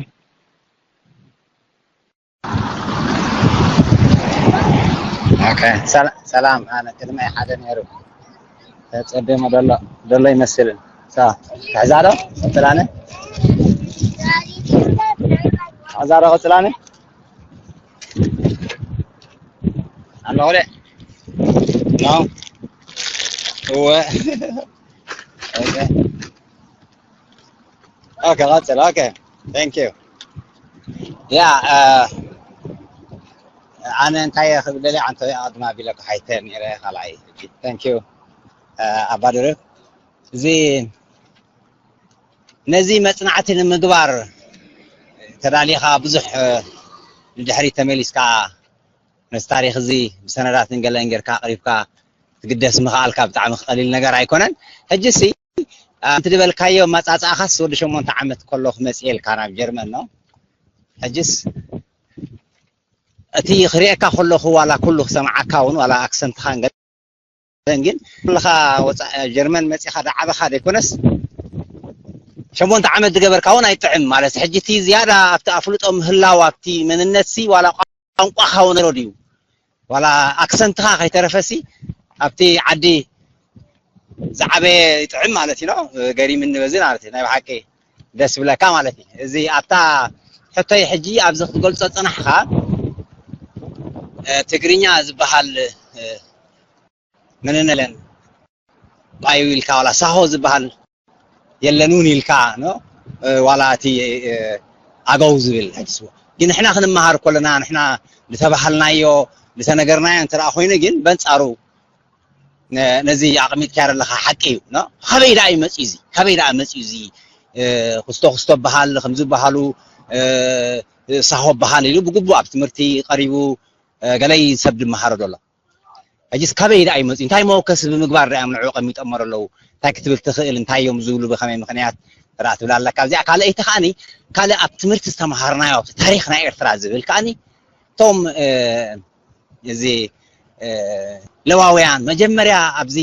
ሰላም ኣነ ቅድሚ ሓደ ነይሩ ተጸደሞ ደሎ ደሎ ይመስልን ሳ ተሕዛዶ ቀጽላነ ተሕዛዶ ቀጽላነ ኣለኹ ደ ነው እወ ኦኬ ቀጽል ኦኬ thank you yeah ኣነ እንታይ ክብል ደልየ ኣንተ ኣድማ ቢለካ ሓይተ ነይረ ካልኣይ thank you ኣባድር እዚ ነዚ መጽናዕቲ ንምግባር ተዳሊኻ ብዙሕ ንድሕሪት ተመሊስካ ነዚ ታሪኽ እዚ ብሰነዳትን ገለን ጌርካ ኣቕሪብካ ክትግደስ ምኽኣልካ ብጣዕሚ ቀሊል ነገር ኣይኮነን። ሕጂ ሲ ኣንቲ ዝበልካዮ መጻጻእኻስ ወዲ ሸሞንተ ዓመት ከሎ ክመጽእ ኢልካ ናብ ጀርመን ነው። ሕጅስ እቲ ክርእየካ ከለኹ ዋላ ኩሉ ክሰምዓካ እውን ዋላ ኣክሰንትኻን ገለን ግን ኩልኻ ወጻእ ጀርመን መጺኻ ዳዓበኻ ዘይኮነስ ሸሞንተ ዓመት ዝገበርካ እውን ኣይጥዕም ማለት ሕጂ እቲ ዝያዳ ኣብቲ ኣፍልጦ ምህላው ኣብቲ መንነት ሲ ዋላ ቋንቋኻ እውን ሮ ድዩ ዋላ ኣክሰንትኻ ከይተረፈሲ ኣብቲ ዓዲ ዝዓበየ ይጥዕም ማለት እዩ ነው። ገሪምኒ በዚ ማለት እዩ ናይ ብሓቂ ደስ ብለካ ማለት እዩ። እዚ ኣብታ ሕቶይ ሕጂ ኣብዚ ክትገልጾ ጽናሕኻ ትግርኛ ዝበሃል ምንነለን ባዩ ኢልካ ዋላ ሳሆ ዝበሃል የለን እውን ኢልካ ነው ዋላ እቲ ኣገው ዝብል ሕጅስዎ ግን ንሕና ክንመሃር ከለና ንሕና ዝተባሃልናዮ ዝተነገርናዮ እንተ ኮይኑ ግን በንጻሩ ነዚ ኣቕሚጥካ ዘለኻ ሓቂ እዩ። ካበይ ደኣ እዩ መፅዩ እዚ? ካበይ ደኣ መፅዩ እዚ? ክስቶ ክስቶ በሃል ከም ዝበሃሉ ሳሆ በሃል ኢሉ ብግቡእ ኣብ ትምህርቲ ቀሪቡ ገለይ ሰብ ዝመሃሮ ዘሎ። ሕጂስ ካበይ ደኣ እዩ መፅዩ? እንታይ መወከሲ ብምግባር ደኣ እዮም ንዕኡ ቀሚጦሞ ዘለዉ? እንታይ ክትብል ትኽእል? እንታይ እዮም ዝብሉ? ብኸመይ ምኽንያት? ራ ትብል ኣለካ። እዚኣ ካልኣይቲ ከዓኒ ካልእ ኣብ ትምህርቲ ዝተምሃርናዮ ኣብቲ ታሪኽ ናይ ኤርትራ ዝብል ከዓኒ እቶም እዚ ለዋውያን መጀመርያ ኣብዚ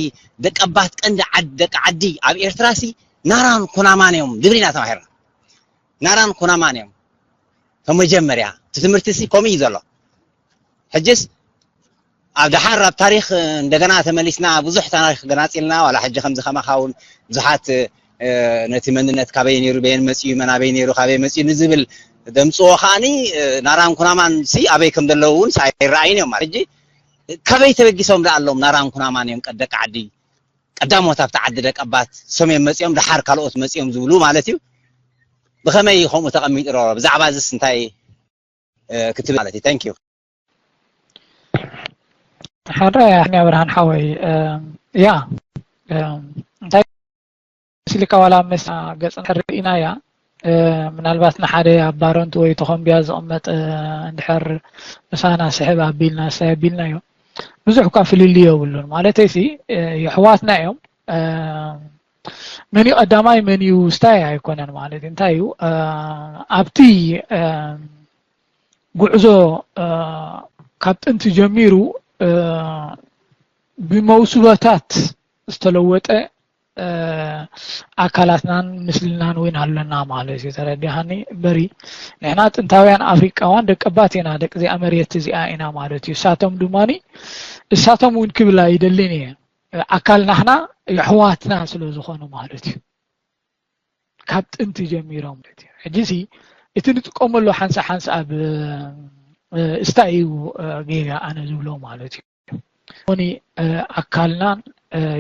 ደቀባት ቀንዲ ዓዲ ደቂ ዓዲ ኣብ ኤርትራ ሲ ናራን ኩናማን እዮም ዝብል ኢና ተማሂርና። ናራን ኩናማን እዮም ተመጀመርያ እቲ ትምህርቲ ሲ ከምኡ እዩ ዘሎ። ሕጅስ ኣብ ደሓር ኣብ ታሪኽ እንደገና ተመሊስና ብዙሕ ታሪኽ ገናፂልና ዋላ ሕጂ ከምዚ ከማኻ እውን ብዙሓት ነቲ መንነት ካበይ ነይሩ በየን መፅዩ መናበይ ነይሩ ካበይ መፅዩ ንዝብል ደምፅዎ ከዓኒ ናራን ኩናማን ሲ ኣበይ ከም ዘለዉ እውን ኣይረኣይን እዮም ማለት ሕጂ ካበይ ተበጊሶም ደኣ ኣለዎም ናራን ኩናማን እዮም ቀደቂ ዓዲ ቀዳሞት ኣብቲ ዓዲ ደቀባት ሶም እዮም መፅኦም ደሓር ካልኦት መፅኦም ዝብሉ ማለት እዩ ብኸመይ ከምኡ ተቐሚጡ ሮ ብዛዕባ ዝስ እንታይ ክትብል ማለት እዩ thank you ሓደ ያሕኒ ኣብርሃን ሓወይ ያ እንታይ ስልካ ዋላ መስ ገጽ ርኢናያ ምናልባት ንሓደ ኣብ ባረንቱ ወይ ተኾምቢያ ዝቕመጥ እንድሕር ምሳና ስሕብ ኣቢልና ሳይ ኣቢልናዮ ብዙሕ እኳ ፍልልይ የብሉን ማለተይ ሲ የሕዋትና እዮም መን እዩ ቀዳማይ መን እዩ ስታይ ኣይኮነን ማለት እንታይ እዩ ኣብቲ ጉዕዞ ካብ ጥንቲ ጀሚሩ ብመውስበታት ዝተለወጠ ኣካላትናን ምስልናን እውን ኣለና ማለት እዩ ተረዲኻኒ በሪ ንሕና ጥንታውያን ኣፍሪቃውያን ደቀባት ኢና ደቂ እዚኣ መሬት እዚኣ ኢና ማለት እዩ እሳቶም ድማ እሳቶም እውን ክብል ኣይደልን እየ ኣካል ናህና የሕዋትና ስለ ዝኾኑ ማለት እዩ ካብ ጥንቲ ጀሚሮም ማለት እዩ ሕጂ ሲ እቲ ንጥቀመሉ ሓንሳ ሓንሳ ኣብ እስታ እዩ ጌጋ ኣነ ዝብሎ ማለት እዩ ኒ ኣካልናን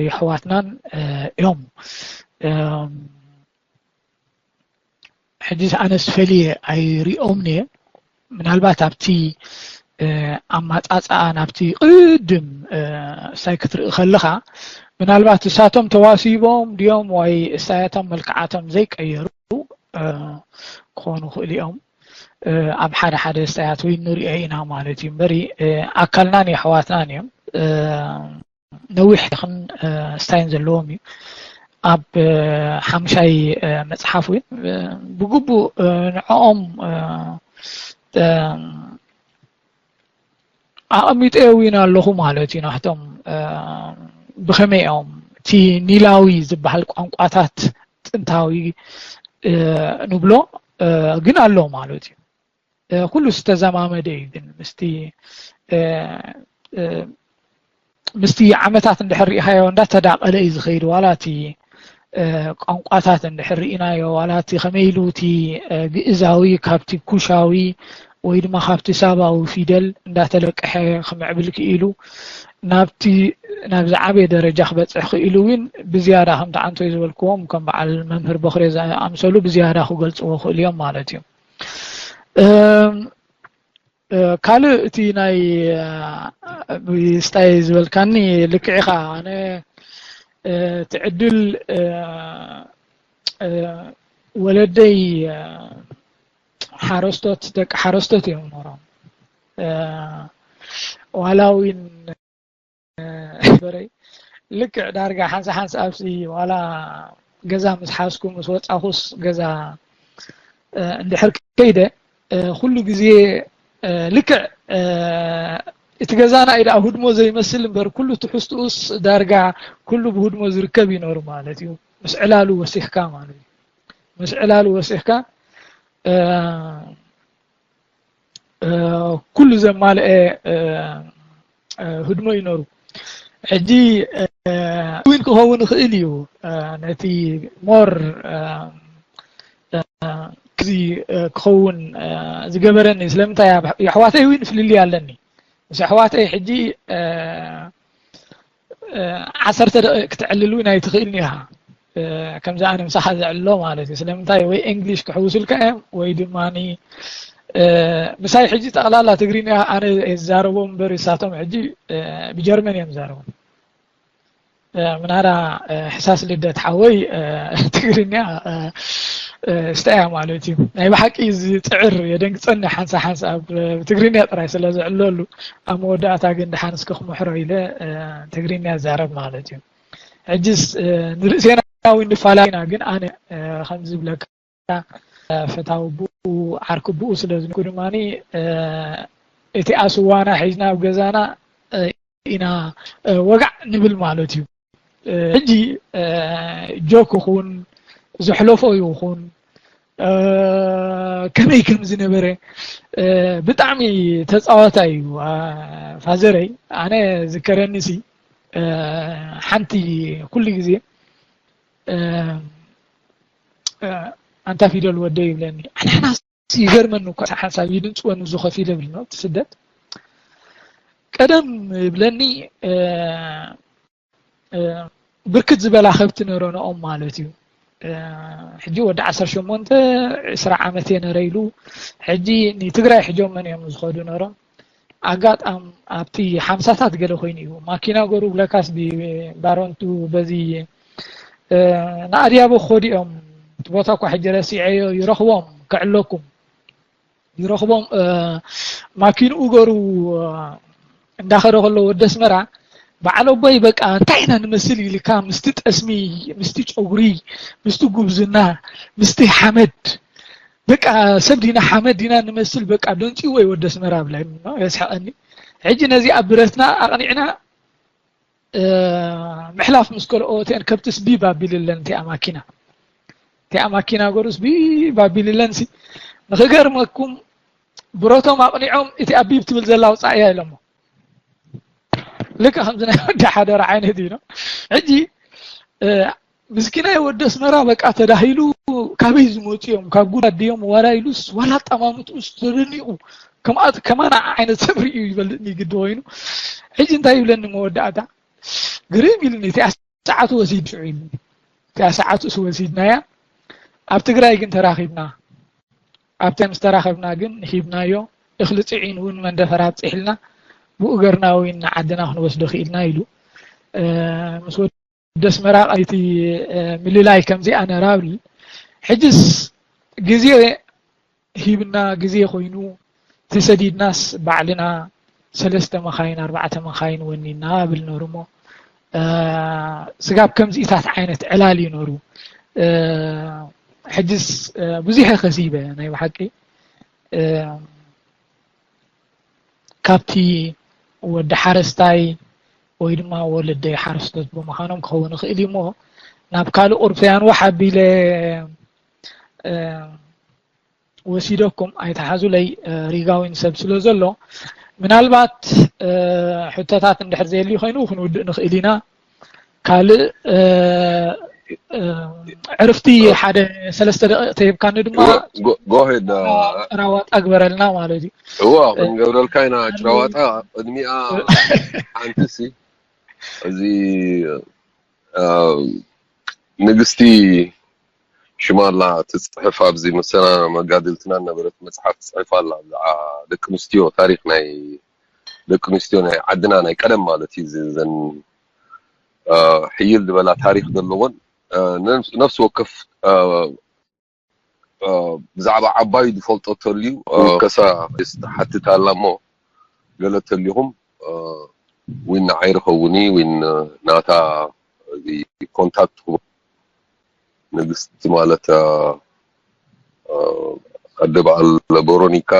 የሕዋትናን እዮም ሕጂ ኣነስ ፈልየ ኣይሪኦምን እየ ምናልባት ኣብቲ ኣማፃፅኣ ናብቲ ቅድም እሳይ ክትርኢ ከለኻ ምናልባት እሳቶም ተዋሲቦም ድዮም ወይ እሳያቶም መልክዓቶም ዘይቀየሩ ክኾኑ ክእል እዮም ኣብ ሓደ ሓደ እሳያት ወይ ንሪኦ ኢና ማለት እዩ እምበሪ ኣካልናን የሕዋትናን እዮም ነዊሕ ን ስታይን ዘለዎም እዩ ኣብ ሓምሻይ መፅሓፍ እውን ብግቡእ ንዕኦም ኣቐሚጠዮ እውን ኣለኹ ማለት እዩ ናሕቶም ብኸመይ እዮም እቲ ኒላዊ ዝበሃል ቋንቋታት ጥንታዊ ንብሎ ግን ኣሎ ማለት እዩ ኩሉ ዝተዘማመደ እዩ ግን ምስቲ ምስቲ ዓመታት እንድሕር ርኢኻዮ እንዳተዳቐለ እዩ ዝኸይድ ዋላ እቲ ቋንቋታት እንድሕር ርኢናዮ ዋላ እቲ ከመይ ኢሉ እቲ ግእዛዊ ካብቲ ኩሻዊ ወይ ድማ ካብቲ ሳባዊ ፊደል እንዳተለቀሐ ክምዕብል ክኢሉ ናብቲ ናብ ዝዓበየ ደረጃ ክበፅሕ ክኢሉ እውን ብዝያዳ ከምቲ ዓንቶይ ዝበልክዎም ከም በዓል መምህር በኽሬ ዝኣምሰሉ ብዝያዳ ክገልፅዎ ክእሉ እዮም ማለት እዩ ካልእ እቲ ናይ ስታይ ዝበልካኒ ልክዕ ኢኻ ኣነ እቲ ዕድል ወለደይ ሓረስቶት ደቂ ሓረስቶት እዮም ኖሮም ዋላ እውን በረይ ልክዕ ዳርጋ ሓንሳ ሓንሳ ኣብሲ ዋላ ገዛ ምስ ሓዝኩ ምስ ወጻኹስ ገዛ እንድሕር ከይደ ኩሉ ግዜ ልክዕ እቲ ገዛና ኢደ ኣብ ህድሞ ዘይመስል እምበር ኩሉ ትሕዝትኡስ ዳርጋ ኩሉ ብህድሞ ዝርከብ ይኖሩ ማለት እዩ። ምስ ዕላሉ ወሲኽካ ማለት እዩ። ምስ ዕላሉ ወሲኽካ ኩሉ ዘማልአ ህድሞ ይኖሩ። ሕጂ ዊን ክኸውን ይኽእል እዩ። ነቲ ሞር ክዚ ክኸውን ዝገበረኒ ስለምንታይ የሕዋተይ ዊን ፍልልይ ኣለኒ። ምስ ኣሕዋተይ ሕጂ ዓሰርተ ደቂቕ ክትዕልል እውን ኣይትኽእልን ኢኻ። ከምዚ ኣነ ምሳኻ ዘዕልሎ ማለት እዩ። ስለምንታይ ወይ እንግሊሽ ክሕውሱልካ እዮም ወይ ድማ ምሳይ ሕጂ ጠቕላላ ትግርኛ ኣነ ዝዛረቦም እምበር እሳቶም ሕጂ ብጀርመን እዮም ዝዛረቡ። ምናዳ ሕሳስ ልደት ሓወይ ትግርኛ ስታይ እያ ማለት እዩ። ናይ ብሓቂ ዝጥዕር የደንግፀኒ ሓንሳ ሓንሳ ኣብ ትግርኛ ጥራይ ስለ ዝዕለሉ ኣብ መወዳእታ ግን ደሓን እስከ ክምሕሮ ኢለ ትግርኛ ዛረብ ማለት እዩ። ሕጅስ ንርእሴና እውን ንፋላይና ግን ኣነ ከም ዝብለካ ፈታዊ ብኡ ዓርኪ ብኡ ስለ ዝንኩ ድማ እቲ ኣስዋና ሒዝና ኣብ ገዛና ኢና ወጋዕ ንብል ማለት እዩ። ሕጂ ጆክ ይኹን ዘሕለፎ ይኹን ከመይ ከም ዝነበረ ብጣዕሚ ተፃዋታይ እዩ ፋዘረይ። ኣነ ዝከረኒ ሲ ሓንቲ ኩሉ ግዜ ኣንታ ፊደል ወደ ይብለኒ። ኣንሕናስ ይገርመኒ እኳ ሓንሳብ ይድንፅወኒ እዚ ከፊለ ብል ነው ስደት ቀደም ይብለኒ። ብርክት ዝበላ ከብቲ ነረንኦም ማለት እዩ። ሕጂ ወዲ ዓሰርተ ሸሞንተ ዕስራ ዓመት እየ ነረ ኢሉ። ሕጂ ንትግራይ ሕጆመን እዮም ዝኸዱ ነሮም። ኣጋጣም ኣብቲ ሓምሳታት ገለ ኮይኑ እዩ ማኪና ገሩ ብለካስ ባሮንቱ በዚ ንኣድያቦ ክኸዱ እዮም። እቲ ቦታ እኳ ሕጂ ረሲዐዮ ይረኽቦም ከዕለኩም ይረኽቦም ማኪንኡ ገሩ እንዳኸደ ከሎ ወዲ ኣስመራ በዓል ኣቦይ በቃ እንታይ ኢና ንመስል ኢልካ ምስቲ ጠስሚ ምስቲ ጨጉሪ ምስቲ ጉብዝና ምስቲ ሓመድ በቃ ሰብ ዲና ሓመድ ዲና ንመስል በቃ ደንፅዎ እዩ ወዲ ኣስመራ ብላይ የስሕቐኒ። ሕጂ ነዚ ኣብ ብረትና ኣቕኒዕና ምሕላፍ ምስ ከልኦ እተን ከብትስ ቢብ ኣቢልለን እቲኣ ማኪና እቲኣ ማኪና ገሩስ ቢብ ኣቢልለን ሲ ንክገርመኩም ብረቶም ኣቕኒዖም እቲኣ ቢብ ትብል ዘላ ኣውፃእያ ኢሎሞ። ልክዕ ከምዚ ናይ ወዲ ሓደራ ዓይነት እዩ ነው። ሕጂ ምስኪናይ ወዲ ኣስመራ በቃ ተዳሂሉ ካበይ ዝመፁ እዮም ካብ ጉዳ ድዮም ዋላ ኢሉስ ዋላ ኣጠማምትኡስ ተደኒቑ ከማና ዓይነት ሰብ ርእዩ ይበልጥኒ ግዲ ኮይኑ ሕጂ እንታይ ይብለኒ መወዳእታ ግርም ኢሉኒ እቲኣ ሰዓቱ ወሲድ ሽዑ ኢሉኒ እቲኣ ሰዓቱ ስ ወሲድናያ ኣብ ትግራይ ግን ተራኺብና ኣብቲ ምስ ተራኸብና ግን ሂብናዮ እኽሊ ፅዒን እውን መንደፈራ ኣብፅሕልና ብኡ ገርና እውን ንዓድና ክንወስዶ ክኢልና ኢሉ ምስ ወዲ ኣስመራ እቲ ምልላይ ከምዚኣ ነራብል ሕጅስ ግዜ ሂብና ግዜ ኮይኑ ተሰዲድናስ ባዕልና ሰለስተ መኻይን ኣርባዕተ መኻይን ወኒና ብል ነሩ እሞ ስጋብ ከምዚኢታት ዓይነት ዕላል እዩ ነሩ ሕጅስ ብዙሕ ከሲበ ናይ ብሓቂ ካብቲ ወዲ ሓረስታይ ወይ ድማ ወለደይ ሓረስቶት ብምዃኖም ክኸውን ይኽእል እዩ እሞ ናብ ካልእ ኦርፕያን ዋሕ ኣቢለ ወሲደኩም ኣይተሓዙለይ ሪጋዊን ሰብ ስለ ዘሎ ምናልባት ሕቶታት እንድሕር ዘየልዩ ኮይኑ ክንውድእ ንኽእል ኢና ካልእ ዕርፍቲ ሓደ ሰለስተ ደቂቕ ተሂብካኒ ድማ ጭራዋጣ ግበረልና ማለት እዩ። እዋ ክንገብረልካ ኢና ጭራዋጣ ቅድሚኣ ሓንቲ ሲ እዚ ንግስቲ ሽማላ ትፅሕፍ ኣብዚ መሰና መጋድልትና ነበረት መፅሓፍ ትፅሕፍ ኣላ ብዛዓ ደቂ ኣንስትዮ ታሪክ ናይ ደቂ ኣንስትዮ ናይ ዓድና ናይ ቀደም ማለት እዩ ዘን ሕይል ዝበላ ታሪክ ዘለዎን ነፍሲ ወከፍ ብዛዕባ ዓባዩ ዝፈልጦ ተልዩ ከሳ ትሓትት ኣላ እሞ ገለ ተሊኹም ዊን ንዓይ ርከውኒ ዊን ናታ ኮንታክት ንግስቲ ማለት ኣደ በዓል ቨሮኒካ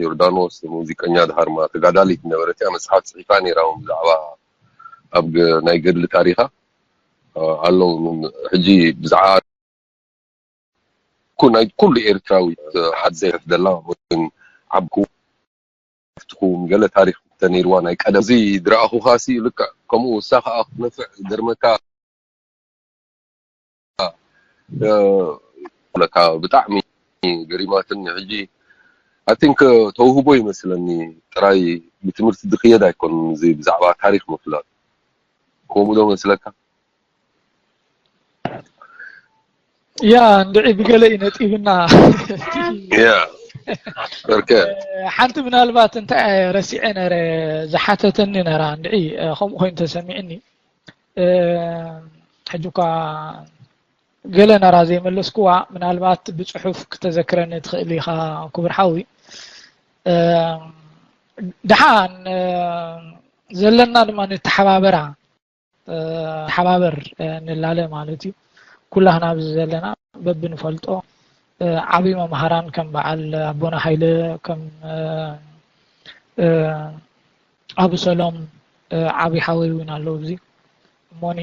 ዮርዳኖስ፣ ሙዚቀኛ ድሃርማ ተጋዳሊት ነበረት እያ። መፅሓፍ ፅሒፋ ነይራ እውን ብዛዕባ ኣብ ናይ ገድሊ ታሪኻ ኣለዉ። ሕጂ ብዛዕባ ናይ ኩሉ ኤርትራዊት ሓዘ ይሕፍደላ ወይን ዓብኩ ትኹም ገለ ታሪኽ ተነይርዋ ናይ ቀደም እዚ ድረኣኹኻ ሲ ልክዕ ከምኡ እሳ ከዓ ክትነፍዕ ዝገርመካ ለካ ብጣዕሚ ገሪማትኒ ሕጂ I think ተውህቦ ይመስለኒ ጥራይ ብትምህርቲ ዝኽየድ ኣይኮን እዚ ብዛዕባ ታሪኽ ምፍላጥ ከምኡ ዶ መስለካ ያ እንድዒ ብገለ እዩ ነጢብና ያ ኦኬ ሓንቲ ምናልባት እንታይ ረሲዐ ነረ ዝሓተተኒ ነራ እንድዒ ከምኡ ኮይኑ ተሰሚዕኒ ሕጂ እኳ ገለ ነራ ዘይመለስኩዋ ምናልባት ብፅሑፍ ክተዘክረኒ ትኽእል ኢኻ ክቡር ሓዊ ደሓን ዘለና ድማ ንተሓባበራ ተሓባበር ንላለ ማለት እዩ ኩላህና ኣብዚ ዘለና በብንፈልጦ ዓብይ መምሃራን ከም በዓል ኣቦና ሃይለ ከም ኣቡ ሰሎም ዓብይ ሓወይ እውን ኣለዉ ኣብዚ እሞኒ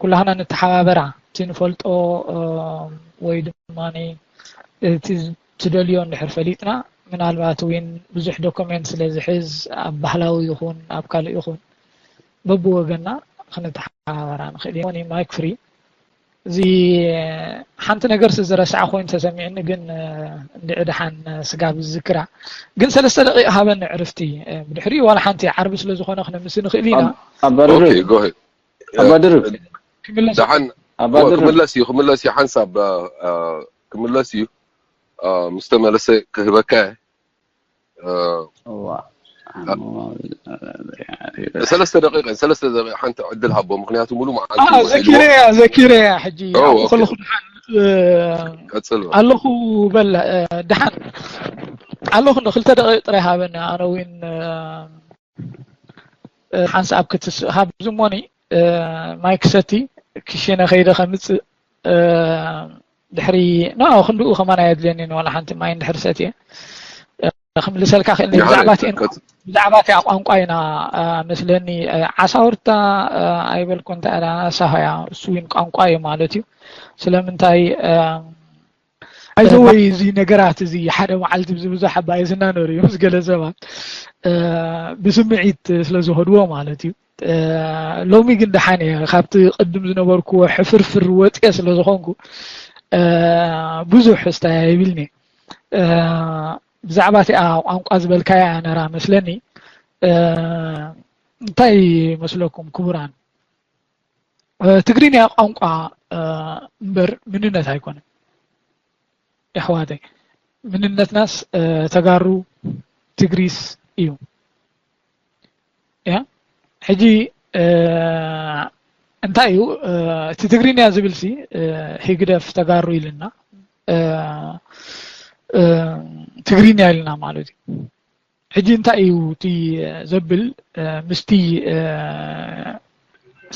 ኩላህና ንተሓባበራ እቲ ንፈልጦ ወይ ድማ እቲ ትደልዮ እንድሕር ፈሊጥና ምናልባት እውን ብዙሕ ዶክመንት ስለ ዝሕዝ ኣብ ባህላዊ ይኹን ኣብ ካልእ ይኹን በብወገና ክንተሓባበራ ንኽእል እዩ ማይክ ፍሪ እዚ ሓንቲ ነገር ዝረስዓ ኮይኑ ተሰሚዕኒ ግን እንድዒ ደሓን ስጋብ ዝዝክራ ግን ሰለስተ ደቂቕ ሃበኒ ዕርፍቲ ብድሕሪኡ ዋላ ሓንቲ ዓርቢ ስለ ዝኾነ ክነምሲ ንኽእል ኢና ኣባድር ኣባድር ደሓን ክምለስ እዩ ክምለስ እዩ ሓንሳብ ክምለስ እዩ ምስ ተመለሰ ክህበካ ሰለስተ ደቂቀ ሰለስተ ደቂቀ ሓንቲ ዕድል ሃቦ ምክንያቱ ሙሉ መዓልቲ ዘኪረያ ዘኪረያ ሕጂ ከለኹ ደሓን ቀጽል ኣለኹ በል ደሓን ኣለኹ እንዶ ክልተ ደቂቅ ጥራይ ሃበኒ ኣነ እውን ሓንሳብ ክትስእ ሃብ ዝሞኒ ማይክ ሰቲ ክሽነ ከይደ ከምፅእ ድሕሪ ኖ ክንድኡ ከማን ኣየድልየኒ ዋላ ሓንቲ ማይ እንድሕር ሰትየ ክምልሰልካ ክእል ብዛዕባ እቲኤን ብዛዕባ እቲኣ ቋንቋ ኢና መስለኒ ዓሳውርታ ኣይበልኩ እንታይ ኣላ ሳሆያ እሱ እውን ቋንቋ እዩ ማለት እዩ ስለምንታይ ኣይዘወይ እዚ ነገራት እዚ ሓደ መዓልቲ ብዝብዙሕ ኣባይ ዝናነሩ እዩ ምስ ገለ ሰባት ብስምዒት ስለ ዝኸድዎ ማለት እዩ ሎሚ ግን ደሓን እየ ካብቲ ቅድም ዝነበርኩዎ ሕፍርፍር ወፅየ ስለ ዝኾንኩ ብዙሕ እስታይ ኣይብልኒ ብዛዕባ እቲኣ ቋንቋ ዝበልካያ ነራ መስለኒ እንታይ መስለኩም ክቡራን ትግርኛ ቋንቋ እምበር ምንነት ኣይኮነን የሕዋተይ ምንነትናስ ተጋሩ ትግሪስ እዩ ያ ሕጂ እንታይ እዩ እቲ ትግርኛ ዝብል ሲ ህግደፍ ተጋሩ ኢልና ትግርኛ ኢልና ማለት እዩ ሕጂ እንታይ እዩ እቲ ዘብል ምስቲ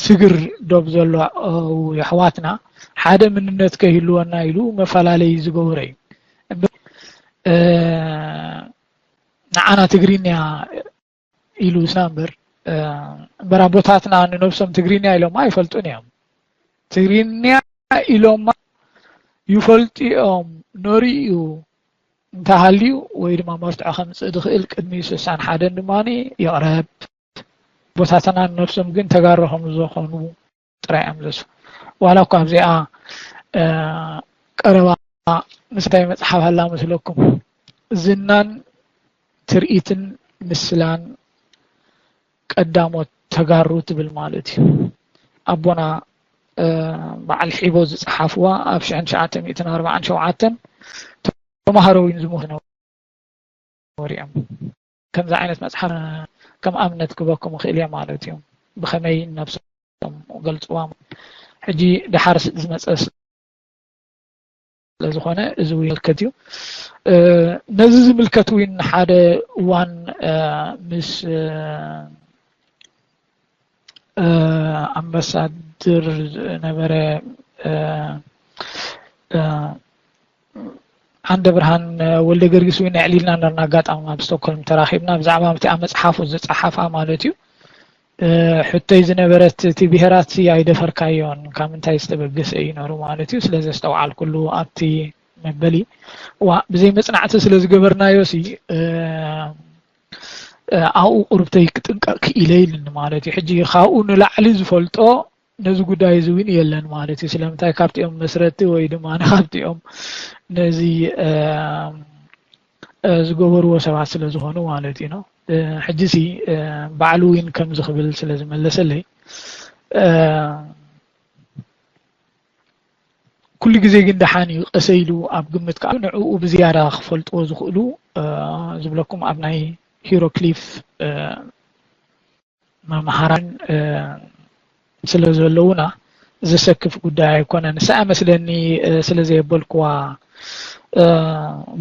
ስግር ዶብ ዘሎ የሕዋትና ሓደ ምንነት ከይህልወና ኢሉ መፈላለይ ዝገበረ እዩ ንዓና ትግርኛ ኢሉ ስና እምበር እምበር ኣቦታትና ንነብሶም ትግርኛ ኢሎማ ኣይፈልጡን እዮም ትግርኛ ኢሎማ ይፈልጡ እዮም ነሪኡ እንተሃልዩ ወይ ድማ መርትዖ ከምፅእ ዝኽእል ቅድሚ ስሳን ሓደን ድማ ይቕረብ ቦታትና ንነብሶም ግን ተጋሩ ከም ዝኾኑ ጥራይ እዮም ዘስፍሩ ዋላ እኳ ኣብዚኣ ቀረባ ምስታይ መፅሓፍ ኣላ መስለኩም ዝናን ትርኢትን ምስላን ቀዳሞት ተጋሩ ትብል ማለት እዩ ኣቦና በዓል ሒቦ ዝፀሓፍዋ ኣብ ሽሕን ትሽዓተ ሚእትን ኣርባዓን ሸውዓተን ተምሃሮ እውን ዝሞቱ ነበሩ እዮም ከምዚ ዓይነት መፅሓፍ ከም ኣብነት ክበኩም ይኽእል እየ ማለት እዩ ብኸመይ ነብሶም ገልፅዋ ሕጂ ድሓር ዝመፀ ስለዝኾነ እዚ ይምልከት እዩ ነዚ ዝምልከት እውን ሓደ እዋን ምስ ኣምባሳድር ዝነበረ ዓንደ ብርሃን ወልደ ገርጊስ እውን የዕሊልና ነርና ኣጋጣሚ ኣብ ስቶክሆልም ተራኺብና ብዛዕባ እቲኣ መፅሓፉ ዝፀሓፋ ማለት እዩ። ሕቶይ ዝነበረት እቲ ብሄራት ሲ ኣይደፈርካዮን ካብ ምንታይ ዝተበገሰ እዩ ነሩ ማለት እዩ። ስለ ዘስተውዓልኩሉ ኣብቲ መበሊ ዋ ብዘይ መፅናዕቲ ስለ ዝገበርናዮ ሲ ኣብኡ ቁርብተይ ክጥንቀቅ ክኢለ ኢልኒ ማለት እዩ። ሕጂ ካብኡ ንላዕሊ ዝፈልጦ ነዚ ጉዳይ እዚ እውን የለን ማለት እዩ። ስለምንታይ ካብቲኦም መስረቲ ወይ ድማ ንካብቲኦም ነዚ ዝገበርዎ ሰባት ስለ ዝኾኑ ማለት እዩ። ሕጂ ሲ ባዕሉ እውን ከምዚ ክብል ስለ ዝመለሰለይ ኩሉ ግዜ ግን ደሓን እዩ ቀሰ ኢሉ ኣብ ግምት ከዓ ንዕኡ ብዝያዳ ክፈልጥዎ ዝኽእሉ ዝብለኩም ኣብ ናይ ሂሮክሊፍ መምሃራን ስለ ዘለውና ዘሰክፍ ጉዳይ ኣይኮነን። ንሳ መስለኒ ስለ ዘየበልክዋ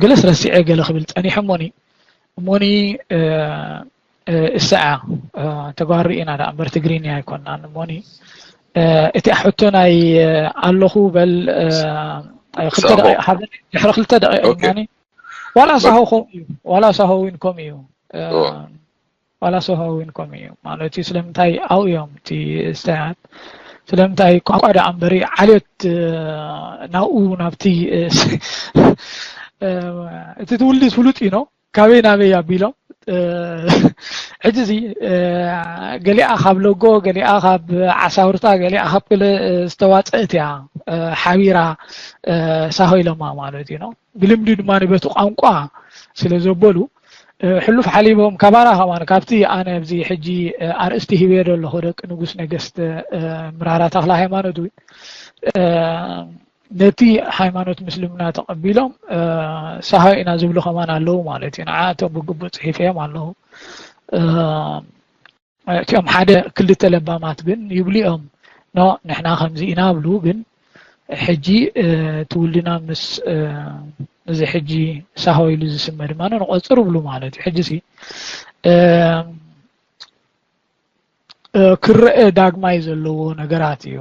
ገለስ ረሲዐ ገለ ክብል ጸኒሐ እሞኒ እሞኒ እሰኣ ተጓሪ ኢና ደኣ እምበር ትግርኛ ኣይኮናን እሞኒ እቲኣ ሕቶ ናይ ኣለኹ በል ክልተ ደቂቕ ሃበኒ ድሕሪ ክልተ ደቂቕ እሞኒ ዋላ ሳሆ ከምኡ እዩ ዋላ ሳሆ እውን ከምኡ እዩ ዋላ ሶሃዊን ከምኡ እዩ ማለት እዩ። ስለምንታይ ኣብኡ እዮም እቲ እስተያት ስለምንታይ ቋንቋ ደኣ እምበሪ ዓሌት ናብኡ ናብቲ እቲ ትውልዲ ፍሉጥ እዩ ነው ካበይ ናበይ ኣቢሎም ሕጂ እዚ ገሊኣ ካብ ሎጎ ገሊኣ ካብ ዓሳውርታ ገሊኣ ካብ ክልእ ዝተዋፀእት እያ ሓቢራ ሳሆ ኢሎማ ማለት እዩ ነው። ብልምዲ ድማ ንበቲ ቋንቋ ስለ ዘበሉ ሕሉፍ ሓሊቦም ካባና ከማን ካብቲ ኣነ ኣብዚ ሕጂ ኣርእስቲ ሂበዮ ዘለኹ ደቂ ንጉስ ነገስት ምራራ ተክለ ሃይማኖት እውን ነቲ ሃይማኖት ምስልምና ተቐቢሎም ሳሆ ኢና ዝብሉ ከማን ኣለዉ ማለት እዩ። ንዓቶም ብግቡእ ፅሒፈዮም ኣለዉ። እቲኦም ሓደ ክልተ ለባማት ግን ይብሉ እዮም ኖ ንሕና ከምዚ ኢና ብሉ ግን ሕጂ ትውልድና ምስ እዚ ሕጂ ሳሆ ኢሉ ዝስመ ድማ ንቆፅር ብሉ ማለት እዩ ሕጂ ሲ ክረአ ዳግማይ ዘለዎ ነገራት እዩ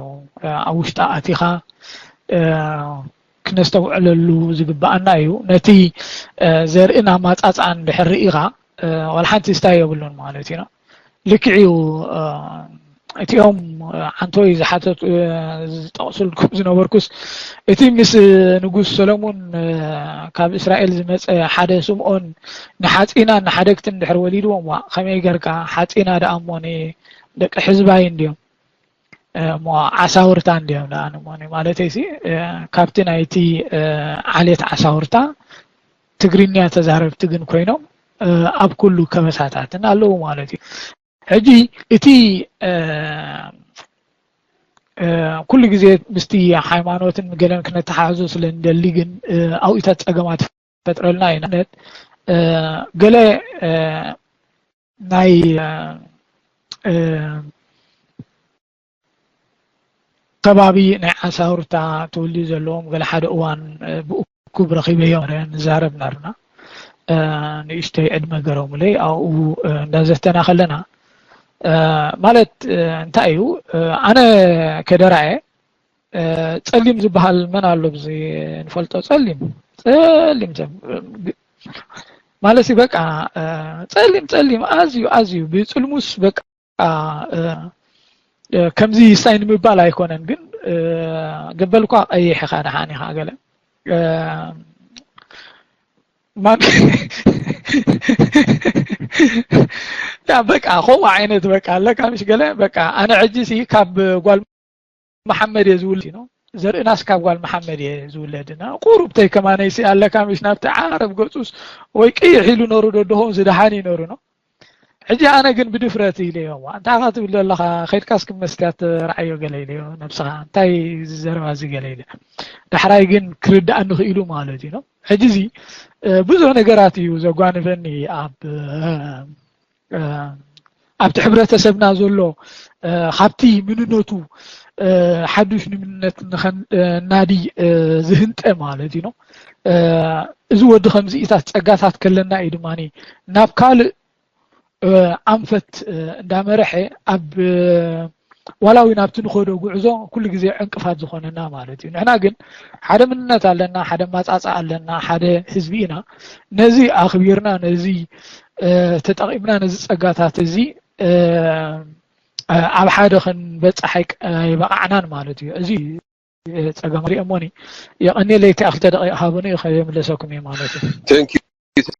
ኣብ ውሽጣ ኣቲኻ ክነስተውዕለሉ ዝግባኣና እዩ። ነቲ ዘርእን ኣማፃፅኣን እንድሕር ርኢኻ ዋላ ሓንቲ ስታይ የብሉን ማለት እዩ። ልክዕ እዩ። እቲኦም ዓንቶይ ዝሓተቱ ዝጠቕሱልኩም ዝነበርኩስ እቲ ምስ ንጉስ ሰለሙን ካብ እስራኤል ዝመፀ ሓደ ስምኦን ንሓፂና ንሓደግትን እንድሕር ወሊድዎም ዋ ከመይ ገርካ ሓፂና ደኣ እሞ ደቂ ሕዝባይ እንድዮም እሞ ዓሳውርታ እንድዮም ደኣ ንሞኒ ማለተይ ሲ ካብቲ ናይቲ ዓሌት ዓሳውርታ ትግርኛ ተዛረብቲ ግን ኮይኖም ኣብ ኩሉ ከበሳታትን ኣለዉ ማለት እዩ። ሕጂ እቲ ኩሉ ግዜ ምስቲ ሃይማኖትን ገለን ክነተሓሕዞ ስለ ንደሊ ግን ኣብኢታት ፀገማት ይፈጥረልና እዩ። ንኣብነት ገለ ናይ ከባቢ ናይ ዓሳውርታ ትውልዲ ዘለዎም ገለ ሓደ እዋን ብእኩብ ረኺበዮም ንዛረብ ነርና ንእሽተይ ዕድመ ገረሙለይ ኣብኡ እንዳዘተና ከለና ማለት እንታይ እዩ ኣነ ከደራየ ጸሊም ዝበሃል መን ኣሎ ብዚ ንፈልጦ ጸሊም ጸሊም ማለት በቃ ጸሊም ጸሊም ኣዝዩ ኣዝዩ ብጽልሙስ በቃ ከምዚ ስታይ ንምባል ኣይኮነን ግን ገበልኳ ቀይሕ ኢኻ ደሓን ኢኻ ገለ ማን ያ በቃ ከምኡ ዓይነት በቃ ኣለካ ምሽ ገለ በቃ ኣነ ሕጂ ሲ ካብ ጓል መሓመድ እየ ዝውለድ ነው ዘርእናስ ካብ ጓል መሓመድ እየ ዝውለድ እና ቁሩብ ተይ ከማነይ ሲ ኣለካ ምሽ ናብቲ ዓረብ ገፁስ ወይ ቅይሕ ኢሉ ነሩ ደድሆም ዝደሓን እዩ ነሩ ነው ሕጂ ኣነ ግን ብድፍረት ኢለዮ እሞ እንታይ ኢኻ ትብል ዘለኻ ከድካ እስኪ መስትያት ረኣዮ ገለ ኢለዮ ነብስኻ እንታይ እዚ ዘረባ እዚ ገለ ኢለ ዳሕራይ ግን ክርድኣኒ ክኢሉ ማለት እዩ ሕጂ እዚ ብዙሕ ነገራት እዩ ዘጓንፈኒ ኣብ ኣብቲ ሕብረተሰብና ዘሎ ካብቲ ምንነቱ ሓዱሽ ንምንነት ናዲ ዝህንጠ ማለት እዩ እዚ ወዲ ከምዚኢታት ፀጋታት ከለና እዩ ድማ ናብ ካልእ ኣንፈት እንዳመረሐ ኣብ ዋላ እውን ኣብቲ ንኸዶ ጉዕዞ ኩሉ ግዜ ዕንቅፋት ዝኾነና ማለት እዩ። ንሕና ግን ሓደ መንነት ኣለና፣ ሓደ ማጻጻ ኣለና፣ ሓደ ህዝቢ ኢና። ነዚ ኣኽቢርና፣ ነዚ ተጠቒምና፣ ነዚ ጸጋታት እዚ ኣብ ሓደ ክንበጽሕ ኣይበቓዕናን ማለት እዩ። እዚ ጸገም ሪኦሞኒ። የቐኒ ለይቲ ኣኽልተ ደቂቕ ሃቡኒ፣ ከየምለሰኩም እየ ማለት እዩ።